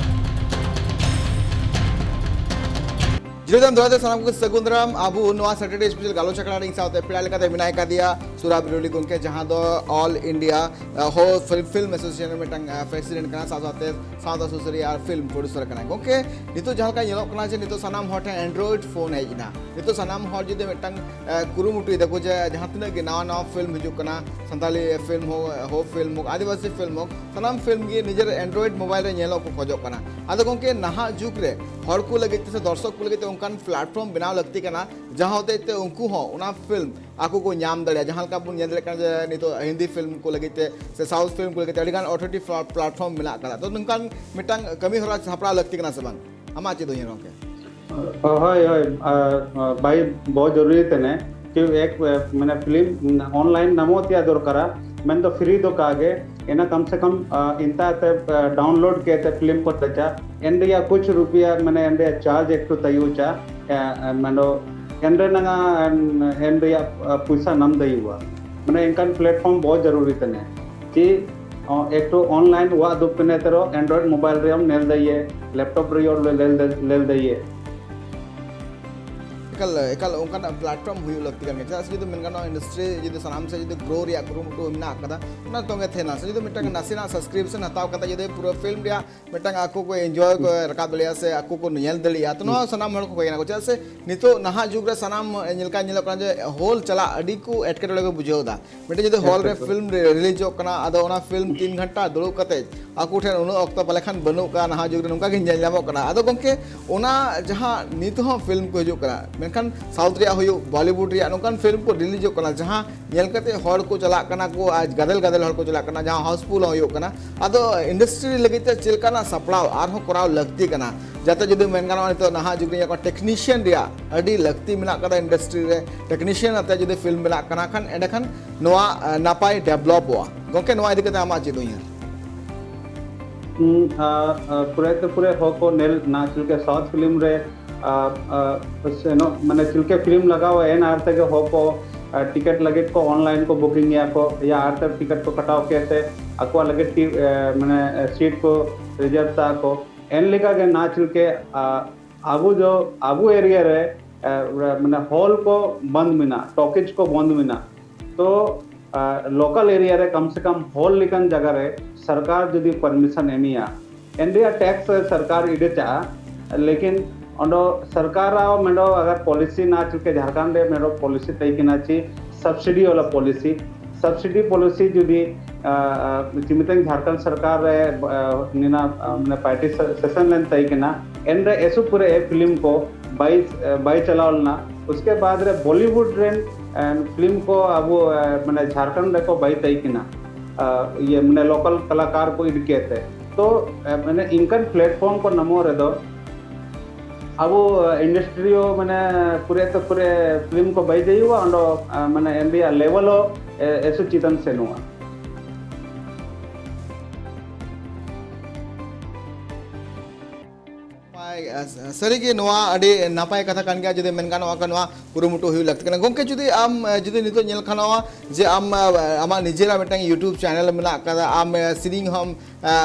ᱡᱤᱨᱟᱹᱣ ᱛᱟᱭᱚᱢ ᱫᱚᱦᱲᱟ ᱛᱮ ᱥᱟᱱᱟᱢ ᱠᱚᱜᱮ ᱥᱟᱹᱜᱩᱱ ᱫᱟᱨᱟᱢ᱾ ᱟᱵᱚ ᱱᱚᱣᱟ ᱥᱮᱴᱟᱨᱰᱮ ᱥᱯᱮᱥᱟᱞ ᱜᱟᱞᱚᱪ ᱟᱠᱷᱲᱟ ᱨᱮ ᱤᱧ ᱥᱟᱶᱛᱮ ᱯᱮᱲᱟ ᱞᱮᱠᱟᱛᱮ ᱢᱮᱱᱟᱭ ᱠᱟᱫᱮᱭᱟ ᱥᱩᱨᱟᱵ ᱵᱤᱨᱚᱞᱤ ᱜᱚᱢᱠᱮ, ᱡᱟᱦᱟᱸ ᱫᱚ ᱚᱞ ᱤᱱᱰᱤᱭᱟ, ᱟ, ᱦᱳ ᱯᱷᱤᱞᱢ, ᱯᱷᱤᱞᱢ ᱮᱥᱳᱥᱤᱭᱮᱥᱚᱱ ᱨᱮ ᱢᱤᱫᱴᱟᱝ, ᱟ, ᱯᱨᱮᱥᱤᱰᱮᱱᱴ ᱠᱟᱱᱟ, ᱥᱟᱶ ᱥᱟᱶᱛᱮ ᱥᱟᱶᱛᱟ ᱥᱩᱥᱟᱹᱨᱤᱭᱟᱹ ᱟᱨ ᱯᱷᱤᱞᱢ ᱯᱨᱚᱰᱭᱩᱥᱟᱨ ᱠᱟᱱᱟᱭ᱾ ᱜᱚᱢᱠᱮ, ᱱᱤᱛᱚᱜ ᱡᱟᱦᱟᱸ ᱞᱮᱠᱟ ᱧᱮᱞᱚᱜ ᱠᱟᱱᱟ ᱡᱮ ᱱᱤᱛᱚᱜ ᱥᱟᱱᱟᱢ ᱦᱚᱲ ᱴᱷᱮᱱ Android ᱯᱷᱳᱱ ᱦᱮᱡ ᱮᱱᱟ, ᱱᱤᱛᱚᱜ ᱥᱟᱱᱟᱢ ᱦᱚᱲ ᱡᱩᱫᱤ ᱢᱤᱫᱴᱟᱝ, ᱟ, ᱠᱩᱨᱩᱢᱩᱴᱩᱭ ᱫᱟᱠᱚ ᱡᱮ ᱡᱟᱦᱟᱸ ᱛᱤᱱᱟᱹᱜ ᱜᱮ ᱱᱟᱣᱟ ᱱᱟᱣᱟ ᱯᱷᱤᱞᱢ ᱦᱤᱡᱩᱜ ᱠᱟᱱᱟ, ᱥᱟᱱᱛᱟᱲᱤ ᱯᱷᱤᱞᱢ ᱦᱳᱠ, ᱦᱳ ᱯᱷᱤᱞᱢ ᱦᱳᱠ, ᱟᱹᱫᱤᱵᱟᱹᱥᱤ ᱯᱷᱤᱞᱢ ᱦᱳᱠ, ᱥᱟᱱᱟᱢ ᱯᱷᱤᱞᱢ ᱜᱮ ᱱᱤᱡᱮᱨ Android ᱢᱳᱵᱟᱭᱤᱞ ᱨᱮ ᱧᱮᱞᱚᱜ ᱠᱚ ᱠᱷᱚᱡᱚᱜ ᱠᱟᱱᱟ᱾ ᱟᱫᱚ ᱜᱚᱢᱠᱮ, ᱱᱟᱦᱟᱜ ᱡᱩᱜᱽ ᱨᱮ ᱦᱚᱲ ᱠᱚ ᱞᱟᱹᱜᱤᱫ ᱛᱮ ᱥᱮ ᱫᱚᱨᱥᱚᱠ ᱠᱚ ᱞᱟᱹᱜᱤᱫ ᱛᱮ ᱚᱱᱠᱟᱱ ᱯᱞᱟᱴᱯᱷᱚᱨᱢ ᱵᱮᱱᱟᱣ ᱞᱟᱹᱠᱛᱤ ᱠᱟᱱᱟ, ᱡᱟᱦᱟᱸ ᱦᱚᱛᱮᱡ ᱛᱮ ᱩᱱᱠᱩ ᱦᱚᱸ ᱚᱱᱟ ᱯᱷᱤᱞᱢ ᱟᱠᱚ ᱠᱚ ᱧᱟᱢ ᱫᱟᱲᱮᱭᱟᱜᱼᱟ᱾ ᱡᱟᱦᱟᱸ ᱞᱮᱠᱟ ᱵᱚᱱ ᱧᱮᱞ ᱫᱟᱲᱮᱭᱟᱜ ᱠᱟᱱᱟ ᱡᱮ ᱱᱤᱛᱚᱜ ᱦᱤᱱᱫᱤ ᱯᱷᱤᱞᱢ ᱠᱚ ᱞᱟᱹᱜᱤᱫ ᱛᱮ ᱥᱮ ᱥᱟᱣᱩᱛᱷ ᱯᱷᱤᱞᱢ ᱠᱚ ᱞᱟᱹᱜᱤᱫ ᱛᱮ ᱟᱹᱰᱤᱜᱟᱱ ᱳᱴᱤᱴᱤ ᱯᱞᱟ-, ᱯᱞᱟᱴᱯᱷᱚᱨᱢ ᱢᱮᱱᱟᱜ ᱟᱠᱟᱫᱟ᱾ ᱛᱚ, ᱱᱚᱝᱠᱟᱱ ᱢᱤᱫᱴᱟᱝ ᱠᱟᱹᱢᱤ ᱦᱚᱨᱟ ᱥᱟᱯᱲᱟᱣ ᱞᱟᱹᱠᱛᱤ ᱠᱟᱱᱟ ᱥᱮ ᱵᱟᱝ? ᱟᱢᱟᱜ ᱪᱮᱫ ᱩᱭᱦᱟᱹᱨ ᱜᱚᱢᱠᱮ? ᱦᱳᱭ, ᱦᱳᱭ, ᱟᱨ, ᱟᱨ, ᱵᱷᱟᱭ, ᱵᱚᱦᱩᱛ ᱡᱚᱨᱩᱨᱤ ᱛᱮᱱᱮ, ᱠᱤ ᱮᱠ, ᱢᱟᱱᱮ, ᱯᱷᱤᱞᱢ ᱚᱱᱞᱟᱭᱤᱱ ᱧᱟᱢᱚᱜ ᱛᱮᱭᱟᱜ ᱫᱚᱨᱠᱟᱨᱟ, ᱢᱮᱱᱫᱚ ᱯᱷᱨᱤ ᱫᱚ ᱠᱟᱜᱮ, ᱮᱱᱟ ᱠᱟᱢ ᱥᱮ ᱠᱟᱢ ᱤᱱᱛᱟ ᱛᱮ ᱰᱟᱣᱩᱱᱞᱳᱰ ᱠᱮᱛᱮ ᱯᱷᱤᱞᱢ ᱠᱚ ᱛᱮᱪᱟ ᱮᱱ ᱨᱮᱭᱟᱜ ᱠᱩᱪ ᱨᱩᱯᱤᱭᱟ ᱢᱟᱱᱮ ᱮᱱ ᱨᱮᱭᱟᱜ ᱪᱟᱨᱡᱽ ᱮᱠᱴᱩ ᱛᱟᱭᱩ ᱪᱟ ᱢᱮᱱᱫᱚ ᱮᱱ ᱨᱮ ᱱᱟᱝᱟ ᱮᱱ ᱨᱮᱭᱟᱜ ᱯᱩᱭᱥᱟ ᱱᱟᱢ ᱫᱟᱭᱩᱣᱟ᱾ ᱢᱟᱱᱮ ᱮᱱᱠᱟᱱ ᱯᱞᱮᱴᱯᱷᱚᱨᱢ ᱵᱚᱦᱩᱛ ᱡᱟᱨᱩᱨᱤ ᱛᱮᱱᱮ ᱪᱮ ᱮᱠᱴᱩ ᱚᱱᱞᱟᱭᱤᱱ ᱣᱟᱜ ᱫᱩᱠ ᱯᱮᱱᱮ ᱛᱮᱨᱚ ᱮᱱᱰᱨᱚᱭᱰ ᱢᱳᱵᱟᱭᱤᱞ ᱨᱮᱭᱟᱢ ᱧᱮᱞ ᱫᱟᱭᱮ, ᱞᱮᱯᱴᱚᱯ ᱨᱮᱭᱚ ᱞᱮᱞ ᱫᱟᱭᱮ᱾ ᱮᱠᱟᱞ ᱮᱠᱟᱞ ᱚᱱᱠᱟᱱᱟᱜ ᱯᱞᱟᱴᱯᱷᱚᱨᱢ ᱦᱩᱭᱩᱜ ᱞᱟᱹᱠᱛᱤ ᱠᱟᱱ ᱜᱮᱭᱟ᱾ ᱪᱮᱫᱟᱜ ᱥᱮ ᱡᱩᱫᱤ ᱢᱮᱱ ᱜᱟᱱᱚᱜᱼᱟ, ᱤᱱᱰᱟᱥᱴᱨᱤ ᱡᱩᱫᱤ ᱥᱟᱱᱟᱢ ᱥᱮᱫ ᱡᱩᱫᱤ ᱜᱨᱳ ᱨᱮᱭᱟᱜ ᱠᱩᱨᱩᱢᱩᱴᱩ ᱢᱮᱱᱟᱜ ᱟᱠᱟᱫᱟ, ᱚᱱᱟ ᱛᱚᱸᱜᱮ ᱛᱟᱦᱮᱱᱟ᱾ ᱥᱮ ᱡᱩᱫᱤ ᱢᱤᱫᱴᱟᱝ ᱱᱟᱥᱮᱱᱟᱜ ᱥᱟᱵᱥᱠᱨᱤᱯᱥᱚᱱ ᱦᱟᱛᱟᱣ ᱠᱟᱛᱮ ᱡᱩᱫᱤ ᱯᱩᱨᱟᱹ ᱯᱷᱤᱞᱢ ᱨᱮᱭᱟᱜ ᱢᱤᱫᱴᱟᱝ ᱟᱠᱚ ᱠᱚ ᱮᱱᱡᱚᱭ ᱠᱚ ᱨᱟᱠᱟᱵ ᱫᱟᱲᱮᱭᱟᱜᱼᱟ ᱥᱮ ᱟᱠᱚ ᱠᱚ ᱧᱮᱞ ᱫᱟᱲᱮᱭᱟᱜᱼᱟ, ᱛᱚ ᱱᱚᱣᱟ ᱥᱟᱱᱟᱢ ᱦᱚᱲ ᱠᱚ ᱠᱚᱭ ᱠᱟᱱᱟ ᱠᱚ᱾ ᱪᱮᱫᱟᱜ ᱥᱮ ᱱᱤᱛᱚᱜ ᱱᱟᱦᱟᱜ ᱡᱩᱜᱽ ᱨᱮ ᱥᱟᱱᱟᱢ ᱧᱮᱞ ᱠᱟᱱ ᱧᱮᱞᱚᱜ ᱠᱟᱱᱟ ᱡᱮ ᱦᱚᱞ ᱪᱟᱞᱟᱜ ᱟᱹᱰᱤ ᱠᱚ ᱮᱴᱠᱮᱴᱚᱬᱮ ᱠᱚ ᱵᱩᱡᱷᱟᱹᱣ ᱮᱫᱟ᱾ ᱢᱤᱫᱴᱮᱱ ᱡᱩᱫᱤ ᱦᱚᱞ ᱨᱮ ᱯᱷᱤᱞᱢ ᱨᱤᱞᱤᱡᱚᱜ ᱠᱟᱱᱟ, ᱟᱫᱚ ᱚᱱᱟ ᱯᱷᱤᱞᱢ ᱛᱤᱱ ᱜᱷᱚᱱᱴᱟ ᱫᱩᱲᱩᱵ ᱠᱟᱛᱮ ᱟᱠᱚ ᱴᱷᱮᱱ ᱩᱱᱟᱹᱜ ᱚᱠᱛᱚ ᱯᱟᱞᱮ ᱠᱷᱟᱱ ᱵᱟᱹᱱᱩᱜ ᱠᱟᱜᱼᱟ ᱱᱟᱦᱟᱜ ᱡᱩᱜᱽ ᱨᱮ, ᱱᱚᱝᱠᱟ ᱜᱮ ᱧᱮᱞ ᱧᱟᱢᱚᱜ ᱠᱟᱱᱟ᱾ ᱟᱫᱚ ᱜᱚᱢᱠᱮ, ᱚᱱᱟ ᱡᱟᱦᱟᱸ ᱱᱤᱛ ᱦᱚᱸ ᱯᱷᱤᱞᱢ ᱠᱚ ᱦᱤᱡᱩᱜ ᱠᱟᱱᱟ, ᱢᱮᱱᱠᱷᱟᱱ ᱥᱟᱣᱩᱛᱷ ᱨᱮᱭᱟᱜ ᱦᱩᱭᱩᱜ, ᱵᱚᱞᱤᱣᱩᱰ ᱨᱮᱭᱟᱜ ᱱᱚᱝᱠᱟᱱ ᱯᱷᱤᱞᱢ ᱠᱚ ᱨᱤᱞᱤᱡᱚᱜ ᱠᱟᱱᱟ, ᱡᱟᱦᱟᱸ ᱧᱮᱞ ᱠᱟᱛᱮ ᱦᱚᱲ ᱠᱚ ᱪᱟᱞᱟᱜ ᱠᱟᱱᱟ ᱠᱚ ᱟᱨ ᱜᱟᱫᱮᱞ ᱜᱟᱫᱮᱞ ᱦᱚᱲ ᱠᱚ ᱪᱟᱞᱟᱜ ᱠᱟᱱᱟ, ᱡᱟᱦᱟᱸ ᱦᱟᱣᱩᱥᱯᱷᱩᱞ ᱦᱚᱸ ᱦᱩᱭᱩᱜ ᱠᱟᱱᱟ᱾ ᱟᱫᱚ ᱤᱱᱰᱟᱥᱴᱨᱤ ᱞᱟᱹᱜᱤᱫ ᱛᱮ ᱪᱮᱫ ᱞᱮᱠᱟᱱᱟᱜ ᱥᱟᱯᱲᱟᱣ ᱟᱨᱦᱚᱸ ᱠᱚᱨᱟᱣ ᱞᱟᱹᱠᱛᱤ ᱠᱟᱱᱟ, ᱡᱟᱛᱮ ᱡᱩᱫᱤ ᱢᱮᱱ ᱜᱟᱱᱚᱜᱼᱟ ᱱᱤᱛᱚᱜ ᱱᱟᱦᱟᱜ ᱡᱩᱜᱽ ᱨᱮ ᱧᱮᱞᱚᱜ ᱠᱟᱱᱟ ᱴᱮᱠᱱᱤᱥᱤᱭᱟᱱ ᱨᱮᱭᱟᱜ ᱟᱹᱰᱤ ᱞᱟᱹᱠᱛᱤ ᱢᱮᱱᱟᱜ ᱟᱠᱟᱫᱟ ᱤᱱᱰᱟᱥᱴᱨᱤ ᱨᱮ, ᱴᱮᱠᱱᱤᱥᱤᱭᱟᱱ ᱟᱛᱮ ᱡᱩᱫᱤ ᱯᱷᱤᱞᱢ ᱵᱮᱱᱟᱜ ᱠᱟᱱᱟ ᱠᱷᱟᱱ ᱮᱸᱰᱮᱠᱷᱟᱱ ᱱᱚᱣᱟ ᱱᱟᱯᱟᱭ ᱰᱮᱵᱷᱞᱚᱯᱚᱜᱼᱟ᱾ ᱜᱚᱢᱠᱮ, ᱱᱚᱣᱟ ᱤᱫᱤ ᱠᱟᱛᱮ ᱟᱢᱟᱜ ᱪᱮᱫ ᱩᱭᱦᱟᱹᱨ? ᱯᱩᱨᱟᱹ ᱛᱮ ᱯᱩᱨᱟᱹ ᱦᱚᱠᱚ ᱱᱮᱞ ᱱᱟ ᱪᱤᱞᱠᱮ ᱥᱟᱣᱩᱛᱷ ᱯᱷᱤᱞᱢ ᱨᱮ ᱥᱮᱱᱚᱜ ᱢᱟᱱᱮ ᱪᱤᱞᱠᱮ ᱯᱷᱤᱞᱢ ᱞᱟᱜᱟᱣ ᱮᱱ ᱟᱨ ᱛᱮᱜᱮ ᱦᱚᱠᱚ ᱴᱤᱠᱤᱴ ᱞᱟᱹᱜᱤᱫ ᱠᱚ ᱚᱱᱞᱟᱭᱤᱱ ᱠᱚ ᱵᱩᱠᱤᱝ ᱜᱮᱭᱟ ᱠᱚ ᱭᱟ ᱟᱨ ᱛᱮ ᱴᱤᱠᱤᱴ ᱠᱚ ᱠᱟᱴᱟᱣ ᱠᱮᱫ ᱛᱮ ᱟᱠᱚᱣᱟᱜ ᱞᱟᱹᱜᱤᱫ ᱢᱟᱱᱮ ᱥᱤᱴ ᱠᱚ ᱨᱤᱡᱟᱨᱵᱷ ᱛᱟ ᱠᱚ᱾ ᱮᱱ ᱞᱮᱠᱟ ᱜᱮ ᱱᱟ ᱪᱤᱞᱠᱮ ᱟᱵᱚ ᱫᱚ ᱟᱵᱚ ᱮᱨᱤᱭᱟ ᱨᱮ ᱢᱟᱱᱮ ᱦᱚᱞ ᱠᱚ ᱵᱚᱱᱫ ᱢᱮᱱᱟᱜ, ᱴᱚᱠᱤᱡ ᱠᱚ ᱵᱚᱱᱫ ᱢᱮᱱᱟᱜ, ᱛᱚ ᱞᱳᱠᱟᱞ ᱮᱨᱤᱭᱟ ᱨᱮ ᱠᱟᱢ ᱥᱮ ᱠᱟᱢ ᱦᱚᱞ ᱞᱮᱠᱟᱱ ᱡᱟᱭᱜᱟ ᱨᱮ ᱥᱚᱨᱠᱟᱨ ᱡᱩᱫᱤ ᱯᱟᱨᱢᱤᱥᱚᱱ ᱮᱢᱮᱭᱟ, ᱮᱱ ᱨᱮᱭᱟᱜ ᱴᱮᱠᱥ ᱥᱚᱨᱠᱟᱨ ᱤᱰᱟᱹ ᱪᱟᱜᱼᱟ, ᱞᱮᱠᱤᱱ ᱚᱸᱰᱮ ᱥᱚᱨᱠᱟᱨ ᱟᱜ ᱢᱮᱰᱚ ᱟᱜᱟᱨ ᱯᱚᱞᱤᱥᱤ ᱱᱟ ᱪᱤᱞᱠᱮ ᱡᱷᱟᱲᱠᱷᱚᱸᱰ ᱨᱮ ᱢᱮᱰᱚ ᱯᱚᱞᱤᱥᱤ ᱛᱟᱦᱮᱸ ᱠᱟᱱᱟ ᱪᱮ ᱥᱟᱵᱥᱤᱰᱤ ᱣᱟᱞᱟ ᱯᱚᱞᱤᱥᱤ, ᱥᱟᱵᱥᱤᱰᱤ ᱯᱚᱞᱤᱥᱤ ᱡᱩᱫᱤ ᱪᱤᱢᱤᱛᱟᱝ ᱡᱷᱟᱲᱠᱷᱚᱸᱰ ᱥᱚᱨᱠᱟᱨ ᱨᱮ ᱱᱤᱱᱟ ᱢᱟᱱᱮ ᱯᱟᱨᱴᱤ ᱥᱮᱥᱚᱱ ᱞᱮᱱ ᱛᱟᱦᱮᱸ ᱠᱟᱱᱟ, ᱮᱱᱨᱮ ᱮᱥᱩ ᱯᱩᱨᱮ ᱮ ᱯᱷᱤᱞᱢ ᱠᱚ ᱵᱟᱭ ᱵᱟᱭ ᱪᱟᱞᱟᱣ ᱞᱮᱱᱟ᱾ ᱩᱥᱠᱮ ᱵᱟᱫ ᱨᱮ ᱵᱚᱞᱤᱣᱩᱰ ᱨᱮᱱ ᱯᱷᱤᱞᱢ ᱠᱚ ᱟᱵᱚ ᱢᱟᱱᱮ ᱡᱷᱟᱲᱠᱷᱚᱸᱰ ᱨᱮᱠᱚ ᱵᱟᱭ ᱛᱟᱦᱮᱸ ᱠᱟᱱᱟ, ᱤᱭᱟᱹ ᱢᱟᱱᱮ ᱞᱳᱠᱟᱞ ᱠᱟᱞᱟᱠᱟᱨ ᱠᱚ ᱤᱫᱤ ᱠᱮᱛᱮ᱾ ᱛᱚ ᱢᱟᱱᱮ ᱤᱱᱠᱟᱱ ᱯᱞᱮᱴᱯᱷᱚᱨᱢ ᱠᱚ ᱱᱟᱢᱚ ᱨᱮᱫᱚ ᱟᱵᱚ ᱤᱱᱰᱟᱥᱴᱨᱤ ᱦᱚᱸ ᱢᱟᱱᱮ ᱯᱩᱨᱟᱹ ᱛᱚ ᱯᱩᱨᱟᱹ ᱯᱷᱤᱞᱢ ᱠᱚ ᱵᱟᱭ ᱡᱟᱭᱩᱜᱼᱟ, ᱚᱸᱰᱮ ᱢᱟᱱᱮ ᱮᱱ ᱨᱮᱭᱟᱜ ᱞᱮᱵᱮᱞ ᱦᱚᱸ ᱮᱥᱩ ᱪᱮᱛᱟᱱ ᱥᱮᱱᱚᱜᱼᱟ᱾ ᱥᱟᱹᱨᱤᱜᱮ ᱱᱚᱣᱟ ᱟᱹᱰᱤ ᱱᱟᱯᱟᱭ ᱠᱟᱛᱷᱟ ᱠᱟᱱ ᱜᱮᱭᱟ, ᱡᱩᱫᱤ ᱢᱮᱱ ᱜᱟᱱᱚᱜᱼᱟ, ᱱᱚᱣᱟ ᱠᱩᱨᱩᱢᱩᱴᱩ ᱦᱩᱭᱩᱜ ᱞᱟᱹᱠᱛᱤ ᱠᱟᱱᱟ᱾ ᱜᱚᱢᱠᱮ, ᱡᱩᱫᱤ ᱟᱢ, ᱡᱩᱫᱤ ᱱᱤᱛᱚᱜ ᱧᱮᱞ ᱠᱷᱟᱱᱚᱜᱼᱟ ᱡᱮ ᱟᱢ, ᱟᱢᱟᱜ ᱱᱤᱡᱮᱨᱟᱜ ᱢᱤᱫᱴᱟᱝ YouTube channel ᱢᱮᱱᱟᱜ ᱟᱠᱟᱫᱟ, ᱟᱢ ᱥᱮᱨᱮᱧ ᱦᱚᱸᱢ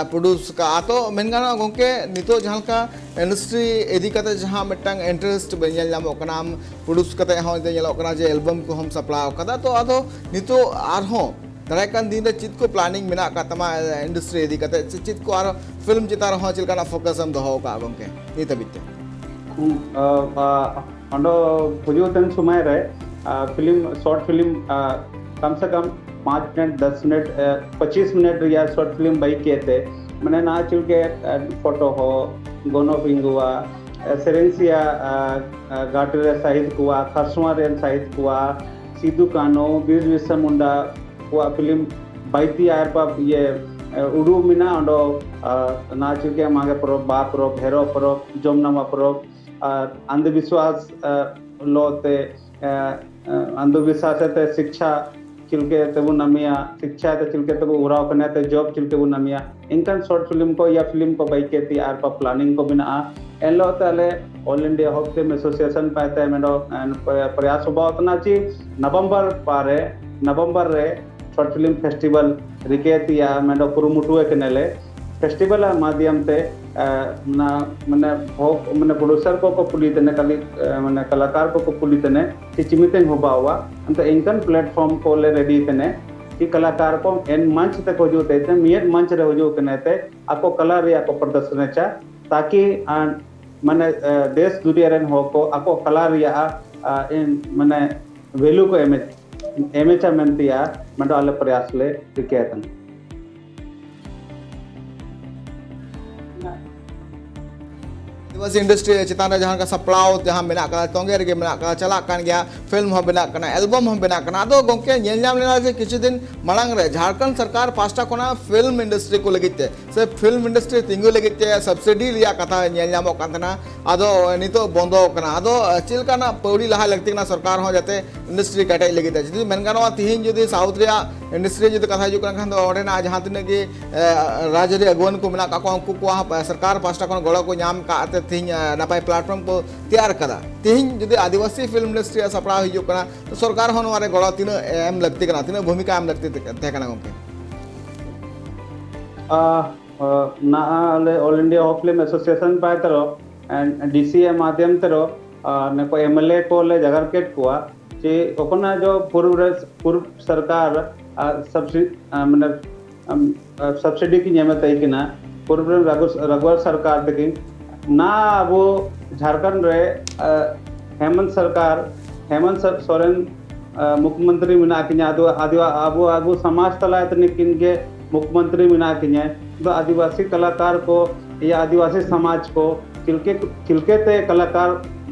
produce ᱠᱟᱜᱼᱟ, ᱛᱚ ᱢᱮᱱ ᱜᱟᱱᱚᱜᱼᱟ ᱜᱚᱢᱠᱮ, ᱱᱤᱛᱚᱜ ᱡᱟᱦᱟᱸ ᱞᱮᱠᱟ industry ᱤᱫᱤ ᱠᱟᱛᱮ ᱡᱟᱦᱟᱸ ᱢᱤᱫᱴᱟᱝ interest ᱧᱮᱞ ᱧᱟᱢᱚᱜ ᱠᱟᱱᱟ, ᱟᱢ produce ᱠᱟᱛᱮ ᱦᱚᱸ ᱱᱤᱛᱚᱜ ᱧᱮᱞᱚᱜ ᱠᱟᱱᱟ ᱡᱮ album ᱠᱚᱦᱚᱸᱢ ᱥᱟᱯᱲᱟᱣ ᱠᱟᱫᱟ, ᱛᱚ ᱟᱫᱚ ᱱᱤᱛᱚᱜ ᱟᱨᱦᱚᱸ ᱫᱟᱨᱟᱭ ᱠᱟᱱ ᱫᱤᱱ ᱨᱮ ᱪᱮᱫ ᱠᱚ planning ᱢᱮᱱᱟᱜ ᱟᱠᱟᱫ ᱛᱟᱢᱟ industry ᱤᱫᱤ ᱠᱟᱛᱮ, ᱥᱮ ᱪᱮᱫ ᱠᱚ ᱟᱨᱦᱚᱸ film ᱪᱮᱛᱟᱱ ᱨᱮᱦᱚᱸ ᱪᱮᱫ ᱞᱮᱠᱟᱱᱟᱜ focus ᱮᱢ ᱫᱚᱦᱚ ᱟᱠᱟᱫᱼᱟ ᱜᱚᱢᱠᱮ ᱱᱤᱛ ᱦᱟᱹᱵᱤᱡ ᱛᱮ? ᱦᱩᱸ, ᱟ, ᱟ, ᱚᱸᱰᱮ ᱦᱤᱡᱩᱜ ᱛᱮᱱ ᱥᱚᱢᱚᱭ ᱨᱮ, ᱟ, film, short film, ᱟ, ᱠᱚᱢ ᱥᱮ ᱠᱚᱢ ᱯᱟᱸᱪ ᱢᱤᱱᱤᱴ, ᱫᱚᱥ ᱢᱤᱱᱤᱴ, ᱟ, ᱯᱚᱸᱪᱤᱥ ᱢᱤᱱᱤᱴ ᱨᱮᱭᱟᱜ short film ᱵᱟᱹᱭ ᱠᱮᱫ ᱛᱮ, ᱢᱟᱱᱮ ᱱᱟ ᱪᱩᱞᱠᱮ, ᱟ, photo ᱦᱚᱸ, ᱜᱚᱱᱚ ᱯᱤᱝᱜᱩᱣᱟ, ᱟ, ᱥᱮᱨᱮᱧ ᱥᱤᱭᱟ, ᱟ, ᱟ, ᱜᱟᱴ ᱨᱮ ᱥᱟᱦᱤᱫ ᱠᱚᱣᱟ, ᱠᱷᱟᱨᱥᱚᱣᱟ ᱨᱮᱱ ᱥᱟᱦᱤᱫ ᱠᱚᱣᱟ, ᱥᱤᱫᱩ ᱠᱟᱹᱱᱦᱩ, ᱵᱤᱨ ᱵᱤᱨᱥᱟ ᱢᱩᱱᱰᱟ ᱠᱚᱣᱟᱜ film ᱵᱟᱹᱭ ᱛᱮᱭᱟᱨ ᱯᱟ, ᱤᱭᱟᱹ, ᱟ, ᱩᱰᱩᱠ ᱢᱮᱱᱟᱜᱼᱟ᱾ ᱚᱸᱰᱮ, ᱟ, ᱱᱟ ᱪᱩᱞᱠᱮ ᱢᱟᱜᱮ ᱯᱚᱨᱚᱵᱽ, ᱵᱟᱦᱟ ᱯᱚᱨᱚᱵᱽ, ᱦᱮᱨᱚᱜ ᱯᱚᱨᱚᱵᱽ, ᱡᱚᱢ ᱱᱟᱢᱟ ᱯᱚᱨᱚᱵᱽ, ᱟᱨ ᱟᱱᱫᱷ ᱵᱤᱥᱣᱟᱥ, ᱟ, ᱞᱚ ᱛᱮ, ᱟ, ᱟ, ᱟᱱᱫᱷ ᱵᱤᱥᱣᱟᱥ ᱛᱮ ᱥᱤᱠᱪᱷᱟ ᱪᱤᱞᱠᱮ ᱛᱮᱵᱚ ᱱᱟᱢᱤᱭᱟ, ᱥᱤᱠᱪᱷᱟ ᱛᱮ ᱪᱤᱞᱠᱮ ᱛᱮᱵᱚ ᱩᱨᱟᱣ ᱠᱟᱱᱟ, ᱛᱮ job ᱪᱤᱞᱠᱮ ᱵᱚ ᱱᱟᱢᱤᱭᱟ, ᱤᱱᱠᱟᱱ short film ᱠᱚ ᱭᱟ film ᱠᱚ ᱵᱟᱹᱭ ᱠᱮ ᱛᱮᱭᱟᱨ ᱯᱟ planning ᱠᱚ ᱢᱮᱱᱟᱜᱼᱟ᱾ ᱮᱱ ᱦᱤᱞᱳᱜ ᱛᱮ ᱟᱞᱮ All India Hawk Film Association ᱯᱟᱭᱛᱮ ᱢᱮᱱᱫᱚ, ᱮ, ᱯᱨᱚᱭᱟᱥ ᱦᱚᱵᱟᱣ ᱛᱟᱱᱟ ᱪᱤ ᱱᱚᱵᱷᱮᱢᱵᱚᱨ ᱯᱟᱨᱮ, ᱱᱚᱵᱷᱮᱢᱵᱚᱨ ᱨᱮ short film festival ᱨᱤᱠᱟᱹ ᱛᱮᱭᱟ ᱢᱮᱱᱫᱚ ᱠᱩᱨᱩᱢᱩᱴᱩ ᱠᱟᱱᱟᱞᱮ᱾ Festival ᱟᱜ ᱢᱟᱫᱷᱭᱚᱢ ᱛᱮ, ᱟ, ᱚᱱᱟ ᱢᱟᱱᱮ ᱦᱚᱠ, ᱢᱟᱱᱮ producer ᱠᱚ ᱠᱚ ᱠᱩᱞᱤ ᱛᱮᱱᱮ, ᱠᱟᱞᱤ, ᱟ, ᱢᱟᱱᱮ ᱠᱟᱞᱟᱠᱟᱨ ᱠᱚ ᱠᱚ ᱠᱩᱞᱤ ᱛᱮᱱᱮ, ᱪᱤ ᱪᱤᱢᱤᱛᱮᱧ ᱦᱚᱵᱟᱣᱟ, ᱟᱱᱛᱮ ᱤᱱᱠᱟᱱ platform ᱠᱚ ᱞᱮ ready ᱛᱮᱱᱮ, ᱪᱤ ᱠᱟᱞᱟᱠᱟᱨ ᱠᱚ ᱮᱱ ᱢᱚᱧᱪ ᱛᱮ ᱠᱚ ᱦᱤᱡᱩᱜ ᱛᱮ, ᱛᱮ ᱢᱤᱫ ᱢᱚᱧᱪ ᱨᱮ ᱦᱤᱡᱩᱜ ᱠᱟᱱᱟ ᱛᱮ, ᱟᱠᱚ ᱠᱟᱞᱟ ᱨᱮᱭᱟᱜ ᱠᱚ ᱯᱨᱚᱫᱚᱨᱥᱚᱱ ᱪᱟ, ᱛᱟᱠᱤ, ᱟ, ᱢᱟᱱᱮ, ᱟ, ᱫᱮᱥ ᱫᱩᱱᱤᱭᱟᱹ ᱨᱮᱱ ᱦᱚᱲ ᱠᱚ ᱟᱠᱚ ᱠᱟᱞᱟ ᱨᱮᱭᱟᱜ, ᱟ, ᱤᱱ, ᱢᱟᱱᱮ, value ᱠᱚ ᱮᱢᱮ, ᱮᱢᱮᱪᱟ ᱢᱮᱱᱛᱮᱭᱟ, ᱢᱮᱱᱫᱚ ᱟᱞᱮ ᱯᱨᱚᱭᱟᱥ ᱞᱮ ᱨᱤᱠᱟᱹᱭᱮᱫ ᱠᱟᱱᱟ᱾ ᱟᱹᱫᱤᱵᱟᱹᱥᱤ industry ᱪᱮᱛᱟᱱ ᱨᱮ ᱡᱟᱦᱟᱸ ᱞᱮᱠᱟ ᱥᱟᱯᱲᱟᱣ ᱡᱟᱦᱟᱸ ᱢᱮᱱᱟᱜ ᱠᱟᱫᱟ, ᱛᱚᱸᱜᱮ ᱨᱮᱜᱮ ᱢᱮᱱᱟᱜ ᱠᱟᱫᱟ, ᱪᱟᱞᱟᱜ ᱠᱟᱱ ᱜᱮᱭᱟ, film ᱦᱚᱸ ᱵᱮᱱᱟᱜ ᱠᱟᱱᱟ, album ᱦᱚᱸ ᱵᱮᱱᱟᱜ ᱠᱟᱱᱟ᱾ ᱟᱫᱚ ᱜᱚᱢᱠᱮ, ᱧᱮᱞ ᱧᱟᱢ ᱞᱮᱱᱟ ᱡᱮ ᱠᱤᱪᱷᱩ ᱫᱤᱱ ᱢᱟᱲᱟᱝ ᱨᱮ ᱡᱷᱟᱲᱠᱷᱚᱸᱰ ᱥᱚᱨᱠᱟᱨ ᱯᱟᱦᱴᱟ ᱠᱷᱚᱱᱟᱜ film industry ᱠᱚ ᱞᱟᱹᱜᱤᱫ ᱛᱮ ᱥᱮ film industry ᱛᱤᱸᱜᱩ ᱞᱟᱹᱜᱤᱫ ᱛᱮ subsidy ᱨᱮᱭᱟᱜ ᱠᱟᱛᱷᱟ ᱧᱮᱞ ᱧᱟᱢᱚᱜ ᱠᱟᱱ ᱛᱟᱦᱮᱱᱟ, ᱟᱫᱚ ᱱᱤᱛᱚᱜ ᱵᱚᱱᱫᱚ ᱟᱠᱟᱱᱟ᱾ ᱟᱫᱚ ᱪᱮᱫ ᱞᱮᱠᱟᱱᱟᱜ ᱯᱟᱹᱣᱲᱤ ᱞᱟᱦᱟ ᱞᱟᱹᱠᱛᱤ ᱠᱟᱱᱟ ᱥᱚᱨᱠᱟᱨ ᱦᱚᱸ ᱡᱟᱛᱮ industry ᱠᱮᱴᱮᱡ ᱞᱟᱹᱜᱤᱫ ᱛᱮ? ᱡᱩᱫᱤ ᱢᱮᱱ ᱜᱟᱱᱚᱜᱼᱟ, ᱛᱤᱦᱤᱧ ᱡᱩᱫᱤ south ᱨᱮᱭᱟᱜ industry ᱡᱩᱫᱤ ᱠᱟᱛᱷᱟ ᱦᱤᱡᱩᱜ ᱠᱟᱱ ᱠᱷᱟᱱ ᱫᱚ, ᱚᱸᱰᱮᱱᱟᱜ ᱡᱟᱦᱟᱸ ᱛᱤᱱᱟᱹᱜ ᱜᱮ, ᱮ, ᱨᱟᱡᱽᱟᱹᱨᱤ ᱟᱹᱜᱩᱣᱟᱹᱱ ᱠᱚ ᱢᱮᱱᱟᱜ ᱠᱟᱜ ᱠᱚᱣᱟ, ᱩᱱᱠᱩ ᱠᱚᱣᱟᱜ ᱦᱚᱸ ᱥᱚᱨᱠᱟᱨ ᱯᱟᱦᱴᱟ ᱠᱷᱚᱱ ᱜᱚᱲᱚ ᱠᱚ ᱧᱟᱢ ᱠᱟᱜ ᱛᱮ ᱛᱮᱦᱮᱧ ᱱᱟᱯᱟᱭ ᱯᱞᱟᱴᱯᱷᱚᱨᱢ ᱠᱚ ᱛᱮᱭᱟᱨ ᱠᱟᱫᱟ᱾ ᱛᱮᱦᱮᱧ ᱡᱩᱫᱤ ᱟᱹᱫᱤᱵᱟᱹᱥᱤ ᱯᱷᱤᱞᱢ ᱤᱱᱰᱟᱥᱴᱨᱤ ᱨᱮᱭᱟᱜ ᱥᱟᱯᱲᱟᱣ ᱦᱤᱡᱩᱜ ᱠᱟᱱᱟ, ᱛᱚ ᱥᱚᱨᱠᱟᱨ ᱦᱚᱸ ᱱᱚᱣᱟ ᱨᱮ ᱜᱚᱲᱚ ᱛᱤᱱᱟᱹᱜ ᱮᱢ ᱞᱟᱹᱠᱛᱤ ᱠᱟᱱᱟ, ᱛᱤᱱᱟᱹᱜ ᱵᱷᱩᱢᱤᱠᱟ ᱮᱢ ᱞᱟᱹᱠᱛᱤ ᱛᱟᱦᱮᱸ ᱠᱟᱱᱟ ᱜᱚᱢᱠᱮ? ᱱᱟ ᱟᱞᱮ ᱚᱞ ᱤᱱᱰᱤᱭᱟ ᱦᱚᱯ ᱯᱷᱤᱞᱢ ᱮᱥᱳᱥᱤᱭᱮᱥᱚᱱ ᱯᱟᱭ ᱛᱮᱨᱚ ᱰᱤᱥᱤ ᱮ ᱢᱟᱫᱷᱭᱚᱢ ᱛᱮᱨᱚ ᱱᱮᱠᱚ ᱮᱢᱮᱞᱮ ᱠᱚ ᱞᱮ ᱡᱟᱜᱟᱨ ᱠᱮᱫ ᱠᱚᱣᱟ᱾ ᱪᱮ ᱚᱠᱚᱱᱟ ᱡᱚ ᱯᱩᱨᱩᱵ ᱨᱮ ᱯᱩᱨᱩᱵ ᱥᱚᱨᱠᱟᱨ ᱥᱚᱵᱥᱤᱰᱤ ᱢᱟᱱᱮ ᱥᱚᱵᱥᱤᱰᱤ ᱠᱤ ᱧᱟᱢᱮ ᱛᱟᱭ ᱠᱤᱱᱟ ᱯᱩᱨᱩᱵ ᱨᱮ ᱨᱟᱜᱩᱣᱟᱨ ᱥᱚᱨᱠᱟᱨ ᱛᱮᱜᱤ ᱱᱟ ᱟᱵᱚ ᱡᱷᱟᱲᱠᱷᱚᱸᱰ ᱨᱮ ᱦᱮᱢᱚᱱᱛ ᱥᱚᱨᱠᱟᱨ ᱦᱮᱢᱚᱱᱛ ᱥᱚᱨᱮᱱ ᱢᱩᱠᱷᱭᱚᱢᱚᱱᱛᱨᱤ ᱢᱮᱱᱟᱜ ᱠᱤᱱᱟ᱾ ᱟᱫᱚ ᱟᱵᱚ ᱟᱵᱚ ᱥᱚᱢᱟᱡᱽ ᱛᱟᱞᱟ ᱛᱮ ᱱᱩᱠᱤᱱ ᱜᱮ ᱢᱩᱠᱷᱭᱚᱢᱚᱱᱛᱨᱤ ᱢᱮᱱᱟᱜ ᱠᱤᱱᱟ᱾ ᱫᱚ ᱟᱹᱫᱤᱵᱟᱹᱥᱤ ᱠᱟᱞᱟᱠᱟᱨ ᱠᱚ ᱭᱟ ᱟᱹᱫᱤᱵᱟᱹᱥᱤ ᱥᱚᱢᱟᱡᱽ ᱠᱚ ᱪᱤᱞᱠᱮ ᱪᱤᱞᱠᱮ ᱛᱮ ᱠᱟᱞᱟᱠᱟᱨ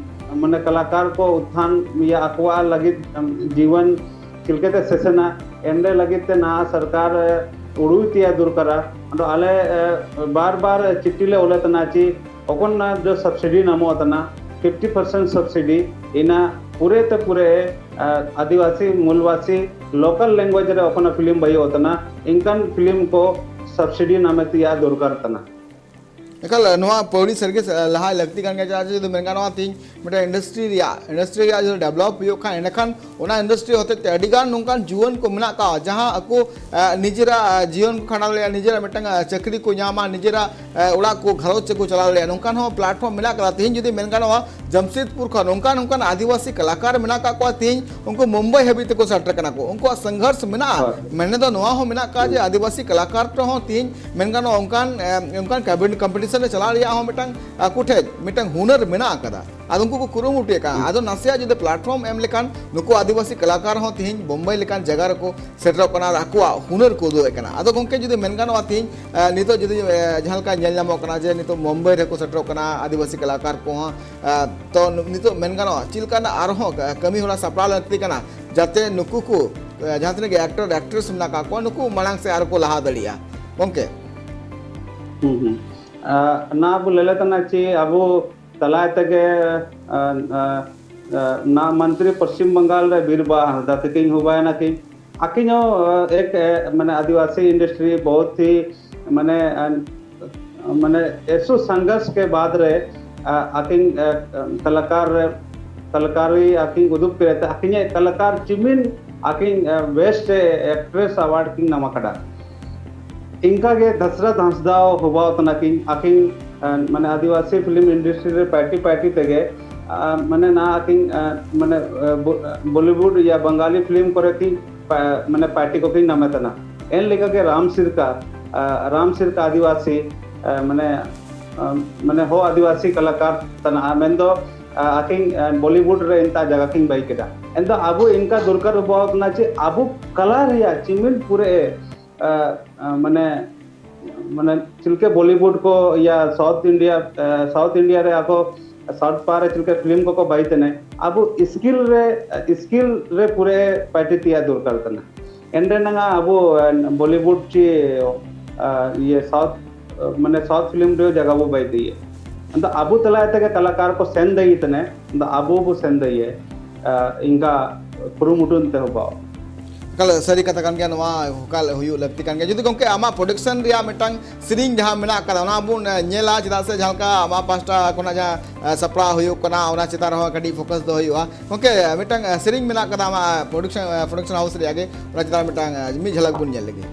ᱢᱟᱱᱮ ᱠᱟᱞᱟᱠᱟᱨ ᱠᱚ ᱩᱛᱛᱷᱟᱱ ᱭᱟ ᱟᱠᱚᱣᱟᱜ ᱞᱟᱹᱜᱤᱫ ᱡᱤᱵᱚᱱ ᱪᱤᱞᱠᱮ ᱛᱮ ᱥᱮᱥᱮᱱᱟ ᱮᱱᱰᱮ ᱞᱟᱹᱜᱤᱫ ᱛᱮ ᱱᱟ ᱥᱚᱨᱠᱟᱨ ᱩᱲᱩᱭ ᱛᱮᱭᱟ ᱫᱚᱨᱠᱟᱨᱟ᱾ ᱟᱫᱚ ᱟᱞᱮ ᱵᱟᱨ ᱵᱟᱨ ᱪᱤᱴᱷᱤ ᱞᱮ ᱚᱞᱮ ᱛᱟᱦᱮᱱᱟ ᱪᱮ ᱚᱠᱚᱱ ᱱᱟ ᱡᱚ ᱥᱟᱵᱥᱤᱰᱤ ᱱᱟᱢᱚᱜ ᱛᱟᱦᱮᱱᱟ ᱯᱷᱤᱯᱴᱤ ᱯᱟᱨᱥᱮᱱᱴ ᱥᱟᱵᱥᱤᱰᱤ ᱤᱱᱟ ᱯᱩᱨᱮ ᱛᱮ ᱯᱩᱨᱮ ᱟᱹᱫᱤᱵᱟᱹᱥᱤ ᱢᱩᱞᱵᱟᱹᱥᱤ ᱞᱳᱠᱟᱞ ᱞᱮᱝᱜᱩᱭᱮᱡᱽ ᱨᱮ ᱚᱠᱚᱱᱚ ᱯᱷᱤᱞᱢ ᱵᱟᱭᱚᱜ ᱛᱟᱦᱮᱱᱟ᱾ ᱤᱱᱠᱟᱱ ᱯᱷᱤᱞᱢ ᱠᱚ ᱥᱟᱵᱥᱤᱰᱤ ᱱᱟᱢᱮ ᱛᱮᱭᱟᱜ ᱫᱚᱨᱠᱟᱨ ᱛᱟᱦᱮᱱᱟ᱾ ᱮᱠᱟᱞ ᱱᱚᱣᱟ ᱯᱟᱹᱣᱲᱤ ᱥᱟᱹᱨᱤᱜᱮ ᱞᱟᱦᱟ ᱞᱟᱹᱠᱛᱤ ᱠᱟᱱ ᱜᱮᱭᱟ᱾ ᱪᱮᱫᱟᱜ ᱡᱩᱫᱤ ᱢᱮᱱ ᱜᱟᱱᱚᱜᱼᱟ ᱛᱮᱦᱮᱧ ᱢᱤᱫᱴᱮᱱ ᱤᱱᱰᱟᱥᱴᱨᱤ ᱨᱮᱭᱟᱜ ᱤᱱᱰᱟᱥᱴᱨᱤ ᱨᱮᱭᱟᱜ ᱡᱩᱫᱤ ᱰᱮᱵᱷᱞᱚᱯ ᱦᱩᱭᱩᱜ ᱠᱷᱟᱱ ᱮᱸᱰᱮᱠᱷᱟᱱ ᱚᱱᱟ ᱤᱱᱰᱟᱥᱴᱨᱤ ᱦᱚᱛᱮᱡ ᱛᱮ ᱟᱹᱰᱤ ᱜᱟᱱ ᱱᱚᱝᱠᱟᱱ ᱡᱩᱣᱟᱹᱱ ᱠᱚ ᱢᱮᱱᱟᱜ ᱠᱚᱣᱟ ᱡᱟᱦᱟᱸ ᱟᱠᱚ ᱱᱤᱡᱮᱨᱟᱜ ᱡᱤᱭᱚᱱ ᱠᱚ ᱠᱷᱟᱸᱰᱟᱣ ᱫᱟᱲᱮᱭᱟᱜᱼᱟ, ᱱᱤᱡᱮᱨᱟᱜ ᱢᱤᱫᱴᱟᱝ ᱪᱟᱹᱠᱨᱤ ᱠᱚ ᱧᱟᱢᱟ, ᱱᱤᱡᱮᱨᱟᱜ ᱚᱲᱟᱜ ᱠᱚ ᱜᱷᱟᱨᱚᱸᱡᱽ ᱠᱚ ᱪᱟᱞᱟᱣ ᱫᱟᱲᱮᱭᱟᱜᱼᱟ᱾ ᱱᱚᱝᱠᱟᱱ ᱦᱚᱸ ᱯᱞᱟᱴᱯᱷᱚᱨᱢ ᱢᱮᱱᱟᱜ ᱠᱟᱫᱟ᱾ ᱛᱮᱦᱮᱧ ᱡᱩᱫᱤ ᱢᱮᱱ ᱜᱟᱱᱚᱜᱼᱟ ᱡᱟᱢᱥᱮᱫᱽᱯᱩᱨ ᱠᱷᱚᱱ ᱱᱚᱝᱠᱟᱱ ᱱᱚᱝᱠᱟᱱ ᱟᱹᱫᱤᱵᱟᱹᱥᱤ ᱠᱟᱞᱟᱠᱟᱨ ᱢᱮᱱᱟᱜ ᱟᱠᱟᱫ ᱠᱚᱣᱟ, ᱛᱮᱦᱮᱧ ᱩᱱᱠᱩ ᱢᱩᱢᱵᱟᱭ ᱦᱟᱹᱵᱤᱡ ᱛᱮᱠᱚ ᱥᱮᱴᱮᱨ ᱠᱟᱱᱟ ᱠᱚ᱾ ᱩᱱᱠᱩᱣᱟᱜ ᱥᱚᱝᱜᱷᱚᱨᱥ ᱢᱮᱱᱟᱜᱼᱟ᱾ ᱢᱮᱱ ᱫᱚ ᱱᱚᱣᱟ ᱦᱚᱸ ᱢᱮᱱᱟᱜ ᱟᱠᱟᱫ ᱡᱮ ᱟᱹᱫᱤᱵᱟᱹᱥᱤ ᱠᱟᱞᱟᱠᱟᱨ ᱴᱷᱮᱱ ᱦᱚᱸ ᱛᱮᱦᱮᱧ ᱢᱮᱱ ᱜᱟᱱᱚᱜᱼᱟ ᱚᱱᱠᱟᱱ ᱚᱱᱠᱟᱱ ᱠᱚᱢᱯᱤᱴᱤᱥᱚᱱ ᱨᱮ ᱪᱟᱞᱟᱜ ᱨᱮᱭᱟᱜ ᱦᱚᱸ ᱢᱤᱫᱴᱟᱝ ᱟᱠᱚ ᱴᱷᱮᱱ ᱢᱤᱫᱴᱟᱝ ᱦᱩᱱᱟᱹᱨ ᱢᱮᱱᱟᱜ ᱟᱠᱟᱫᱟ᱾ ᱟᱫᱚ ᱩᱱᱠᱩ ᱠᱚ ᱠᱩᱨᱩᱢᱩᱴᱩᱭᱮᱫ ᱠᱟᱱᱟ᱾ ᱟᱫᱚ ᱱᱟᱥᱮᱭᱟᱜ ᱡᱩᱫᱤ ᱯᱞᱟᱴᱯᱷᱚᱨᱢ ᱮᱢ ᱞᱮᱠᱷᱟᱱ ᱱᱩᱠᱩ ᱟᱹᱫᱤᱵᱟᱹᱥᱤ ᱠᱟᱞᱟᱠᱟᱨ ᱦᱚᱸ ᱛᱮᱦᱮᱧ ᱵᱳᱢᱵᱟᱭ ᱞᱮᱠᱟᱱ ᱡᱟᱭᱜᱟ ᱨᱮᱠᱚ ᱥᱮᱴᱮᱨᱚᱜ ᱠᱟᱱᱟ ᱟᱨ ᱟᱠᱚᱣᱟᱜ ᱦᱩᱱᱟᱹᱨ ᱠᱚ ᱩᱫᱩᱜ ᱮᱫ ᱠᱟᱱᱟ᱾ ᱟᱫᱚ ᱜᱚᱢᱠᱮ ᱡᱩᱫᱤ ᱢᱮᱱ ᱜᱟᱱᱚᱜᱼᱟ ᱛᱮᱦᱮᱧ ᱱᱤᱛᱚᱜ ᱡᱩᱫᱤ ᱡᱟᱦᱟᱸ ᱞᱮᱠᱟ ᱧᱮᱞ ᱧᱟᱢᱚᱜ ᱠᱟᱱᱟ ᱡᱮ ᱱᱤᱛᱚᱜ ᱢᱩᱢᱵᱟᱭ ᱨᱮᱠᱚ ᱥᱮᱴᱮᱨᱚᱜ ᱠᱟᱱᱟ ᱟᱹᱫᱤᱵᱟᱹᱥᱤ ᱠᱟᱞᱟᱠᱟᱨ ᱠᱚᱦᱚᱸ, ᱛᱚ ᱱᱤᱛᱚᱜ ᱢᱮᱱ ᱜᱟᱱᱚᱜᱼᱟ ᱪᱮᱫ ᱞᱮᱠᱟᱱᱟᱜ ᱟᱨᱦᱚᱸ ᱠᱟᱹᱢᱤ ᱦᱚᱨᱟ ᱥᱟᱯᱲᱟᱣ ᱞᱟᱹᱠᱛᱤ ᱠᱟᱱᱟ ᱡᱟᱛᱮ ᱱᱩᱠᱩ ᱠᱚ ᱡᱟᱦᱟᱸ ᱛᱤᱱᱟᱹᱜ ᱜᱮ ᱮᱠᱴᱚᱨ ᱮᱠᱴᱨᱮᱥ ᱢᱮᱱᱟᱜ ᱟᱠᱟᱫ ᱠᱚᱣᱟ ᱱᱩᱠᱩ ᱢᱟᱲᱟᱝ ᱥᱮᱫ ᱟᱨᱚ ᱠᱚ ᱞᱟᱦᱟ ᱫᱟᱲᱮᱭᱟᱜᱼᱟ ᱜᱚᱢᱠᱮ? ᱦᱩᱸ ᱦᱩᱸ᱾ ᱱᱟ ᱵᱚ ᱞᱮᱞᱮ ᱛᱟᱱᱟ ᱪᱮ ᱟᱵᱚ ᱛᱟᱞᱟᱭ ᱛᱮᱜᱮ ᱱᱟ ᱢᱚᱱᱛᱨᱤ ᱯᱚᱥᱪᱤᱢ ᱵᱟᱝᱜᱟᱞ ᱨᱮ ᱵᱤᱨᱵᱟ ᱦᱟᱸᱥᱫᱟ ᱛᱤᱠᱤᱱ ᱦᱩᱵᱟᱭ ᱱᱟᱠᱤ ᱟᱹᱠᱤᱧ ᱦᱚᱸ ᱮᱠ ᱢᱟᱱᱮ ᱟᱹᱫᱤᱵᱟᱹᱥᱤ ᱤᱱᱰᱟᱥᱴᱨᱤ ᱵᱚᱦᱩᱛ ᱦᱤ ᱢᱟᱱᱮ ᱢᱟᱱᱮ ᱮᱥᱚ ᱥᱚᱝᱜᱷᱚᱨᱥ ᱠᱮ ᱵᱟᱫ ᱨᱮ ᱟᱹᱠᱤᱱ ᱠᱟᱞᱟᱠᱟᱨ ᱨᱮ ᱠᱟᱞᱟᱠᱟᱨᱤ ᱟᱹᱠᱤᱱ ᱩᱫᱩᱜ ᱠᱮᱫ ᱛᱮ ᱟᱹᱠᱤᱱᱟᱜ ᱠᱟᱞᱟᱠᱟᱨ ᱪᱤᱢᱤᱱ ᱟᱹᱠᱤᱱ ᱵᱮᱥᱴ ᱮᱠᱴᱨᱮᱥ ᱟᱣᱟᱨᱰ ᱠᱤᱱ ᱧᱟᱢ ᱟᱠᱟᱫᱟ᱾ ᱤᱱᱠᱟ ᱜᱮ ᱫᱷᱟᱥᱨᱟ ᱫᱷᱟᱥᱫᱟᱣ ᱦᱚᱵᱟᱣ ᱛᱟᱱᱟ ᱠᱤᱱ ᱟᱹᱠᱤᱱ ᱢᱟᱱᱮ ᱟᱹᱫᱤᱵᱟᱹᱥᱤ ᱯᱷᱤᱞᱢ ᱤᱱᱰᱟᱥᱴᱨᱤ ᱨᱮ ᱯᱟᱨᱴᱤ ᱯᱟᱨᱴᱤ ᱛᱮᱜᱮ ᱢᱟᱱᱮ ᱱᱟ ᱟᱹᱠᱤᱱ ᱢᱟᱱᱮ ᱵᱚᱞᱤᱣᱩᱰ ᱭᱟ ᱵᱟᱝᱜᱟᱞᱤ ᱯᱷᱤᱞᱢ ᱠᱚᱨᱮ ᱠᱤᱱ ᱢᱟᱱᱮ ᱯᱟᱨᱴᱤ ᱠᱚᱠᱤᱱ ᱧᱟᱢᱮ ᱛᱟᱦᱮᱱᱟ᱾ ᱮᱱ ᱞᱮᱠᱟᱜᱮ ᱨᱟᱢ ᱥᱤᱨᱠᱟ ᱨᱟᱢ ᱥᱤᱨᱠᱟ ᱟᱹᱫᱤᱵᱟᱹᱥᱤ ᱢᱟᱱᱮ ᱢᱟᱱᱮ ᱦᱚ ᱟᱹᱫᱤᱵᱟᱹᱥᱤ ᱠᱟᱞᱟᱠᱟᱨ ᱛᱟᱱᱟ ᱢᱮᱱᱫᱚ ᱟᱹᱠᱤᱱ ᱵᱚᱞᱤᱣᱩᱰ ᱨᱮ ᱤᱱᱛᱟ ᱡᱟᱭᱜᱟ ᱠᱤᱱ ᱵᱟᱭ ᱠᱮᱫᱟ᱾ ᱮᱱᱫᱚ ᱟᱵᱚ ᱤᱱᱠᱟ ᱫᱚᱨᱠᱟᱨ ᱵᱚᱦᱚᱛ ᱱᱟ ᱪᱮ ᱟᱵᱚ ᱠᱟᱞᱟ ᱨᱮᱭᱟᱜ ᱪᱤᱢᱤᱱ ᱯᱩᱨᱟᱹ ᱢᱟᱱᱮ ᱢᱟᱱᱮ ᱪᱤᱞᱠᱮ ᱵᱚᱞᱤᱣᱩᱰ ᱠᱚ ᱭᱟ ᱥᱟᱣᱩᱛᱷ ᱤᱱᱰᱤᱭᱟ ᱥᱟᱣᱩᱛᱷ ᱤᱱᱰᱤᱭᱟ ᱨᱮ ᱟᱠᱚ ᱥᱟᱣᱩᱛᱷ ᱯᱟᱨ ᱨᱮ ᱪᱤᱞᱠᱮ ᱯᱷᱤᱞᱢ ᱠᱚᱠᱚ ᱵᱟᱭ ᱛᱮᱱᱮ ᱟᱵᱚ ᱥᱠᱤᱞ ᱨᱮ ᱥᱠᱤᱞ ᱨᱮ ᱯᱩᱨᱟᱹ ᱯᱟᱨᱴᱤ ᱛᱮᱭᱟᱨ ᱫᱚᱨᱠᱟᱨ ᱠᱟᱱᱟ᱾ ᱮᱱᱰᱮ ᱱᱟᱝᱟ ᱟᱵᱚ ᱵᱚᱞᱤᱣᱩᱰ ᱪᱮ ᱤᱭᱟᱹ ᱥᱟᱣᱩᱛᱷ ᱢᱟᱱᱮ ᱥᱟᱣᱩᱛᱷ ᱯᱷᱤᱞᱢ ᱨᱮ ᱡᱟᱭᱜᱟ ᱵᱚ ᱵᱟᱭ ᱛᱮᱭᱟ᱾ ᱟᱫᱚ ᱟᱵᱚ ᱛᱟᱞᱟ ᱛᱮᱜᱮ ᱠᱟᱞᱟᱠᱟᱨ ᱠᱚ ᱥᱮᱱ ᱫᱟᱭᱤ ᱛᱮᱱᱮ ᱟᱫᱚ ᱟᱵᱚ ᱵᱚ ᱥᱮᱱ ᱫᱟᱭᱤ ᱤᱱᱠᱟ ᱠᱩᱨᱩᱢᱩᱴᱩ ᱛᱮ ᱦᱚᱸ ᱵᱟᱣ ᱮᱠᱟᱞ ᱥᱟᱹᱨᱤ ᱠᱟᱛᱷᱟ ᱠᱟᱱ ᱜᱮᱭᱟ, ᱱᱚᱣᱟ ᱮᱠᱟᱞ ᱦᱩᱭᱩᱜ ᱞᱟᱹᱠᱛᱤ ᱠᱟᱱ ᱜᱮᱭᱟ᱾ ᱡᱩᱫᱤ ᱜᱚᱢᱠᱮ ᱟᱢᱟᱜ ᱯᱨᱚᱰᱟᱠᱥᱚᱱ ᱨᱮᱭᱟᱜ ᱢᱤᱫᱴᱟᱝ ᱥᱮᱨᱮᱧ ᱡᱟᱦᱟᱸ ᱢᱮᱱᱟᱜ ᱟᱠᱟᱫᱟ ᱚᱱᱟ ᱵᱚᱱ ᱧᱮᱞᱟ, ᱪᱮᱫᱟᱜ ᱥᱮ ᱡᱟᱦᱟᱸ ᱞᱮᱠᱟ ᱟᱢᱟᱜ ᱯᱟᱥᱴᱟ ᱠᱷᱚᱱᱟᱜ ᱡᱟᱦᱟᱸ ᱥᱟᱯᱲᱟᱣ ᱦᱩᱭᱩᱜ ᱠᱟᱱᱟ ᱚᱱᱟ ᱪᱮᱛᱟᱱ ᱨᱮᱦᱚᱸ ᱠᱟᱹᱴᱤᱡ ᱯᱷᱳᱠᱟᱥ ᱫᱚ ᱦᱩᱭᱩᱜᱼᱟ᱾ ᱜᱚᱢᱠᱮ ᱢᱤᱫᱴᱟᱝ ᱥᱮᱨᱮᱧ ᱢᱮᱱᱟᱜ ᱟᱠᱟᱫᱟ ᱟᱢᱟᱜ ᱯᱨᱚᱰᱟᱠᱥᱚᱱ ᱯᱨᱚᱰᱟᱠᱥᱚᱱ ᱦᱟᱣᱩᱥ ᱨᱮᱭᱟᱜ ᱜᱮ, ᱚᱱᱟ ᱪᱮᱛᱟᱱ ᱨᱮ ᱢᱤᱫᱴᱟᱝ ᱢᱤᱫ ᱡᱷᱟᱞᱟᱠ ᱵᱚᱱ ᱧᱮᱞ ᱞᱮᱜᱮ᱾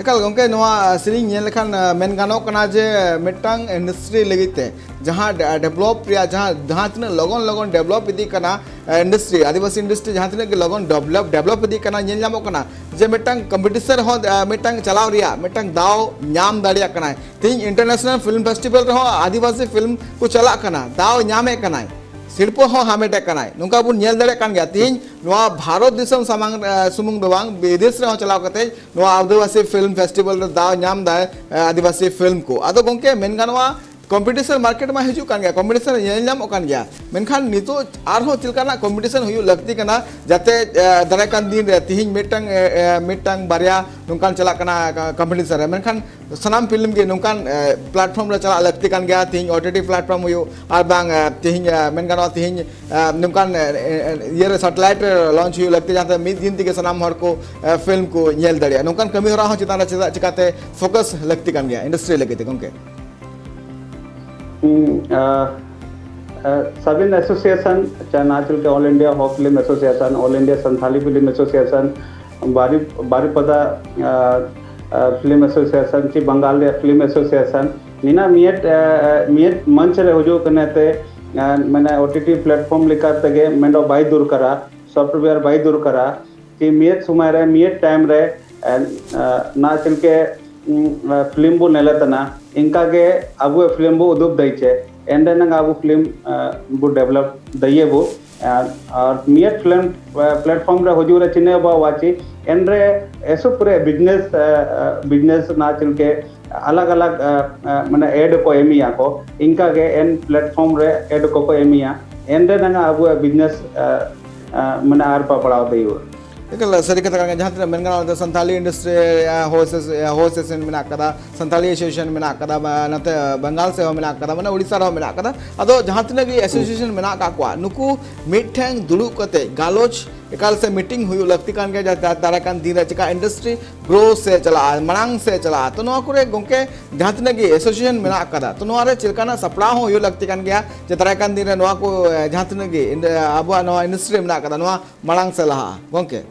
ᱮᱠᱟᱞ ᱜᱚᱢᱠᱮ, ᱱᱚᱣᱟ ᱥᱮᱨᱮᱧ ᱧᱮᱞ ᱞᱮᱠᱷᱟᱱ ᱢᱮᱱ ᱜᱟᱱᱚᱜ ᱠᱟᱱᱟ ᱡᱮ ᱢᱤᱫᱴᱟᱝ ᱤᱱᱰᱟᱥᱴᱨᱤ ᱞᱟᱹᱜᱤᱫ ᱛᱮ ᱡᱟᱦᱟᱸ ᱰᱮᱵᱷᱞᱚᱯ ᱨᱮᱭᱟᱜ ᱡᱟᱦᱟᱸ ᱡᱟᱦᱟᱸ ᱛᱤᱱᱟᱹᱜ ᱞᱚᱜᱚᱱ ᱞᱚᱜᱚᱱ ᱰᱮᱵᱷᱞᱚᱯ ᱤᱫᱤᱜ ᱠᱟᱱᱟ, ᱤᱱᱰᱟᱥᱴᱨᱤ, ᱟᱹᱫᱤᱵᱟᱹᱥᱤ ᱤᱱᱰᱟᱥᱴᱨᱤ ᱡᱟᱦᱟᱸ ᱛᱤᱱᱟᱹᱜ ᱜᱮ ᱞᱚᱜᱚᱱ ᱰᱮᱵᱷᱞᱚᱯ ᱰᱮᱵᱷᱞᱚᱯ ᱤᱫᱤᱜ ᱠᱟᱱᱟ, ᱧᱮᱞ ᱧᱟᱢᱚᱜ ᱠᱟᱱᱟ ᱡᱮ ᱢᱤᱫᱴᱟᱝ ᱠᱚᱢᱯᱤᱴᱤᱥᱚᱱ ᱨᱮᱦᱚᱸ ᱢᱤᱫᱴᱟᱝ ᱪᱟᱞᱟᱣ ᱨᱮᱭᱟᱜ ᱢᱤᱫᱴᱟᱝ ᱫᱟᱣ ᱧᱟᱢ ᱫᱟᱲᱮᱭᱟᱜ ᱠᱟᱱᱟᱭ᱾ ᱛᱮᱦᱮᱧ ᱤᱱᱴᱟᱨᱱᱮᱥᱱᱟᱞ ᱯᱷᱤᱞᱢ ᱯᱷᱮᱥᱴᱤᱵᱷᱮᱞ ᱨᱮᱦᱚᱸ ᱟᱹᱫᱤᱵᱟᱹᱥᱤ ᱯᱷᱤᱞᱢ ᱠᱚ ᱪᱟᱞᱟᱜ ᱠᱟᱱᱟ, ᱫᱟᱣ ᱧᱟᱢᱮᱫ ᱠᱟᱱᱟᱭ, ᱥᱤᱨᱯᱟᱹ ᱦᱚᱸ ᱦᱟᱢᱮᱴᱮᱫ ᱠᱟᱱᱟᱭ᱾ ᱱᱚᱝᱠᱟ ᱵᱚᱱ ᱧᱮᱞ ᱫᱟᱲᱮᱭᱟᱜ ᱠᱟᱱ ᱜᱮᱭᱟ᱾ ᱛᱮᱦᱮᱧ ᱱᱚᱣᱟ ᱵᱷᱟᱨᱚᱛ ᱫᱤᱥᱚᱢ ᱥᱟᱢᱟᱝ ᱥᱩᱢᱩᱝ ᱫᱚ ᱵᱟᱝ, ᱵᱤᱫᱮᱥ ᱨᱮᱦᱚᱸ ᱪᱟᱞᱟᱣ ᱠᱟᱛᱮ ᱱᱚᱣᱟ ᱟᱹᱫᱤᱵᱟᱹᱥᱤ ᱯᱷᱤᱞᱢ ᱯᱷᱮᱥᱴᱤᱵᱷᱮᱞ ᱨᱮ ᱫᱟᱣ ᱧᱟᱢ ᱫᱟᱭ ᱟᱹᱫᱤᱵᱟᱹᱥᱤ ᱯᱷᱤᱞᱢ ᱠᱚ᱾ ᱟᱫᱚ ᱜᱚᱝᱠᱮ, ᱢᱮᱱ ᱜᱟᱱᱚᱜᱼᱟ ᱠᱚᱢᱯᱤᱴᱤᱥᱚᱱ ᱢᱟᱨᱠᱮᱴ ᱢᱟ ᱦᱤᱡᱩᱜ ᱠᱟᱱ ᱜᱮᱭᱟ, ᱠᱚᱢᱯᱤᱴᱤᱥᱚᱱ ᱧᱮᱞ ᱧᱟᱢᱚᱜ ᱠᱟᱱ ᱜᱮᱭᱟ, ᱢᱮᱱᱠᱷᱟᱱ ᱱᱤᱛᱚᱜ ᱟᱨᱦᱚᱸ ᱪᱮᱫ ᱞᱮᱠᱟᱱᱟᱜ ᱠᱚᱢᱯᱤᱴᱤᱥᱚᱱ ᱦᱩᱭᱩᱜ ᱞᱟᱹᱠᱛᱤ ᱠᱟᱱᱟ, ᱡᱟᱛᱮ ᱫᱟᱨᱟᱭ ᱠᱟᱱ ᱫᱤᱱ ᱨᱮ ᱛᱤᱦᱤᱧ ᱢᱤᱫᱴᱟᱝ ᱢᱤᱫᱴᱟᱝ ᱵᱟᱨᱭᱟ ᱱᱚᱝᱠᱟᱱ ᱪᱟᱞᱟᱜ ᱠᱟᱱᱟ ᱠᱚᱢᱯᱤᱴᱤᱥᱚᱱ ᱨᱮ, ᱢᱮᱱᱠᱷᱟᱱ ᱥᱟᱱᱟᱢ ᱯᱷᱤᱞᱢ ᱜᱮ ᱱᱚᱝᱠᱟᱱ ᱯᱞᱟᱴᱯᱷᱚᱨᱢ ᱨᱮ ᱪᱟᱞᱟᱜ ᱞᱟᱹᱠᱛᱤ ᱠᱟᱱ ᱜᱮᱭᱟ᱾ ᱛᱤᱦᱤᱧ ᱳ ᱴᱤ ᱴᱤ ᱯᱞᱟᱴᱯᱷᱚᱨᱢ ᱦᱩᱭᱩᱜ, ᱟᱨ ᱵᱟᱝ ᱛᱤᱦᱤᱧ ᱢᱮᱱ ᱜᱟᱱᱚᱜᱼᱟ ᱛᱤᱦᱤᱧ ᱱᱚᱝᱠᱟᱱ ᱤᱭᱟᱹᱨᱮ ᱥᱮᱴᱮᱞᱟᱭᱤᱴ ᱨᱮ ᱞᱚᱧᱪ ᱦᱩᱭᱩᱜ ᱞᱟᱹᱠᱛᱤ, ᱡᱟᱦᱟᱸᱛᱮ ᱢᱤᱫ ᱫᱤᱱ ᱛᱮᱜᱮ ᱥᱟᱱᱟᱢ ᱦᱚᱲ ᱠᱚ ᱯᱷᱤᱞᱢ ᱠᱚ ᱧᱮᱞ ᱫᱟᱲᱮᱭᱟᱜᱼᱟ᱾ ᱱᱚᱝᱠᱟᱱ ᱠᱟᱹᱢᱤ ᱦᱚᱨᱟ ᱦᱚᱸ ᱪᱮᱛᱟᱱ ᱨᱮ ᱪᱮᱫᱟᱜ ᱪᱤᱠᱟᱛᱮ ᱯᱷᱳᱠᱟᱥ ᱞᱟᱹᱠᱛᱤ ᱠᱟᱱ ᱜᱮᱭᱟ ᱤᱱᱰᱟᱥᱴᱨᱤ ᱞᱟᱹᱜᱤᱫ ᱛᱮ, ᱜᱚᱝᱠᱮ? ᱦᱩᱸ, ᱟᱦ, ᱟᱦ, ᱥᱟᱵᱤᱱ ᱮᱥᱳᱥᱤᱭᱮᱥᱚᱱ, ᱪᱟᱦᱮ ᱱᱟ ᱪᱤᱞᱠᱟ ᱚᱞ ᱤᱱᱰᱤᱭᱟ ᱦᱚ film association, all India Santhali film association, ᱵᱟᱨᱤ-, Baripada, ah, ah, film association, ᱪᱤ ᱵᱟᱝᱜᱟᱞ ᱨᱮᱭᱟᱜ ᱯᱷᱤᱞᱢ ᱮᱥᱳᱥᱤᱭᱮᱥᱚᱱ, ᱱᱤᱱᱟ ᱢᱤᱭᱮᱴ, ᱟᱦ, ᱟᱦ, ᱢᱤᱭᱮᱴ ᱢᱚᱧᱪ ᱨᱮ ᱦᱤᱡᱩᱜ ᱠᱟᱱᱟ ᱛᱮ, ᱟᱦ, ᱢᱟᱱᱮ ᱳ ᱴᱤ ᱴᱤ ᱯᱞᱟᱴᱯᱷᱚᱨᱢ ᱞᱮᱠᱟ ᱛᱮᱜᱮ ᱢᱮᱱᱫᱚ ᱵᱟᱭ ᱫᱚᱨᱠᱟᱨᱟ, ᱥᱚᱯᱷᱴᱣᱮᱭᱟᱨ ᱵᱟᱭ ᱫᱚᱨᱠᱟᱨᱟ, ᱪᱮ ᱢᱤᱭᱮᱴ ᱥᱚᱢᱚᱭ ᱨᱮ, ᱢᱤᱭᱮᱴ ᱴᱟᱭᱤᱢ ᱨᱮ, ᱮ, ᱮ, ᱱᱟ ᱪᱮᱞᱠᱮ, ᱩᱸ, ᱮ, ᱯᱷᱤᱞᱢ ᱵᱚ ᱱᱮᱞᱮ ᱛᱟᱱᱟ, ᱤᱱᱠᱟ ᱜᱮ ᱟᱵᱚ ᱯᱷᱤᱞᱢ ᱵᱚ ᱩᱫᱩᱜ ᱫᱟᱲᱮ ᱪᱮ, ᱮᱱᱰᱮ ᱱᱟᱝ ᱟᱵᱚ ᱯᱷᱤᱞᱢ, ᱮ, ᱵᱚ ᱰᱮᱵᱷᱞᱚᱯ ᱫᱟᱲᱮᱭᱟᱜ ᱵᱚ᱾ ᱟᱨ, ᱟᱨ ᱢᱤᱭᱮᱴ ᱯᱷᱤᱞᱢ, ᱮ, ᱯᱞᱟᱴᱯᱷᱚᱨᱢ ᱨᱮ ᱦᱤᱡᱩᱜ ᱨᱮ ᱪᱤᱱᱦᱟᱹ ᱵᱟ ᱣᱟᱪᱤ, ᱮᱱᱨᱮ ᱮᱥᱚᱵ ᱯᱩᱨᱟᱹ ᱵᱤᱡᱽᱱᱮᱥ, ᱮ, ᱮ, ᱵᱤᱡᱽᱱᱮᱥ ᱱᱟ ᱪᱮᱞᱠᱮ ᱟᱞᱟᱜᱽ ᱟᱞᱟᱜᱽ, ᱮ, ᱮ, ᱢᱟᱱᱮ ᱮᱰ ᱠᱚ ᱮᱢᱤᱭᱟ ᱠᱚ, ᱤᱱᱠᱟ ᱜᱮ ᱮᱱ ᱯᱞᱟᱴᱯᱷᱚᱨᱢ ᱨᱮ ᱮᱰ ᱠᱚᱠᱚ ᱮᱢᱤᱭᱟ, ᱮᱱᱨᱮ ᱱᱟᱝ ᱟᱵᱚᱣᱟᱜ ᱵᱤᱡᱽᱱᱮᱥ, ᱮ, ᱮ, ᱢᱟᱱᱮ ᱟᱨ ᱯᱟᱯᱲᱟᱣ ᱫᱟᱲᱮᱭᱟᱜᱼᱟ᱾ ᱮᱠᱟᱞ ᱥᱟᱹᱨᱤ ᱠᱟᱛᱷᱟ ᱠᱟᱱ ᱜᱮᱭᱟ, ᱡᱟᱦᱟᱸ ᱛᱤᱱᱟᱹᱜ ᱢᱮᱱ ᱜᱟᱱᱚᱜᱼᱟ, ᱥᱟᱱᱛᱟᱞᱤ ᱤᱱᱰᱟᱥᱴᱨᱤ, ᱮ, ᱦᱳ ᱮᱥᱳᱥᱤ-, ᱮ, ᱦᱳ ᱮᱥᱳᱥᱤᱭᱮᱥᱚᱱ ᱢᱮᱱᱟᱜ ᱠᱟᱫᱟ, ᱥᱟᱱᱛᱟᱞᱤ ᱮᱥᱳᱥᱤᱭᱮᱥᱚᱱ ᱢᱮᱱᱟᱜ ᱠᱟᱫᱟ, ᱵᱟ, ᱱᱚᱛᱮ ᱵᱟᱝᱜᱟᱞ ᱥᱮᱫ ᱦᱚᱸ ᱢᱮᱱᱟᱜ ᱠᱟᱫᱟ, ᱢᱟᱱᱮ ᱳᱰᱤᱥᱟ ᱨᱮᱦᱚᱸ ᱢᱮᱱᱟᱜ ᱠᱟᱫᱟ᱾ ᱟᱫᱚ ᱡᱟᱦᱟᱸ ᱛᱤᱱᱟᱹᱜ ᱜᱮ ᱮᱥᱳᱥᱤᱭᱮᱥᱚᱱ ᱢᱮᱱᱟᱜ ᱟᱠᱟᱫ ᱠᱚᱣᱟ, ᱱᱩᱠᱩ ᱢᱤᱫᱴᱷᱮᱱ ᱫᱩᱲᱩᱵ ᱠᱟᱛᱮ ᱜᱟᱞᱚᱪ ᱮᱠᱟᱞ ᱥᱮ ᱢᱤᱴᱤᱝ ᱦᱩᱭᱩᱜ ᱞᱟᱹᱠᱛᱤ ᱠᱟᱱ ᱜᱮᱭᱟ, ᱡᱟᱛᱮ ᱫᱟᱨᱟᱭ ᱠᱟᱱ ᱫᱤᱱ ᱨᱮ ᱪᱮᱠᱟ ᱤᱱᱰᱟᱥᱴᱨᱤ ᱜᱨᱳ ᱥᱮ ᱪᱟᱞᱟᱜᱼᱟ, ᱢᱟᱲᱟᱝ ᱥᱮ ᱪᱟᱞᱟᱜᱼᱟ᱾ ᱛᱚ ᱱᱚᱣᱟ ᱠᱚᱨᱮ ᱜᱚᱝᱠᱮ ᱡᱟᱦᱟᱸ ᱛᱤᱱᱟᱹᱜ ᱜᱮ ᱮᱥᱳᱥᱤᱭᱮᱥᱚᱱ ᱢᱮᱱᱟᱜ ᱟᱠᱟᱫᱟ, ᱛᱚ ᱱᱚᱣᱟ ᱨᱮ ᱪᱮᱫ ᱞᱮᱠᱟᱱᱟᱜ ᱥᱟᱯᱲᱟᱣ ᱦᱚᱸ ᱦᱩᱭᱩᱜ ᱞᱟᱹᱠᱛᱤ ᱠᱟᱱ ᱜᱮᱭᱟ, ᱡᱮ ᱫᱟᱨᱟᱭ ᱠᱟᱱ ᱫᱤᱱ ᱨᱮ ᱱᱚᱣᱟ ᱠᱚ, ᱮ, ᱡᱟᱦᱟᱸ ᱛᱤᱱᱟᱹᱜ ᱜᱮ ᱤᱱᱰ-, ᱟᱵᱚᱣᱟᱜ ᱱᱚᱣᱟ ᱤᱱᱰᱟᱥᱴᱨᱤ ᱨᱮ ᱢᱮᱱᱟᱜ ᱟᱠᱟᱫᱟ, ᱱᱚᱣᱟ ᱢᱟᱲᱟᱝ ᱥᱮᱫ ᱞᱟᱦᱟᱜᱼᱟ ᱜᱚᱝᱠᱮ?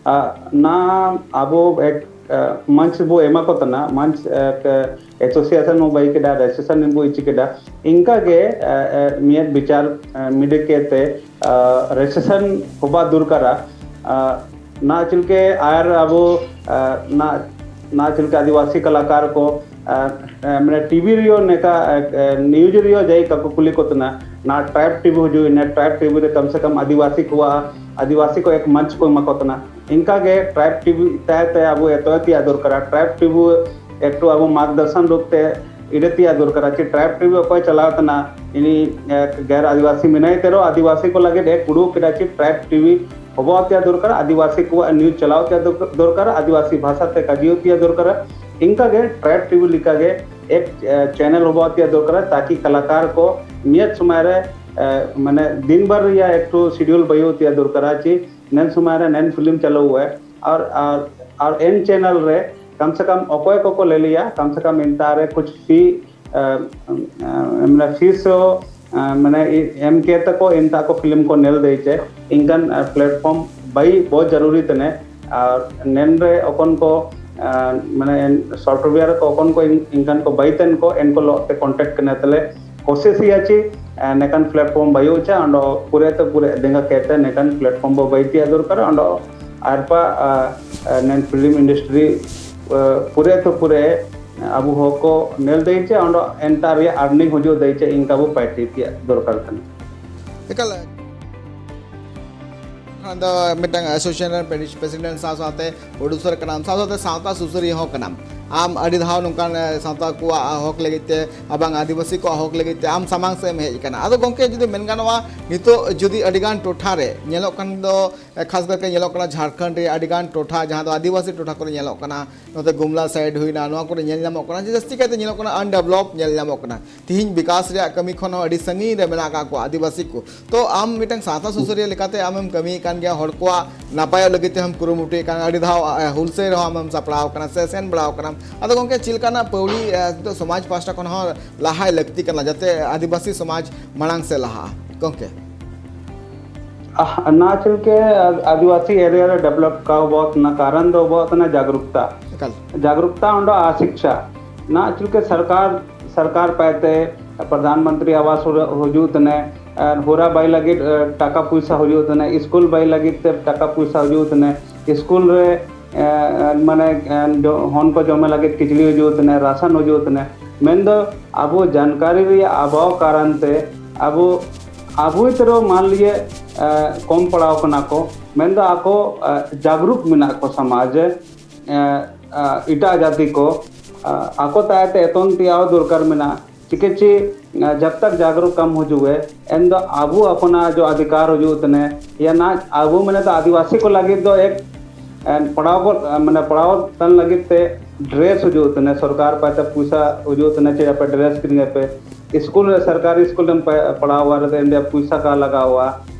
ᱟᱜ, ᱱᱟ ᱟᱵᱚ ᱮᱠ, ᱟ, ᱢᱚᱧᱪ ᱵᱚ ᱮᱢᱟ ᱠᱚ ᱛᱟᱱᱟ, ᱢᱚᱧᱪ, ᱮᱠ, association ᱵᱚ ᱵᱟᱭ ᱠᱮᱫᱟ, registration ᱵᱚ ᱤᱪᱤ ᱠᱮᱫᱟ, ᱤᱱᱠᱟ ᱜᱮ, ᱟ, ᱟ, ᱢᱤᱭᱟᱫ ᱵᱤᱪᱟᱨ, ᱟ, ᱢᱤᱰᱮ ᱠᱮᱛᱮ, ᱟ, registration ᱦᱚᱵᱟ ᱫᱚᱨᱠᱟᱨᱟ, ᱟ, ᱱᱟ ᱪᱤᱞᱠᱮ ᱟᱨ ᱟᱵᱚ, ᱟ, ᱱᱟ, ᱱᱟ ᱪᱤᱞᱠᱮ ᱟᱹᱫᱤᱵᱟᱹᱥᱤ ᱠᱟᱞᱟᱠᱟᱨ ᱠᱚ, ᱟ, ᱟ, ᱢᱟᱱᱮ ᱴᱤᱵᱷᱤ ᱨᱮᱭᱚ ᱱᱮᱠᱟ, ᱟ, ᱟ, news ᱨᱮᱭᱚ ᱡᱟᱭ ᱠᱟᱠᱚ ᱠᱩᱞᱤ ᱠᱚ ᱛᱟᱱᱟ, ᱱᱟ tribe ᱴᱤᱵᱷᱤ ᱦᱩᱡᱩᱜ, ᱤᱱᱟᱹ tribe ᱴᱤᱵᱷᱤ ᱨᱮ ᱠᱟᱢ ᱥᱮ ᱠᱟᱢ ᱟᱹᱫᱤᱵᱟᱹᱥᱤ ᱠᱚᱣᱟᱜ, ᱟᱹᱫᱤᱵᱟᱹᱥᱤ ᱠᱚ ᱮᱠ ᱢᱚᱧᱪ ᱠᱚ ᱮᱢᱟ ᱠᱚ ᱛᱟᱱᱟ᱾ ᱤᱱᱠᱟ ᱜᱮ tribe ᱴᱤᱵᱷᱤ ᱛᱟᱦᱮᱸ ᱛᱮ ᱟᱵᱚ ᱮᱛᱚ ᱛᱮᱭᱟᱜ ᱫᱚᱨᱠᱟᱨᱟ᱾ tribe ᱴᱤᱵᱷᱤ ᱮᱠᱴᱩ ᱟᱵᱚ ᱢᱟᱨᱜᱚᱫᱚᱨᱥᱚᱱ ᱨᱩᱯ ᱛᱮ ᱤᱰᱮ ᱛᱮᱭᱟᱜ ᱫᱚᱨᱠᱟᱨᱟ᱾ ᱪᱮ tribe ᱴᱤᱵᱷᱤ ᱚᱠᱚᱭ ᱪᱟᱞᱟᱣ ᱛᱟᱱᱟ, ᱤᱱᱤ, ᱮ, ᱜᱮᱨ ᱟᱹᱫᱤᱵᱟᱹᱥᱤ ᱢᱮᱱᱟᱭ ᱛᱮᱨᱚ ᱟᱹᱫᱤᱵᱟᱹᱥᱤ ᱠᱚ ᱞᱟᱹᱜᱤᱫ ᱮ ᱠᱩᱲᱩ ᱠᱮᱫᱟ᱾ ᱪᱮ tribe ᱴᱤᱵᱷᱤ ᱦᱚᱵᱚ ᱛᱮᱭᱟᱜ ᱫᱚᱨᱠᱟᱨᱟ, ᱟᱹᱫᱤᱵᱟᱹᱥᱤ ᱠᱚᱣᱟᱜ news ᱪᱟᱞᱟᱣ ᱛᱮᱭᱟᱜ ᱫᱚᱨ-, ᱫᱚᱨᱠᱟᱨᱟ, ᱟᱹᱫᱤᱵᱟᱹᱥᱤ ᱵᱷᱟᱥᱟ ᱛᱮ ᱠᱟᱡᱤᱭᱚ ᱛᱮᱭᱟᱜ ᱫᱚᱨᱠᱟᱨᱟ᱾ ᱤᱱᱠᱟ ᱜᱮ tribe ᱴᱤᱵᱷᱤ ᱞᱮᱠᱟ ᱜᱮ ᱮᱠ, ᱮ, channel ᱦᱚᱵᱚ ᱛᱮᱭᱟᱜ ᱫᱚᱨᱠᱟᱨᱟ, ᱛᱟᱠᱤ ᱠᱟᱞᱟᱠᱟᱨ ᱠᱚ ᱱᱤᱭᱟᱹ ᱥᱚᱢᱚᱭ ᱨᱮ, ᱮ, ᱢᱟᱱᱮ ᱫᱤᱱ ᱵᱷᱟᱨ ᱨᱮᱭᱟᱜ ᱮᱠᱴᱩ schedule ᱵᱟᱭᱩ ᱛᱮᱭᱟᱜ ᱫᱚᱨᱠᱟᱨᱟ᱾ ᱪᱮ ᱱᱮᱱ ᱥᱚᱢᱚᱭ ᱨᱮ ᱱᱮᱱ film ᱪᱟᱞᱩ ᱦᱩᱭ, ᱟᱨ, ᱟᱨ, ᱟᱨ ᱮᱱ channel ᱨᱮ ᱠᱟᱢ ᱥᱮ ᱠᱟᱢ ᱚᱠᱚᱭ ᱠᱚᱠᱚ ᱞᱮ ᱞᱤᱭᱟ, ᱠᱟᱢ ᱥᱮ ᱠᱟᱢ ᱮᱱᱛᱟ ᱨᱮ ᱠᱩᱪ fee, ᱟ, ᱟ, ᱢᱟᱱᱮ fees ᱦᱚᱸ, ᱟ, ᱢᱟᱱᱮ ᱮᱢ ᱠᱮ ᱛᱟᱠᱚ ᱮᱱᱛᱟ ᱠᱚ film ᱠᱚ ᱱᱮᱞ ᱫᱮᱭ ᱪᱮ, ᱤᱱᱠᱟᱱ, ᱟ, platform ᱵᱟᱭ ᱵᱚᱦᱩᱛ ᱡᱟᱨᱩᱨᱤ ᱛᱮᱱᱮ, ᱟᱨ ᱱᱮᱱ ᱨᱮ ᱚᱠᱚᱱ ᱠᱚ, ᱟ, ᱢᱟᱱᱮ software ᱠᱚ ᱚᱠᱚᱱ ᱠᱚ ᱤᱱ-, ᱤᱱᱠᱟᱱ ᱠᱚ ᱵᱟᱭ ᱛᱮᱱ ᱠᱚ ᱮᱱ ᱠᱚ ᱞᱚᱜ ᱛᱮ contact ᱠᱟᱱᱟ ᱛᱟᱞᱮ, ᱠᱳᱥᱤᱥ ᱦᱩᱭᱟ ᱪᱮ, ᱮ, ᱱᱮᱠᱟᱱ platform ᱵᱟᱭᱩ ᱪᱟ, ᱚᱸᱰᱚ ᱯᱩᱨᱮ ᱛᱮ ᱯᱩᱨᱮ ᱫᱮᱸᱜᱟ ᱠᱮᱛᱮ ᱱᱮᱠᱟᱱ platform ᱵᱚ ᱵᱟᱭ ᱛᱮᱭᱟᱜ ᱫᱚᱨᱠᱟᱨ, ᱚᱸᱰᱚ ᱟᱨᱯᱟ, ᱟ, ᱟ, ᱱᱮᱱ film industry, ᱟ, ᱯᱩᱨᱮ ᱛᱮ ᱯᱩᱨᱮ ᱟᱵᱚ ᱦᱚᱲ ᱠᱚ ᱱᱮᱞ ᱫᱟᱹᱭ ᱪᱮ, ᱚᱸᱰᱚ ᱮᱱᱛᱟ ᱨᱮᱭᱟᱜ earning ᱦᱩᱡᱩᱜ ᱫᱟᱹᱭ ᱪᱮ, ᱤᱱᱠᱟ ᱵᱚ ᱯᱟᱭᱴᱤ ᱛᱮᱭᱟᱜ ᱫᱚᱨᱠᱟᱨ ᱠᱟᱱᱟ᱾ ᱮᱠᱟᱞ᱾ ᱠᱷᱟᱱ ᱫᱚ ᱢᱤᱫᱴᱟᱝ association ᱨᱮᱱ president ᱥᱟᱶ ᱥᱟᱶᱛᱮ producer ᱠᱟᱱᱟᱢ, ᱥᱟᱶ ᱥᱟᱶᱛᱮ ᱥᱟᱶᱛᱟ ᱥᱩᱥᱟᱹᱨᱤᱭᱟᱹ ᱦᱚᱸ ᱠᱟᱱᱟᱢ᱾ ᱟᱢ ᱟᱹᱰᱤ ᱫᱷᱟᱣ ᱱᱚᱝᱠᱟᱱ, ᱮ, ᱥᱟᱶᱛᱟ ᱠᱚᱣᱟᱜ ᱦᱚᱠ ᱞᱟᱹᱜᱤᱫ ᱛᱮ, ᱟᱨ ᱵᱟᱝ ᱟᱹᱫᱤᱵᱟᱹᱥᱤ ᱠᱚᱣᱟᱜ ᱦᱚᱠ ᱞᱟᱹᱜᱤᱫ ᱛᱮ ᱟᱢ ᱥᱟᱢᱟᱝ ᱥᱮᱫ ᱮᱢ ᱦᱮᱡ ᱟᱠᱟᱱᱟ᱾ ᱟᱫᱚ ᱜᱚᱢᱠᱮ, ᱡᱩᱫᱤ ᱢᱮᱱ ᱜᱟᱱᱚᱜᱼᱟ, ᱱᱤᱛᱚᱜ ᱡᱩᱫᱤ ᱟᱹᱰᱤᱜᱟᱱ ᱴᱚᱴᱷᱟ ᱨᱮ ᱧᱮᱞᱚᱜ ᱠᱟᱱ ᱫᱚ, ᱮ, ᱠᱷᱟᱥ ᱠᱟᱨᱛᱮ ᱧᱮᱞᱚᱜ ᱠᱟᱱᱟ ᱡᱷᱟᱲᱠᱷᱚᱸᱰ ᱨᱮ ᱟᱹᱰᱤᱜᱟᱱ ᱴᱚᱴᱷᱟ, ᱡᱟᱦᱟᱸ ᱫᱚ ᱟᱹᱫᱤᱵᱟᱹᱥᱤ ᱴᱚᱴᱷᱟ ᱠᱚᱨᱮ ᱧᱮᱞᱚᱜ ᱠᱟᱱᱟ, ᱱᱚᱛᱮ ᱜᱩᱢᱞᱟ side ᱦᱩᱭᱱᱟ, ᱱᱚᱣᱟ ᱠᱚᱨᱮ ᱧᱮᱞ ᱧᱟᱢᱚᱜ ᱠᱟᱱᱟ ᱡᱮ ᱡᱟᱹᱥᱛᱤ ᱠᱟᱭᱛᱮ ᱧᱮᱞᱚᱜ ᱠᱟᱱᱟ undeveloped ᱧᱮᱞ ᱧᱟᱢᱚᱜ ᱠᱟᱱᱟ᱾ ᱛᱤᱦᱤᱧ ᱵᱤᱠᱟᱥ ᱨᱮᱭᱟᱜ ᱠᱟᱹᱢᱤ ᱠᱷᱚᱱ ᱦᱚᱸ ᱟᱹᱰᱤ ᱥᱟᱺᱜᱤᱧ ᱨᱮ ᱢᱮᱱᱟᱜ ᱟᱠᱟᱫ ᱠᱚᱣᱟ ᱟᱹᱫᱤᱵᱟᱹᱥᱤ ᱠᱚ᱾ ᱛᱚ ᱟᱢ ᱢᱤᱫᱴᱟᱝ ᱥᱟᱶᱛᱟ ᱥᱩᱥᱟᱹᱨᱤᱭᱟᱹ ᱞᱮᱠᱟᱛᱮ ᱟᱢᱮᱢ ᱠᱟᱹᱢᱤᱭᱮᱫ ᱠᱟᱱ ᱜᱮᱭᱟ, ᱦᱚᱲ ᱠᱚᱣᱟᱜ ᱱᱟᱯᱟᱭᱚᱜ ᱞᱟᱹᱜᱤᱫ ᱛᱮᱦᱚᱸᱢ ᱠᱩᱨᱩᱢᱩᱴᱩᱭᱮᱫ ᱠᱟᱱᱟ, ᱟᱹᱰᱤ ᱫᱷᱟᱣ, ᱮ, ᱦᱩᱞᱥᱟᱹᱭ ᱨᱮᱦᱚᱸ ᱟᱢᱮᱢ ᱥᱟᱯᱲᱟᱣ ᱟᱠᱟᱱᱟ ᱥᱮ ᱥᱮᱱ ᱵᱟᱲᱟᱣ ᱟᱠᱟᱱᱟᱢ᱾ ᱟᱫᱚ ᱜᱚᱢᱠᱮ, ᱪᱮᱫ ᱞᱮᱠᱟᱱᱟᱜ ᱯᱟᱹᱣᱲᱤ, ᱮ, ᱱᱤᱛᱚᱜ ᱥᱚᱢᱟᱡᱽ ᱯᱟᱦᱴᱟ ᱠᱷᱚᱱ ᱦᱚᱸ ᱞᱟᱦᱟᱭ ᱞᱟᱹᱠᱛᱤ ᱠᱟᱱᱟ, ᱡᱟᱛᱮ ᱟᱹᱫᱤᱵᱟᱹᱥᱤ ᱥᱚᱢᱟᱡᱽ ᱢᱟᱲᱟᱝ ᱥᱮᱫ ᱞᱟᱦᱟᱜᱼᱟ ᱜᱚᱢᱠᱮ? ᱱᱟ ᱪᱤᱞᱠᱮ ᱟᱹᱫᱤᱵᱟᱹᱥᱤ ᱮᱨᱤᱭᱟ ᱨᱮ ᱰᱮᱵᱷᱞᱚᱯ ᱠᱟᱣ ᱵᱚᱛ ᱱᱟ ᱠᱟᱨᱚᱱ ᱫᱚ ᱵᱚᱛ ᱱᱟ ᱡᱟᱜᱽᱨᱩᱠᱛᱟ᱾ ᱡᱟᱜᱽᱨᱩᱠᱛᱟ ᱚᱸᱰᱮ ᱟᱥᱤᱠᱪᱷᱟ᱾ ᱱᱟ ᱪᱤᱞᱠᱮ ᱥᱚᱨᱠᱟᱨ ᱥᱚᱨᱠᱟᱨ ᱯᱟᱭᱛᱮ ᱯᱨᱚᱫᱷᱟᱱ ᱢᱚᱱᱛᱨᱤ ᱟᱵᱟᱥ ᱦᱩᱭᱩᱜ ᱛᱮᱱᱮ, ᱦᱩᱨᱟ ᱵᱟᱭ ᱞᱟᱹᱜᱤᱫ ᱴᱟᱠᱟ ᱯᱚᱭᱥᱟ ᱦᱩᱭᱩᱜ ᱛᱮᱱᱮ, ᱥᱠᱩᱞ ᱵᱟᱭ ᱞᱟᱹᱜᱤᱫ ᱛᱮ ᱴᱟᱠᱟ ᱯᱚᱭᱥᱟ ᱦᱩᱭᱩᱜ ᱛᱮᱱᱮ, ᱥᱠᱩᱞ ᱨᱮ ᱢᱟᱱᱮ ᱦᱚᱱ ᱠᱚ ᱡᱚᱢᱮ ᱞᱟᱹᱜᱤᱫ ᱠᱤᱪᱲᱤ ᱦᱩᱭᱩᱜ ᱛᱮᱱᱮ, ᱨᱟᱥᱚᱱ ᱦᱩᱭᱩᱜ ᱛᱮᱱᱮ᱾ ᱢᱮᱱᱫᱚ ᱟᱵᱚ ᱡᱟᱱᱠᱟᱨᱤ ᱨᱮᱭᱟᱜ ᱚᱵᱷᱟᱵᱽ ᱠᱟᱨᱚᱱ ᱛᱮ ᱟᱵᱚ ᱟᱵᱚ ᱛᱮᱨᱚ ᱢᱟᱱ ᱞᱤᱭᱮ ᱠᱚᱢ ᱯᱟᱲᱟᱣ ᱠᱟᱱᱟ ᱠᱚ, ᱢᱮᱱᱫᱚ ᱟᱠᱚ ᱡᱟᱜᱽᱨᱩᱠ ᱢᱮᱱᱟᱜ ᱠᱚ ᱥᱚᱢᱟᱡᱽ ᱨᱮ᱾ ᱮᱴᱟᱜ ᱡᱟᱹᱛᱤ ᱠᱚ ᱟᱠᱚ ᱛᱟᱭ ᱛᱮ ᱮᱛᱚᱱ ᱛᱮᱭᱟᱣ ᱫᱚᱨᱠᱟᱨ ᱢᱮᱱᱟᱜᱼᱟ᱾ ᱪᱤᱠᱟᱹ ᱪᱮ ᱡᱟᱵ ᱛᱟᱠ ᱡᱟᱜᱽᱨᱩᱠ ᱠᱟᱢ ᱦᱩᱡᱩᱜ ᱮ ᱮᱱ ᱫᱚ ᱟᱵᱚ ᱟᱯᱱᱟ ᱡᱚ ᱚᱫᱷᱤᱠᱟᱨ ᱦᱩᱡᱩᱜ ᱛᱮᱱᱮ ᱭᱟ ᱱᱟ ᱟᱵᱚ ᱢᱟᱱᱮ ᱫᱚ ᱟᱹᱫᱤᱵᱟᱹᱥᱤ ᱠᱚ ᱞᱟᱹᱜᱤᱫ ᱫᱚ ᱮᱠ ᱯᱟᱲᱟᱣ ᱠᱚ ᱢᱟᱱᱮ ᱯᱟᱲᱟᱣ ᱛᱟᱱ ᱞᱟᱹᱜᱤᱫ ᱛᱮ ᱰᱨᱮᱥ ᱦᱩᱡᱩᱜ ᱛᱮᱱᱮ ᱥᱚᱨᱠᱟᱨ ᱯᱟᱭᱛᱮ ᱯᱚᱭᱥᱟ ᱦᱩᱡᱩᱜ ᱛᱮᱱᱮ ᱪᱮ ᱟᱯᱮ ᱰᱨᱮᱥ ᱠᱤᱨᱤᱧ ᱟᱯᱮ ᱥᱠᱩᱞ ᱨᱮ ᱥᱚᱨᱠᱟᱨᱤ ᱥᱠᱩᱞ ᱨᱮᱢ ᱯᱟᱲᱦᱟᱣ ᱵᱟᱨᱮ ᱛᱮ ᱮᱱᱰᱮ ᱯᱚᱭᱥᱟ ᱠᱟ ᱞᱟᱜᱟᱣᱟ᱾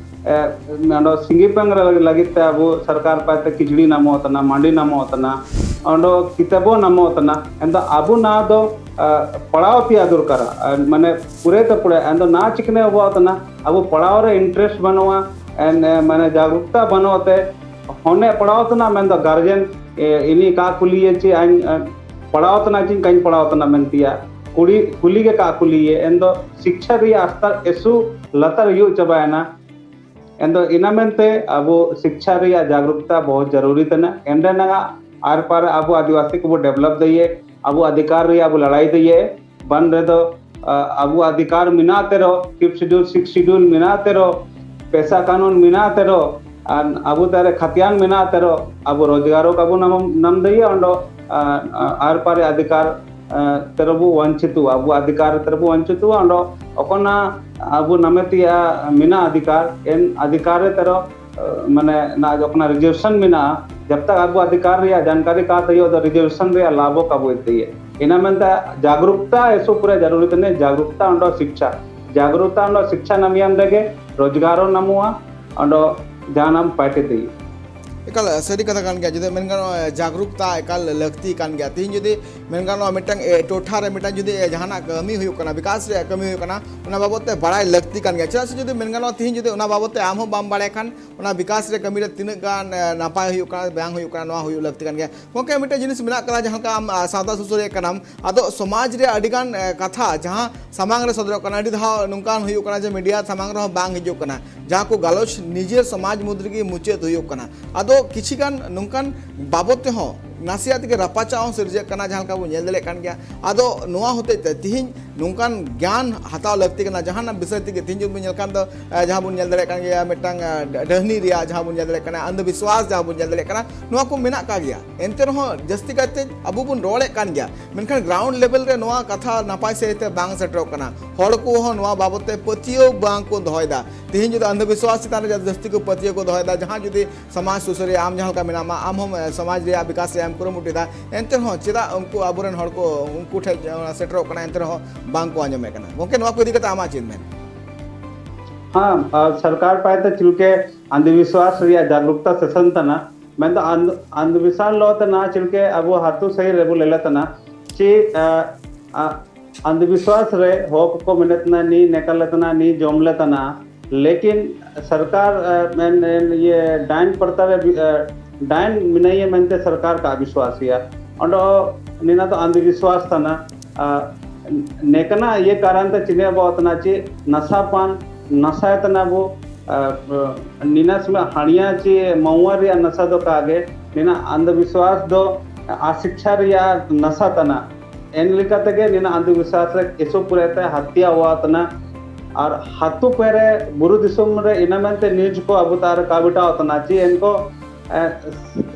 ᱚᱸᱰᱮ ᱥᱤᱸᱜᱤ ᱯᱟᱝ ᱨᱮ ᱞᱟᱹᱜᱤᱫ ᱛᱮ ᱟᱵᱚ ᱥᱚᱨᱠᱟᱨ ᱯᱟᱭᱛᱮ ᱠᱤᱪᱲᱤ ᱱᱟᱢᱚᱜ ᱛᱟᱱᱟ, ᱢᱟᱸᱰᱤ ᱱᱟᱢᱚᱜ ᱛᱟᱱᱟ, ᱚᱸᱰᱮ ᱠᱤᱛᱟᱹᱵᱚ ᱱᱟᱢᱚᱜ ᱛᱟᱱᱟ᱾ ᱮᱱᱫᱚ ᱟᱵᱚ ᱱᱟ ᱫᱚ ᱯᱟᱲᱦᱟᱣ ᱛᱮᱭᱟᱜ ᱫᱚᱨᱠᱟᱨᱟ᱾ ᱢᱟᱱᱮ ᱯᱩᱨᱟᱹ ᱛᱮ ᱯᱩᱨᱟᱹ ᱮᱱᱫᱚ ᱱᱟ ᱪᱤᱠᱱᱮ ᱟᱵᱚᱣᱟᱜ ᱛᱟᱱᱟ, ᱟᱵᱚ ᱯᱟᱲᱦᱟᱣ ᱨᱮ ᱤᱱᱴᱟᱨᱮᱥᱴ ᱵᱟᱹᱱᱩᱜᱼᱟ, ᱢᱟᱱᱮ ᱡᱟᱜᱽᱨᱩᱠᱛᱟ ᱵᱟᱹᱱᱩᱜ ᱛᱮ ᱦᱚᱱᱮ ᱯᱟᱲᱦᱟᱣ ᱛᱟᱱᱟ᱾ ᱢᱮᱱᱫᱚ ᱜᱟᱨᱡᱮᱱ ᱤᱱᱤ ᱠᱟ ᱠᱩᱞᱤᱭᱮ ᱪᱮ ᱟᱧ ᱯᱟᱲᱦᱟᱣ ᱛᱟᱱᱟ ᱪᱮ ᱠᱟᱧ ᱯᱟᱲᱦᱟᱣ ᱛᱟᱱᱟ ᱢᱮᱱᱛᱮᱭᱟ ᱠᱩᱲᱤ ᱠᱩᱞᱤ ᱜᱮ ᱠᱟ ᱠᱩᱞᱤᱭᱮ᱾ ᱮᱱᱫᱚ ᱥᱤᱠᱪᱷᱟ ᱨᱮᱭᱟᱜ ᱟᱥᱛᱟᱨ ᱮᱥᱩ ᱞᱟᱛᱟᱨ ᱦᱩᱭᱩᱜ ᱪᱟᱵᱟᱭᱮᱱᱟ᱾ ᱮᱱᱫᱚ ᱤᱱᱟ ᱢᱮᱱᱛᱮ ᱟᱵᱚ ᱥᱤᱠᱪᱷᱟ ᱨᱮᱭᱟᱜ ᱡᱟᱜᱽᱨᱩᱠᱛᱟ ᱵᱚᱦᱩᱛ ᱡᱟᱨᱩᱨᱤ ᱛᱟᱱᱟ᱾ ᱮᱱᱰᱮ ᱱᱟᱜᱟ ᱟᱨ ᱯᱟᱨ ᱟᱵᱚ ᱟᱹᱫᱤᱵᱟᱹᱥᱤ ᱠᱚᱵᱚ ᱰᱮᱵᱷᱞᱚᱯ ᱫᱟᱹᱭᱮ, ᱟᱵᱚ ᱚᱫᱷᱤᱠᱟᱨ ᱨᱮᱭᱟᱜ ᱟᱵᱚ ᱞᱟᱲᱟᱭ ᱫᱟᱹᱭᱮ, ᱵᱟᱱ ᱨᱮᱫᱚ ᱟᱵᱚ ᱚᱫᱷᱤᱠᱟᱨ ᱢᱮᱱᱟᱜ ᱛᱮᱨᱚ, ᱯᱷᱤᱯᱛᱷ ᱥᱤᱰᱩᱞ, ᱥᱤᱠᱥ ᱥᱤᱰᱩᱞ ᱢᱮᱱᱟᱜ ᱛᱮᱨᱚ, ᱯᱮᱥᱟ ᱠᱟᱱᱩᱱ ᱢᱮᱱᱟᱜ ᱛᱮᱨᱚ, ᱟᱨ ᱟᱵᱚ ᱛᱟᱨᱮ ᱠᱷᱟᱛᱤᱭᱟᱱ ᱢᱮᱱᱟᱜ ᱛᱮᱨᱚ, ᱟᱵᱚ ᱨᱳᱡᱽᱜᱟᱨ ᱠᱟᱵᱚ ᱱᱟᱢ ᱱᱟᱢ ᱫᱟᱹᱭᱮ ᱚᱸᱰᱚ ᱟᱨ ᱯᱟᱨᱮ ᱚᱫᱷᱤᱠᱟᱨ ᱛᱮᱨᱚᱵᱩ ᱣᱟᱧᱪᱤᱛᱩ, ᱟᱵᱚ ᱚᱫᱷᱤᱠᱟᱨ ᱛᱮᱨᱚᱵᱩ ᱣᱟᱧᱪᱤᱛᱩ ᱚᱸᱰᱚ ᱚᱠᱚᱱᱟ ᱟᱵᱚ ᱱᱟᱢᱮ ᱛᱮᱭᱟ ᱢᱮᱱᱟᱜ ᱚᱫᱷᱤᱠᱟᱨ ᱮᱱ ᱚᱫᱷᱤᱠᱟᱨ ᱨᱮ ᱛᱮᱨᱚ ᱢᱟᱱᱮ ᱱᱟ ᱡᱚᱠᱷᱚᱱ ᱨᱤᱡᱟᱨᱵᱷᱮᱥᱚᱱ ᱢᱮᱱᱟᱜᱼᱟ, ᱡᱟᱵ ᱛᱟᱠ ᱟᱵᱚ ᱚᱫᱷᱤᱠᱟᱨ ᱨᱮᱭᱟᱜ ᱡᱟᱱᱠᱟᱨᱤ ᱠᱟ ᱛᱟᱭᱚ ᱫᱚ ᱨᱤᱡᱟᱨᱵᱷᱮᱥᱚᱱ ᱨᱮᱭᱟᱜ ᱞᱟᱵᱷ ᱠᱟᱵᱚ ᱤᱫᱤᱭᱮ᱾ ᱤᱱᱟ ᱢᱮᱱᱛᱮ ᱡᱟᱜᱽᱨᱩᱠᱛᱟ ᱮᱥᱚ ᱯᱩᱨᱟᱹ ᱡᱟᱨᱩᱨᱤ ᱛᱮᱱᱮ, ᱡᱟᱜᱽᱨᱩᱠᱛᱟ ᱚᱸᱰᱚ ᱥᱤᱠᱪᱷᱟ, ᱡᱟᱜᱽᱨᱩᱠᱛᱟ ᱚᱸᱰᱚ ᱥᱤᱠᱪᱷᱟ ᱱᱟᱢᱤᱭᱟᱱ ᱨᱮᱜᱮ ᱨᱳᱡᱽᱜᱟᱨᱚ ᱱᱟᱢᱩᱟ ᱚᱸᱰᱚ ᱡᱟᱦᱟᱱᱟᱢ ᱯᱟᱴᱤ ᱫᱤ᱾ ᱮᱠᱟᱞ ᱥᱟᱹᱨᱤ ᱠᱟᱛᱷᱟ ᱠᱟᱱ ᱜᱮᱭᱟ᱾ ᱡᱩᱫᱤ ᱢᱮᱱ ᱜᱟᱱᱚᱜᱼᱟ, ᱡᱟᱜᱽᱨᱩᱠᱛᱟ ᱮᱠᱟᱞ ᱞᱟᱹᱠᱛᱤ ᱠᱟᱱ ᱜᱮᱭᱟ᱾ ᱛᱤᱦᱤᱧ ᱡᱩᱫᱤ ᱢᱮᱱ ᱜᱟᱱᱚᱜᱼᱟ, ᱢᱤᱫᱴᱟᱝ ᱮ, ᱴᱚᱴᱷᱟ ᱨᱮ ᱢᱤᱫᱴᱟᱝ ᱡᱩᱫᱤ ᱮ, ᱡᱟᱦᱟᱱᱟᱜ ᱠᱟᱹᱢᱤ ᱦᱩᱭᱩᱜ ᱠᱟᱱᱟ, ᱵᱤᱠᱟᱥ ᱨᱮᱭᱟᱜ ᱠᱟᱹᱢᱤ ᱦᱩᱭᱩᱜ ᱠᱟᱱᱟ, ᱚᱱᱟ ᱵᱟᱵᱚᱫ ᱛᱮ ᱵᱟᱲᱟᱭ ᱞᱟᱹᱠᱛᱤ ᱠᱟᱱ ᱜᱮᱭᱟ᱾ ᱪᱮᱫᱟᱜ ᱥᱮ ᱡᱩᱫᱤ ᱢᱮᱱ ᱜᱟᱱᱚᱜᱼᱟ, ᱛᱤᱦᱤᱧ ᱡᱩᱫᱤ ᱚᱱᱟ ᱵᱟᱵᱚᱫ ᱛᱮ ᱟᱢ ᱦᱚᱸ ᱵᱟᱢ ᱵᱟᱲᱟᱭ ᱠᱷᱟᱱ, ᱚᱱᱟ ᱵᱤᱠᱟᱥ ᱨᱮ ᱠᱟᱹᱢᱤ ᱨᱮ ᱛᱤᱱᱟᱹᱜ ᱜᱟᱱ ᱮ, ᱱᱟᱯᱟᱭ ᱦᱩᱭᱩᱜ ᱠᱟᱱᱟ, ᱵᱟᱝ ᱦᱩᱭᱩᱜ ᱠᱟᱱᱟ, ᱱᱚᱣᱟ ᱦᱩᱭᱩᱜ ᱞᱟᱹᱠᱛᱤ ᱠᱟᱱ ᱜᱮᱭᱟ᱾ ᱜᱚᱢᱠᱮ, ᱢᱤᱫᱴᱟᱝ ᱡᱤᱱᱤᱥ ᱢᱮᱱᱟᱜ ᱠᱟᱫᱟ, ᱡᱟᱦᱟᱸ ᱞᱮᱠᱟ ᱟᱢ ᱟ, ᱥᱟᱶᱛᱟ ᱥᱩᱥᱟᱹᱨᱤᱭᱟᱹ ᱠᱟᱱᱟᱢ, ᱟᱫᱚ ᱥᱚᱢᱟᱡᱽ ᱨᱮ ᱟᱹᱰᱤᱜᱟᱱ ᱮ, ᱠᱟᱛᱷᱟ ᱡᱟᱦᱟᱸ ᱥᱟᱢᱟᱝ ᱨᱮ ᱥᱚᱫᱚᱨᱚᱜ ᱠᱟᱱᱟ, ᱟᱹᱰᱤ ᱫᱷᱟᱣ ᱱᱚᱝᱠᱟᱱ ᱦᱩᱭᱩᱜ ᱠᱟᱱᱟ ᱡᱮ ᱢᱤᱰᱤᱭᱟ ᱥᱟᱢᱟᱝ ᱨᱮᱦᱚᱸ ᱵᱟᱝ ᱦᱤᱡᱩᱜ ᱠᱟᱱᱟ, ᱡᱟᱦᱟᱸ ᱠᱚ ᱜᱟᱞᱚᱪ ᱱᱤᱡᱮᱨ ᱥᱚᱢᱟᱡᱽ ᱢᱩᱫᱽ ᱨᱮᱜᱮ ᱢᱩᱪᱟᱹᱫ ᱦᱩᱭᱩᱜ ᱠᱟᱱᱟ᱾ ᱟᱫᱚ ᱠᱤᱪᱷᱤ ᱜᱟᱱ ᱱᱚᱝᱠᱟᱱ ᱵᱟᱵᱚᱫ ᱛᱮᱦᱚᱸ ᱱᱟᱥᱮᱭᱟᱜ ᱛᱮᱜᱮ ᱨᱟᱯᱟᱪᱟᱜ ᱦᱚᱸ ᱥᱤᱨᱡᱟᱹᱜ ᱠᱟᱱᱟ, ᱡᱟᱦᱟᱸ ᱞᱮᱠᱟ ᱵᱚᱱ ᱧᱮᱞ ᱫᱟᱲᱮᱭᱟᱜ ᱠᱟᱱ ᱜᱮᱭᱟ᱾ ᱟᱫᱚ ᱱᱚᱣᱟ ᱦᱚᱛᱮᱡ ᱛᱮ ᱛᱤᱦᱤᱧ ᱱᱚᱝᱠᱟᱱ ᱜᱮᱭᱟᱱ ᱦᱟᱛᱟᱣ ᱞᱟᱹᱠᱛᱤ ᱠᱟᱱᱟ, ᱡᱟᱦᱟᱱᱟᱜ ᱵᱤᱥᱚᱭ ᱛᱮᱜᱮ᱾ ᱛᱤᱦᱤᱧ ᱡᱩᱫᱤ ᱵᱚᱱ ᱧᱮᱞ ᱠᱷᱟᱱ ᱫᱚ, ᱮ, ᱡᱟᱦᱟᱸ ᱵᱚᱱ ᱧᱮᱞ ᱫᱟᱲᱮᱭᱟᱜ ᱠᱟᱱ ᱜᱮᱭᱟ, ᱢᱤᱫᱴᱟᱝ ᱮ, ᱰᱟᱹᱦᱱᱤ ᱨᱮᱭᱟᱜ ᱡᱟᱦᱟᱸ ᱵᱚᱱ ᱧᱮᱞ ᱫᱟᱲᱮᱭᱟᱜ ᱠᱟᱱᱟ, ᱚᱱᱫᱷᱚ ᱵᱤᱥᱣᱟᱥ ᱡᱟᱦᱟᱸ ᱵᱚᱱ ᱧᱮᱞ ᱫᱟᱲᱮᱭᱟᱜ ᱠᱟᱱᱟ, ᱱᱚᱣᱟ ᱠᱚ ᱢᱮᱱᱟᱜ ᱟᱠᱟᱫ ᱜᱮᱭᱟ᱾ ᱮᱱᱛᱮ ᱨᱮᱦᱚᱸ ᱡᱟᱹᱥᱛᱤ ᱠᱟᱭᱛᱮ ᱟᱵᱚ ᱵᱚᱱ ᱨᱚᱲᱮᱫ ᱠᱟᱱ ᱜᱮᱭᱟ, ᱢᱮᱱᱠᱷᱟᱱ ᱜᱨᱟᱣᱩᱱᱰ ᱞᱮᱵᱮᱞ ᱨᱮ ᱱᱚᱣᱟ ᱠᱟᱛᱷᱟ ᱱᱟᱯᱟᱭ ᱥᱟᱹᱦᱤᱡ ᱛᱮ ᱵᱟᱝ ᱥᱮᱴᱮᱨᱚᱜ ᱠᱟᱱᱟ᱾ ᱦᱚᱲ ᱠᱚᱦᱚᱸ ᱱᱚᱣᱟ ᱵᱟᱵᱚᱛ ᱛᱮ ᱯᱟᱹᱛᱭᱟᱹᱣ ᱵᱟᱝ ᱠᱚ ᱫᱚᱦᱚᱭᱮᱫᱟ᱾ ᱛᱤᱦᱤᱧ ᱡᱩᱫᱤ ᱚᱱᱫᱷᱚ ᱵᱤᱥᱣᱟᱥ ᱪᱮᱛᱟᱱ ᱨᱮ ᱡᱟᱹᱥᱛᱤ ᱠᱚ ᱯᱟᱹᱛᱭᱟᱹᱣ ᱠᱚ ᱫᱚᱦᱚᱭᱮᱫᱟ, ᱡᱟᱦᱟᱸ ᱡᱩᱫᱤ ᱥᱚᱢᱟᱡᱽ ᱥᱩᱥᱟᱹᱨᱤᱭᱟᱹ, ᱟᱢ ᱡᱟᱦᱟᱸ ᱞᱮᱠᱟ ᱢᱮᱱᱟᱢᱟ, ᱟᱢ ᱦᱚᱸ ᱥᱚᱢᱟᱡᱽ ᱨᱮᱭᱟᱜ ᱵᱤᱠᱟᱥ ᱨᱮᱭᱟᱜ ᱮᱢ ᱠᱩᱨᱩᱢᱩᱴᱩᱭᱮᱫᱟ, ᱮᱱᱛᱮ ᱨᱮᱦᱚᱸ ᱪᱮᱫᱟᱜ ᱩᱱᱠᱩ ᱟᱵᱚᱨᱮᱱ ᱦᱚᱲ ᱠᱚ ᱩᱱᱠᱩ ᱴᱷᱮᱱ ᱥᱮᱴᱮᱨᱚᱜ ᱠᱟᱱᱟ, ᱮᱱᱛᱮ ᱨᱮᱦᱚᱸ ᱵᱟᱝ ᱠᱚ ᱟᱸᱡᱚᱢᱮᱫ ᱠᱟᱱᱟ? ᱜᱚᱢᱠᱮ, ᱱᱚᱣᱟ ᱠᱚ ᱤᱫᱤ ᱠᱟᱛᱮ ᱟᱢᱟᱜ ᱪᱮᱫ ᱢᱮᱱ? ᱦᱮᱸ, ᱟᱨ ᱥᱚᱨᱠᱟᱨ ᱯᱟᱦᱴᱟ ᱪᱮᱫ ᱞᱮᱠᱟ ᱚᱱᱫᱷᱚ ᱵᱤᱥᱣᱟᱥ ᱨᱮᱭᱟᱜ ᱡᱟᱜᱽᱨᱩᱠᱛᱟ ᱥᱮᱥᱚᱱ ᱛᱟᱱᱟ, ᱢᱮᱱᱫᱚ ᱚᱱᱫᱷᱚ ᱵᱤᱥᱣᱟᱥ ᱞᱚ ᱛᱟᱱᱟ ᱪᱮᱫ ᱞᱮᱠᱟ ᱟᱵᱚ ᱦᱟᱛᱩ ᱥᱟᱹᱦᱤ ᱨᱮᱵᱚ ᱞᱮᱞᱮ ᱛᱟᱱᱟ, ᱪᱮ, ᱟ, ᱟ, ᱚᱱᱫᱷᱚ ᱵᱤᱥᱣᱟᱥ ᱨᱮ ᱦᱚᱲ ᱠᱚᱠᱚ ᱢᱮᱱᱮᱫ ᱛᱟᱦᱮᱱᱟ, ᱱᱤ ᱱᱮᱠᱟ ᱞᱮ ᱛᱟᱦᱮᱱᱟ, ᱱᱤ ᱡᱚᱢ ᱞᱮ ᱛᱟᱦᱮᱱᱟ, ᱞᱮᱠᱤᱱ ᱥᱚᱨᱠᱟᱨ, ᱟ, ᱢᱮᱱ, ᱢᱮᱱ, ᱤᱭᱟᱹ, ᱰᱟᱭᱤᱱ ᱯᱨᱚᱛᱷᱟ ᱨᱮ, ᱟ, ᱰᱟᱭᱤᱱ ᱢᱮᱱᱟᱭᱟ ᱢᱮᱱᱛᱮ ᱥᱚᱨᱠᱟᱨ ᱠᱟ ᱵᱤᱥᱣᱟᱥ ᱦᱩᱭᱟ, ᱚᱸᱰᱮ ᱱᱤᱱᱟ ᱫᱚ ᱚᱱᱫᱷᱚ ᱵᱤᱥᱣᱟᱥ ᱛᱟᱦᱮᱱᱟ᱾ ᱟ, ᱱᱮᱠᱟᱱᱟ ᱤᱭᱟᱹ ᱠᱟᱨᱚᱱ ᱛᱮ ᱪᱤᱱᱦᱟᱹ ᱵᱚ ᱛᱟᱦᱮᱱᱟ ᱪᱮ ᱱᱟᱥᱟ ᱯᱟᱱ, ᱱᱟᱥᱟᱭ ᱛᱟᱦᱮᱱᱟ ᱵᱚ, ᱟ, ᱱᱤᱱᱟ ᱥᱚᱢᱚᱭ ᱦᱟᱲᱤᱭᱟ ᱪᱮ ᱢᱟᱣᱟ ᱨᱮᱭᱟᱜ ᱱᱟᱥᱟ ᱫᱚ ᱠᱟᱜᱮ, ᱱᱤᱱᱟ ᱚᱱᱫᱷᱚ ᱵᱤᱥᱣᱟᱥ ᱫᱚ ᱟᱥᱤᱠᱪᱷᱟ ᱨᱮᱭᱟᱜ ᱱᱟᱥᱟ ᱛᱟᱦᱮᱱᱟ᱾ ᱮᱱ ᱞᱮᱠᱟ ᱛᱮᱜᱮ ᱱᱤᱱᱟ ᱚᱱᱫᱷᱚ ᱵᱤᱥᱣᱟᱥ ᱨᱮ ᱮᱥᱚ ᱯᱩᱨᱟᱹ ᱛᱮ ᱦᱟᱛᱤᱭᱟ ᱦᱩᱣᱟ ᱛᱟᱦᱮᱱᱟ᱾ ᱟᱨ ᱦᱟᱛᱩ ᱯᱮᱨᱮ ᱵᱩᱨᱩ ᱫᱤᱥᱚᱢ ᱨᱮ ᱤᱱᱟ ᱢᱮᱱᱛᱮ ᱱᱤᱭᱩᱡᱽ ᱠᱚ ᱟᱵᱚ ᱛᱟᱨ ᱠᱟ ᱵᱤᱴᱟᱣ ᱛᱟᱦᱮᱱᱟ ᱪᱮ ᱮᱱᱠᱚ, ᱮ,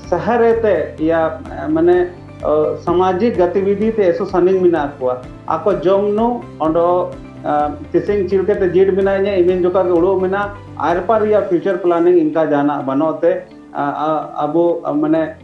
ᱥᱟᱦᱟᱨᱮ ᱛᱮ ᱭᱟ, ᱮ, ᱢᱟᱱᱮ, ᱚ, ᱥᱟᱢᱟᱡᱤᱠ ᱜᱟᱛᱤᱵᱤᱫᱷᱤ ᱛᱮ ᱮᱥᱚ ᱥᱟᱱᱤᱝ ᱢᱮᱱᱟᱜ ᱠᱚᱣᱟ᱾ ᱟᱠᱚ ᱡᱚᱢ ᱧᱩ ᱚᱸᱰᱚ, ᱮ, ᱛᱤᱥᱤᱝ ᱪᱤᱞᱠᱟᱹ ᱛᱮ ᱡᱤᱰ ᱢᱮᱱᱟᱜ ᱤᱧᱟᱹ, ᱤᱢᱤᱱ ᱡᱚᱠᱷᱟ ᱜᱮ ᱩᱲᱩᱜ ᱢᱮᱱᱟᱜ, ᱟᱨᱯᱟᱨ ᱨᱮᱭᱟᱜ ᱯᱷᱤᱭᱩᱪᱟᱨ ᱯᱞᱟᱱᱤᱝ ᱤᱱᱠᱟ ᱡᱟᱦᱟᱱᱟᱜ ᱵᱟᱹᱱᱩᱜ ᱛᱮ, ᱟ, ᱟ, ᱟᱵᱚ, ᱟ, ᱢᱟᱱᱮ,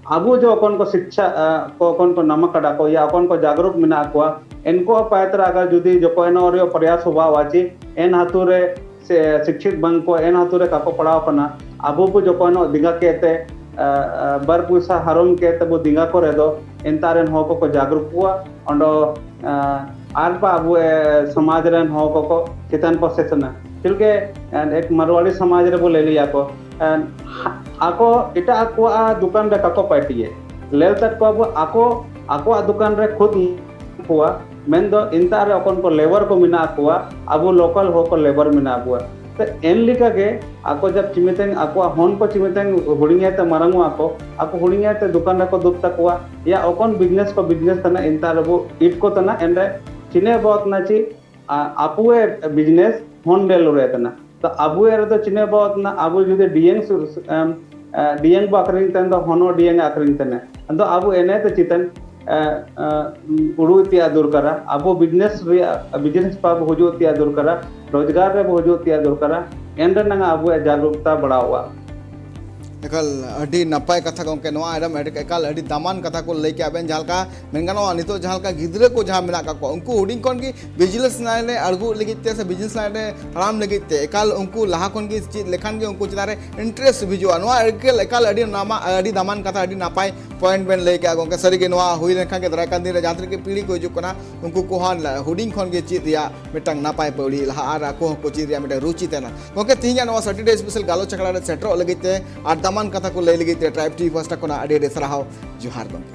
ᱟᱵᱚ ᱡᱚ ᱚᱠᱚᱱ ᱠᱚ ᱥᱤᱠᱪᱷᱟ, ᱟ, ᱠᱚ ᱚᱠᱚᱱ ᱠᱚ ᱱᱟᱢᱟ ᱠᱟᱰᱟ ᱠᱚ ᱭᱟ ᱚᱠᱚᱱ ᱠᱚ ᱡᱟᱜᱽᱨᱩᱠ ᱢᱮᱱᱟᱜ ᱠᱚᱣᱟ, ᱮᱱᱠᱚ ᱯᱟᱭᱛᱨᱟ ᱟᱜᱟᱨ ᱡᱩᱫᱤ ᱡᱚᱠᱚ ᱮᱱ ᱚᱨᱤᱭᱚ ᱯᱨᱚᱭᱟᱥ ᱦᱚᱵᱟ ᱦᱩᱣᱟ ᱪᱮ ᱮᱱ ᱦᱟᱛᱩ ᱨᱮ ᱥᱮ ᱥᱤᱠᱪᱷᱤᱛ ᱵᱟᱝ ᱠᱚ ᱮᱱ ᱦᱟᱛᱩ ᱨᱮ ᱠᱟᱠᱚ ᱯᱟᱲᱟᱣ ᱠᱟᱱᱟ, ᱟᱵᱚ ᱵᱚ ᱡᱚᱠᱷᱚᱱ ᱫᱤᱸᱜᱟ ᱠᱮᱛᱮ, ᱟ, ᱟ, ᱵᱟᱨ ᱯᱚᱭᱥᱟ ᱦᱟᱨᱚᱢ ᱠᱮᱛᱮ ᱵᱚ ᱫᱤᱸᱜᱟ ᱠᱚᱨᱮ ᱫᱚ, ᱮᱱᱛᱟ ᱨᱮᱱ ᱦᱚᱲ ᱠᱚᱠᱚ ᱡᱟᱜᱽᱨᱩᱠ ᱠᱚᱣᱟ᱾ ᱚᱸᱰᱮ, ᱟ, ᱟᱨ ᱵᱟ ᱟᱵᱚ, ᱮ, ᱥᱚᱢᱟᱡᱽ ᱨᱮᱱ ᱦᱚᱲ ᱠᱚᱠᱚ ᱪᱮᱛᱟᱱ ᱠᱚ ᱥᱮᱥᱱᱟ᱾ ᱪᱮᱫ ᱞᱮᱠᱟ, ᱮ, ᱮᱠ ᱢᱟᱨᱣᱟᱲᱤ ᱥᱚᱢᱟᱡᱽ ᱨᱮᱵᱚ ᱞᱟᱹᱭ ᱞᱮᱭᱟ ᱠᱚ, ᱮ, ᱟᱠᱚ ᱮᱴᱟᱜ ᱠᱚᱣᱟᱜ ᱫᱚᱠᱟᱱ ᱨᱮ ᱠᱟᱠᱚ ᱯᱟᱹᱴᱤᱭᱮ᱾ ᱞᱮᱞ ᱛᱟᱠᱚᱣᱟ ᱵᱚ ᱟᱠᱚ, ᱟᱠᱚᱣᱟᱜ ᱫᱚᱠᱟᱱ ᱨᱮ ᱠᱷᱩᱫ ᱠᱚᱣᱟ, ᱢᱮᱱᱫᱚ ᱮᱱᱛᱟ ᱨᱮ ᱚᱠᱚᱱ ᱠᱚ ᱞᱮᱵᱟᱨ ᱠᱚ ᱢᱮᱱᱟᱜ ᱠᱚᱣᱟ, ᱟᱵᱚ ᱞᱳᱠᱟᱞ ᱦᱚᱲ ᱠᱚ ᱞᱮᱵᱟᱨ ᱢᱮᱱᱟᱜ ᱠᱚᱣᱟ᱾ ᱛᱚ ᱮᱱ ᱞᱮᱠᱟ ᱜᱮ ᱟᱠᱚ ᱡᱟᱵ ᱪᱤᱢᱤᱛᱮᱝ, ᱟᱠᱚᱣᱟᱜ ᱦᱚᱱ ᱠᱚ ᱪᱤᱢᱤᱛᱮᱝ ᱦᱩᱰᱤᱧᱟᱭ ᱛᱮ ᱢᱟᱨᱟᱝᱚᱜᱼᱟ ᱠᱚ, ᱟᱠᱚ ᱦᱩᱰᱤᱧᱟᱭ ᱛᱮ ᱫᱚᱠᱟᱱ ᱨᱮᱠᱚ ᱫᱩᱵ ᱛᱟᱠᱚᱣᱟ, ᱭᱟ ᱚᱠᱚᱱ ᱵᱤᱡᱽᱱᱮᱥ ᱠᱚ ᱵᱤᱡᱽᱱᱮᱥ ᱛᱟᱱᱟ, ᱮᱱᱛᱟ ᱨᱮᱵᱚ ᱤᱴ ᱠᱚ ᱛᱟᱱᱟ, ᱮᱱᱨᱮ ᱪᱤᱱᱮ ᱵᱟᱵᱚᱛ ᱱᱟ ᱪᱤ, ᱟ, ᱟᱯᱩ ᱮ ᱵᱤᱡᱽᱱᱮᱥ ᱦᱚᱱ ᱰᱮᱞ ᱨᱮ ᱛᱟᱱᱟ᱾ ᱛᱚ ᱟᱵᱚ ᱮ ᱨᱮᱫᱚ ᱪᱤᱱᱮ ᱵᱟᱵᱚᱛ ᱱᱟ, ᱟᱵᱚ ᱡᱩᱫᱤ ᱰᱤᱭᱮᱝ ᱥᱩ-, ᱮᱢ, ᱮ, ᱰᱤᱭᱮᱝ ᱵᱚ ᱟᱠᱷᱨᱤᱧ ᱛᱮᱱ ᱫᱚ ᱦᱚᱱᱚ ᱰᱤᱭᱮᱝ ᱟᱠᱷᱨᱤᱧ ᱛᱮᱱᱟ᱾ ᱟᱫᱚ ᱟᱵᱚ ᱮᱱᱮ ᱛᱮ ᱪᱤᱛᱟᱱ, ᱮ, ᱮ, ᱩᱲᱩ ᱛᱮᱭᱟᱜ ᱫᱚᱨᱠᱟᱨᱟ, ᱟᱵᱚ ᱵᱤᱡᱽᱱᱮᱥ ᱨᱮᱭᱟᱜ, ᱵᱤᱡᱽᱱᱮᱥ ᱯᱟ ᱵᱚ ᱦᱩᱡᱩᱜ ᱛᱮᱭᱟᱜ ᱫᱚᱨᱠᱟᱨᱟ, ᱨᱳᱡᱽᱜᱟᱨ ᱨᱮ ᱵᱚ ᱦᱩᱡᱩᱜ ᱛᱮᱭᱟᱜ ᱫᱚᱨᱠᱟᱨᱟ, ᱮᱱ ᱨᱮᱱᱟᱝ ᱟᱵᱚᱣᱟᱜ ᱡᱟᱜᱽᱨᱩᱠᱛᱟ ᱵᱟᱲᱟᱣᱚᱜᱼᱟ᱾ ᱮᱠᱟᱞ ᱟᱹᱰᱤ ᱱᱟᱯᱟᱭ ᱠᱟᱛᱷᱟ ᱜᱚᱢᱠᱮ, ᱱᱚᱣᱟ ᱮᱠᱫᱚᱢ ᱟᱹᱰᱤ, ᱮᱠᱟᱞ ᱟᱹᱰᱤ ᱫᱟᱢᱟᱱ ᱠᱟᱛᱷᱟ ᱠᱚ ᱞᱟᱹᱭ ᱠᱮᱜᱼᱟ ᱵᱮᱱ᱾ ᱡᱟᱦᱟᱸ ᱞᱮᱠᱟ ᱢᱮᱱ ᱜᱟᱱᱚᱜᱼᱟ, ᱱᱤᱛᱚᱜ ᱡᱟᱦᱟᱸ ᱞᱮᱠᱟ ᱜᱤᱫᱽᱨᱟᱹ ᱠᱚ ᱡᱟᱦᱟᱸ ᱢᱮᱱᱟᱜ ᱠᱟᱜ ᱠᱚᱣᱟ, ᱩᱱᱠᱩ ᱦᱩᱰᱤᱧ ᱠᱷᱚᱱ ᱜᱮ ᱵᱤᱡᱽᱱᱮᱥ ᱞᱟᱭᱤᱱ ᱨᱮ ᱟᱬᱜᱚ ᱞᱟᱹᱜᱤᱫ ᱛᱮ ᱥᱮ ᱵᱤᱡᱽᱱᱮᱥ ᱞᱟᱭᱤᱱ ᱨᱮ ᱛᱟᱲᱟᱢ ᱞᱟᱹᱜᱤᱫ ᱛᱮ ᱮᱠᱟᱞ ᱩᱱᱠᱩ ᱞᱟᱦᱟ ᱠᱷᱚᱱ ᱜᱮ ᱪᱮᱫ ᱞᱮᱠᱷᱟᱱ ᱜᱮ ᱩᱱᱠᱩ ᱪᱮᱛᱟᱱ ᱨᱮ ᱤᱱᱴᱟᱨᱮᱥᱴ ᱦᱤᱡᱩᱜᱼᱟ᱾ ᱱᱚᱣᱟ ᱮᱠᱟᱞ, ᱮᱠᱟᱞ ᱟᱹᱰᱤ ᱱᱟᱢᱟ-, ᱟᱹᱰᱤ ᱫᱟᱢᱟᱱ ᱠᱟᱛᱷᱟ, ᱟᱹᱰᱤ ᱱᱟᱯᱟᱭ ᱯᱚᱭᱮᱱᱴ ᱵᱮᱱ ᱞᱟᱹᱭ ᱠᱮᱜᱼᱟ ᱜᱚᱢᱠᱮ᱾ ᱥᱟᱹᱨᱤᱜᱮ ᱱᱚᱣᱟ ᱦᱩᱭ ᱞᱮᱱᱠᱷᱟᱱ ᱜᱮ ᱫᱟᱨᱟᱭ ᱠᱟᱱ ᱫᱤᱱ ᱨᱮ ᱡᱟᱦᱟᱸ ᱛᱤᱱᱟᱹᱜ ᱜᱮ ᱯᱤᱲᱦᱤ ᱠᱚ ᱦᱤᱡᱩᱜ ᱠᱟᱱᱟ, ᱩᱱᱠᱩ ᱠᱚᱦᱚᱸ ᱦᱩᱰᱤᱧ ᱠᱷᱚᱱ ᱜᱮ ᱪᱮᱫ ᱨᱮᱭᱟᱜ ᱢᱤᱫᱴᱟᱝ ᱱᱟᱯᱟᱭ ᱯᱟᱹᱣᱲᱤ ᱞᱟᱦᱟᱜᱼᱟ ᱟᱨ ᱟᱠᱚ ᱦᱚᱸᱠᱚ ᱪᱮᱫ ᱨᱮᱭᱟᱜ ᱢᱤᱫᱴᱟᱝ ᱨᱩᱪᱤ ᱛᱟᱦᱮᱱᱟ᱾ ᱜᱚᱢᱠᱮ, ᱛᱮᱦᱮᱧᱟᱜ ᱱᱚᱣᱟ ᱥᱟᱴᱚᱨᱰᱮ ᱥᱯᱮᱥᱟᱞ ᱜᱟᱞᱚᱪ ᱟᱠᱷᱲᱟ ᱨᱮ ᱥᱮᱴᱮᱨᱚᱜ ᱞᱟᱹᱜᱤᱫ ᱛᱮ ᱟᱨ ᱫᱟᱢᱟᱱ ᱠᱟᱛᱷᱟ ᱠᱚ ᱞᱟᱹᱭ ᱞᱟᱹᱜᱤᱫ ᱛᱮ ᱴᱨᱟᱭᱤᱵᱽ ᱴᱤᱵᱷᱤ ᱯᱟᱦᱴᱟ ᱠᱷᱚᱱᱟᱜ ᱟᱹᱰᱤ ᱟᱹᱰᱤ ᱥᱟᱨᱦᱟᱣ᱾ ᱡᱚᱦᱟᱨ ᱜᱚᱢᱠᱮ᱾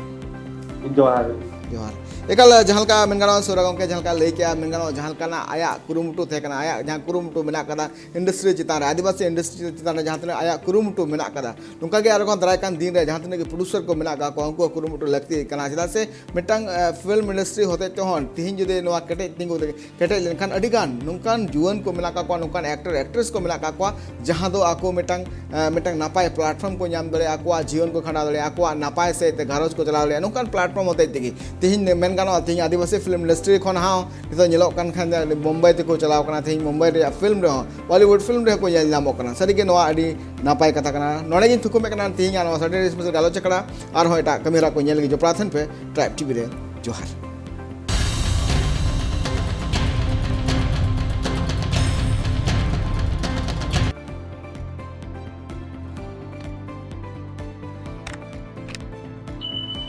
ᱡᱚᱦᱟᱨ᱾ ᱡᱚᱦᱟᱨ᱾ ᱮᱠᱟᱞ ᱡᱟᱦᱟᱸ ᱞᱮᱠᱟ ᱢᱮᱱ ᱜᱟᱱᱚᱜᱼᱟ, ᱥᱚᱨᱟ ᱜᱚᱢᱠᱮ ᱡᱟᱦᱟᱸ ᱞᱮᱠᱟ ᱞᱟᱹᱭ ᱠᱮᱜᱼᱟ, ᱢᱮᱱ ᱜᱟᱱᱚᱜᱼᱟ, ᱡᱟᱦᱟᱸ ᱞᱮᱠᱟᱱᱟᱜ ᱟᱭᱟᱜ ᱠᱩᱨᱩᱢᱩᱴᱩ ᱛᱟᱦᱮᱸ ᱠᱟᱱᱟ, ᱟᱭᱟᱜ ᱡᱟᱦᱟᱸ ᱠᱩᱨᱩᱢᱩᱴᱩ ᱢᱮᱱᱟᱜ ᱠᱟᱫᱟ ᱤᱱᱰᱟᱥᱴᱨᱤ ᱪᱮᱛᱟᱱ ᱨᱮ, ᱟᱹᱫᱤᱵᱟᱹᱥᱤ ᱤᱱᱰᱟᱥᱴᱨᱤ ᱪᱮᱛᱟᱱ ᱨᱮ ᱡᱟᱦᱟᱸ ᱛᱤᱱᱟᱹᱜ ᱟᱭᱟᱜ ᱠᱩᱨᱩᱢᱩᱴᱩ ᱢᱮᱱᱟᱜ ᱠᱟᱫᱟ, ᱱᱚᱝᱠᱟ ᱜᱮ ᱟᱨᱦᱚᱸ ᱫᱟᱨᱟᱭ ᱠᱟᱱ ᱫᱤᱱ ᱨᱮ ᱡᱟᱦᱟᱸ ᱛᱤᱱᱟᱹᱜ ᱜᱮ ᱯᱨᱚᱰᱭᱩᱥᱟᱨ ᱠᱚ ᱢᱮᱱᱟᱜ ᱠᱟᱜ ᱠᱚᱣᱟ, ᱩᱱᱠᱩᱣᱟᱜ ᱠᱩᱨᱩᱢᱩᱴᱩ ᱞᱟᱹᱠᱛᱤ ᱠᱟᱱᱟ᱾ ᱪᱮᱫᱟᱜ ᱥᱮ ᱢᱤᱫᱴᱟᱝ, ᱮ, ᱯᱷᱤᱞᱢ ᱤᱱᱰᱟᱥᱴᱨᱤ ᱦᱚᱛᱮᱡ ᱛᱮᱦᱚᱸ ᱛᱤᱦᱤᱧ ᱡᱩᱫᱤ ᱱᱚᱣᱟ ᱠᱮᱴᱮᱡ ᱛᱤᱸᱜᱩ ᱠᱮᱴᱮᱡ ᱞᱮᱱᱠᱷᱟᱱ ᱟᱹᱰᱤᱜᱟᱱ ᱱᱚᱝᱠᱟᱱ ᱡᱩᱣᱟᱹᱱ ᱠᱚ ᱢᱮᱱᱟᱜ ᱠᱟᱜ ᱠᱚᱣᱟ, ᱱᱚᱝᱠᱟᱱ ᱮᱠᱴᱚᱨ ᱮᱠᱴᱨᱮᱥ ᱠᱚ ᱢᱮᱱᱟᱜ ᱠᱟᱜ ᱠᱚᱣᱟ, ᱡᱟᱦᱟᱸ ᱫᱚ ᱟᱠᱚ ᱢᱤᱫᱴᱟᱝ, ᱮ, ᱢᱤᱫᱴᱟᱝ ᱱᱟᱯᱟᱭ ᱯᱞᱟᱴᱯᱷᱚᱨᱢ ᱠᱚ ᱧᱟᱢ ᱫᱟᱲᱮᱭᱟᱜᱼᱟ, ᱟᱠᱚᱣᱟᱜ ᱡᱤᱭᱚᱱ ᱠᱚ ᱠᱷᱟᱸᱰᱟᱣ ᱫᱟᱲᱮᱭᱟᱜᱼᱟ, ᱟᱠᱚᱣᱟᱜ ᱱᱟᱯᱟᱭ ᱥᱮᱫ ᱛᱮ ᱜᱷᱟᱨᱚᱸᱡᱽ ᱠᱚ ᱪᱟᱞᱟᱣ ᱫᱟᱲᱮᱭᱟᱜᱼᱟ᱾ ᱱᱚᱝᱠᱟᱱ ᱯᱞᱟᱴᱯᱷᱚᱨᱢ ᱦᱚᱛᱮᱡ ᱛᱮᱜᱮ ᱛᱤᱦᱤᱧ ᱢᱮᱱ ᱜᱟᱱᱚᱜᱼᱟ, ᱛᱤᱦᱤᱧ ᱟᱹᱫᱤᱵᱟᱹᱥᱤ ᱯᱷᱤᱞᱢ ᱤᱱᱰᱟᱥᱴᱨᱤ ᱠᱷᱚᱱ ᱦᱚᱸ ᱱᱤᱛᱚᱜ ᱧᱮᱞᱚᱜ ᱠᱟᱱ ᱠᱷᱟᱱ ᱡᱮ ᱵᱳᱢᱵᱟᱭ ᱛᱮᱠᱚ ᱪᱟᱞᱟᱣ ᱠᱟᱱᱟ, ᱛᱤᱦᱤᱧ ᱢᱩᱢᱵᱟᱭ ᱨᱮᱭᱟᱜ ᱯᱷᱤᱞᱢ ᱨᱮᱦᱚᱸ, ᱵᱚᱞᱤᱣᱩᱰ ᱯᱷᱤᱞᱢ ᱨᱮᱦᱚᱸ ᱠᱚ ᱧᱮᱞ ᱧᱟᱢᱚᱜ ᱠᱟᱱᱟ᱾ ᱥᱟᱹᱨᱤᱜᱮ ᱱᱚᱣᱟ ᱟᱹᱰᱤ ᱱᱟᱯᱟᱭ ᱠᱟᱛᱷᱟ ᱠᱟᱱᱟ᱾ ᱱᱚᱰᱮ ᱜᱤᱧ ᱛᱷᱩᱠᱩᱢᱮᱫ ᱠᱟᱱᱟ ᱛᱤᱦᱤᱧᱟᱜ ᱱᱚᱣᱟ ᱥᱟᱴᱚᱨᱰᱮ ᱥᱯᱮᱥᱟᱞ ᱜᱟᱞᱚᱪ ᱟᱠᱷᱲᱟ᱾ ᱟᱨᱦᱚᱸ ᱮᱴᱟᱜ ᱠᱟᱹᱢᱤᱦᱚᱨᱟ ᱠᱚ ᱧᱮᱞ ᱞᱟᱹᱜᱤᱫ ᱡᱚᱯᱲᱟᱣ ᱛᱟᱦᱮᱱ ᱯᱮ ᱴᱨᱟᱭᱤᱵᱽ ᱴᱤᱵᱷᱤ ᱨᱮ᱾ ᱡᱚᱦᱟᱨ᱾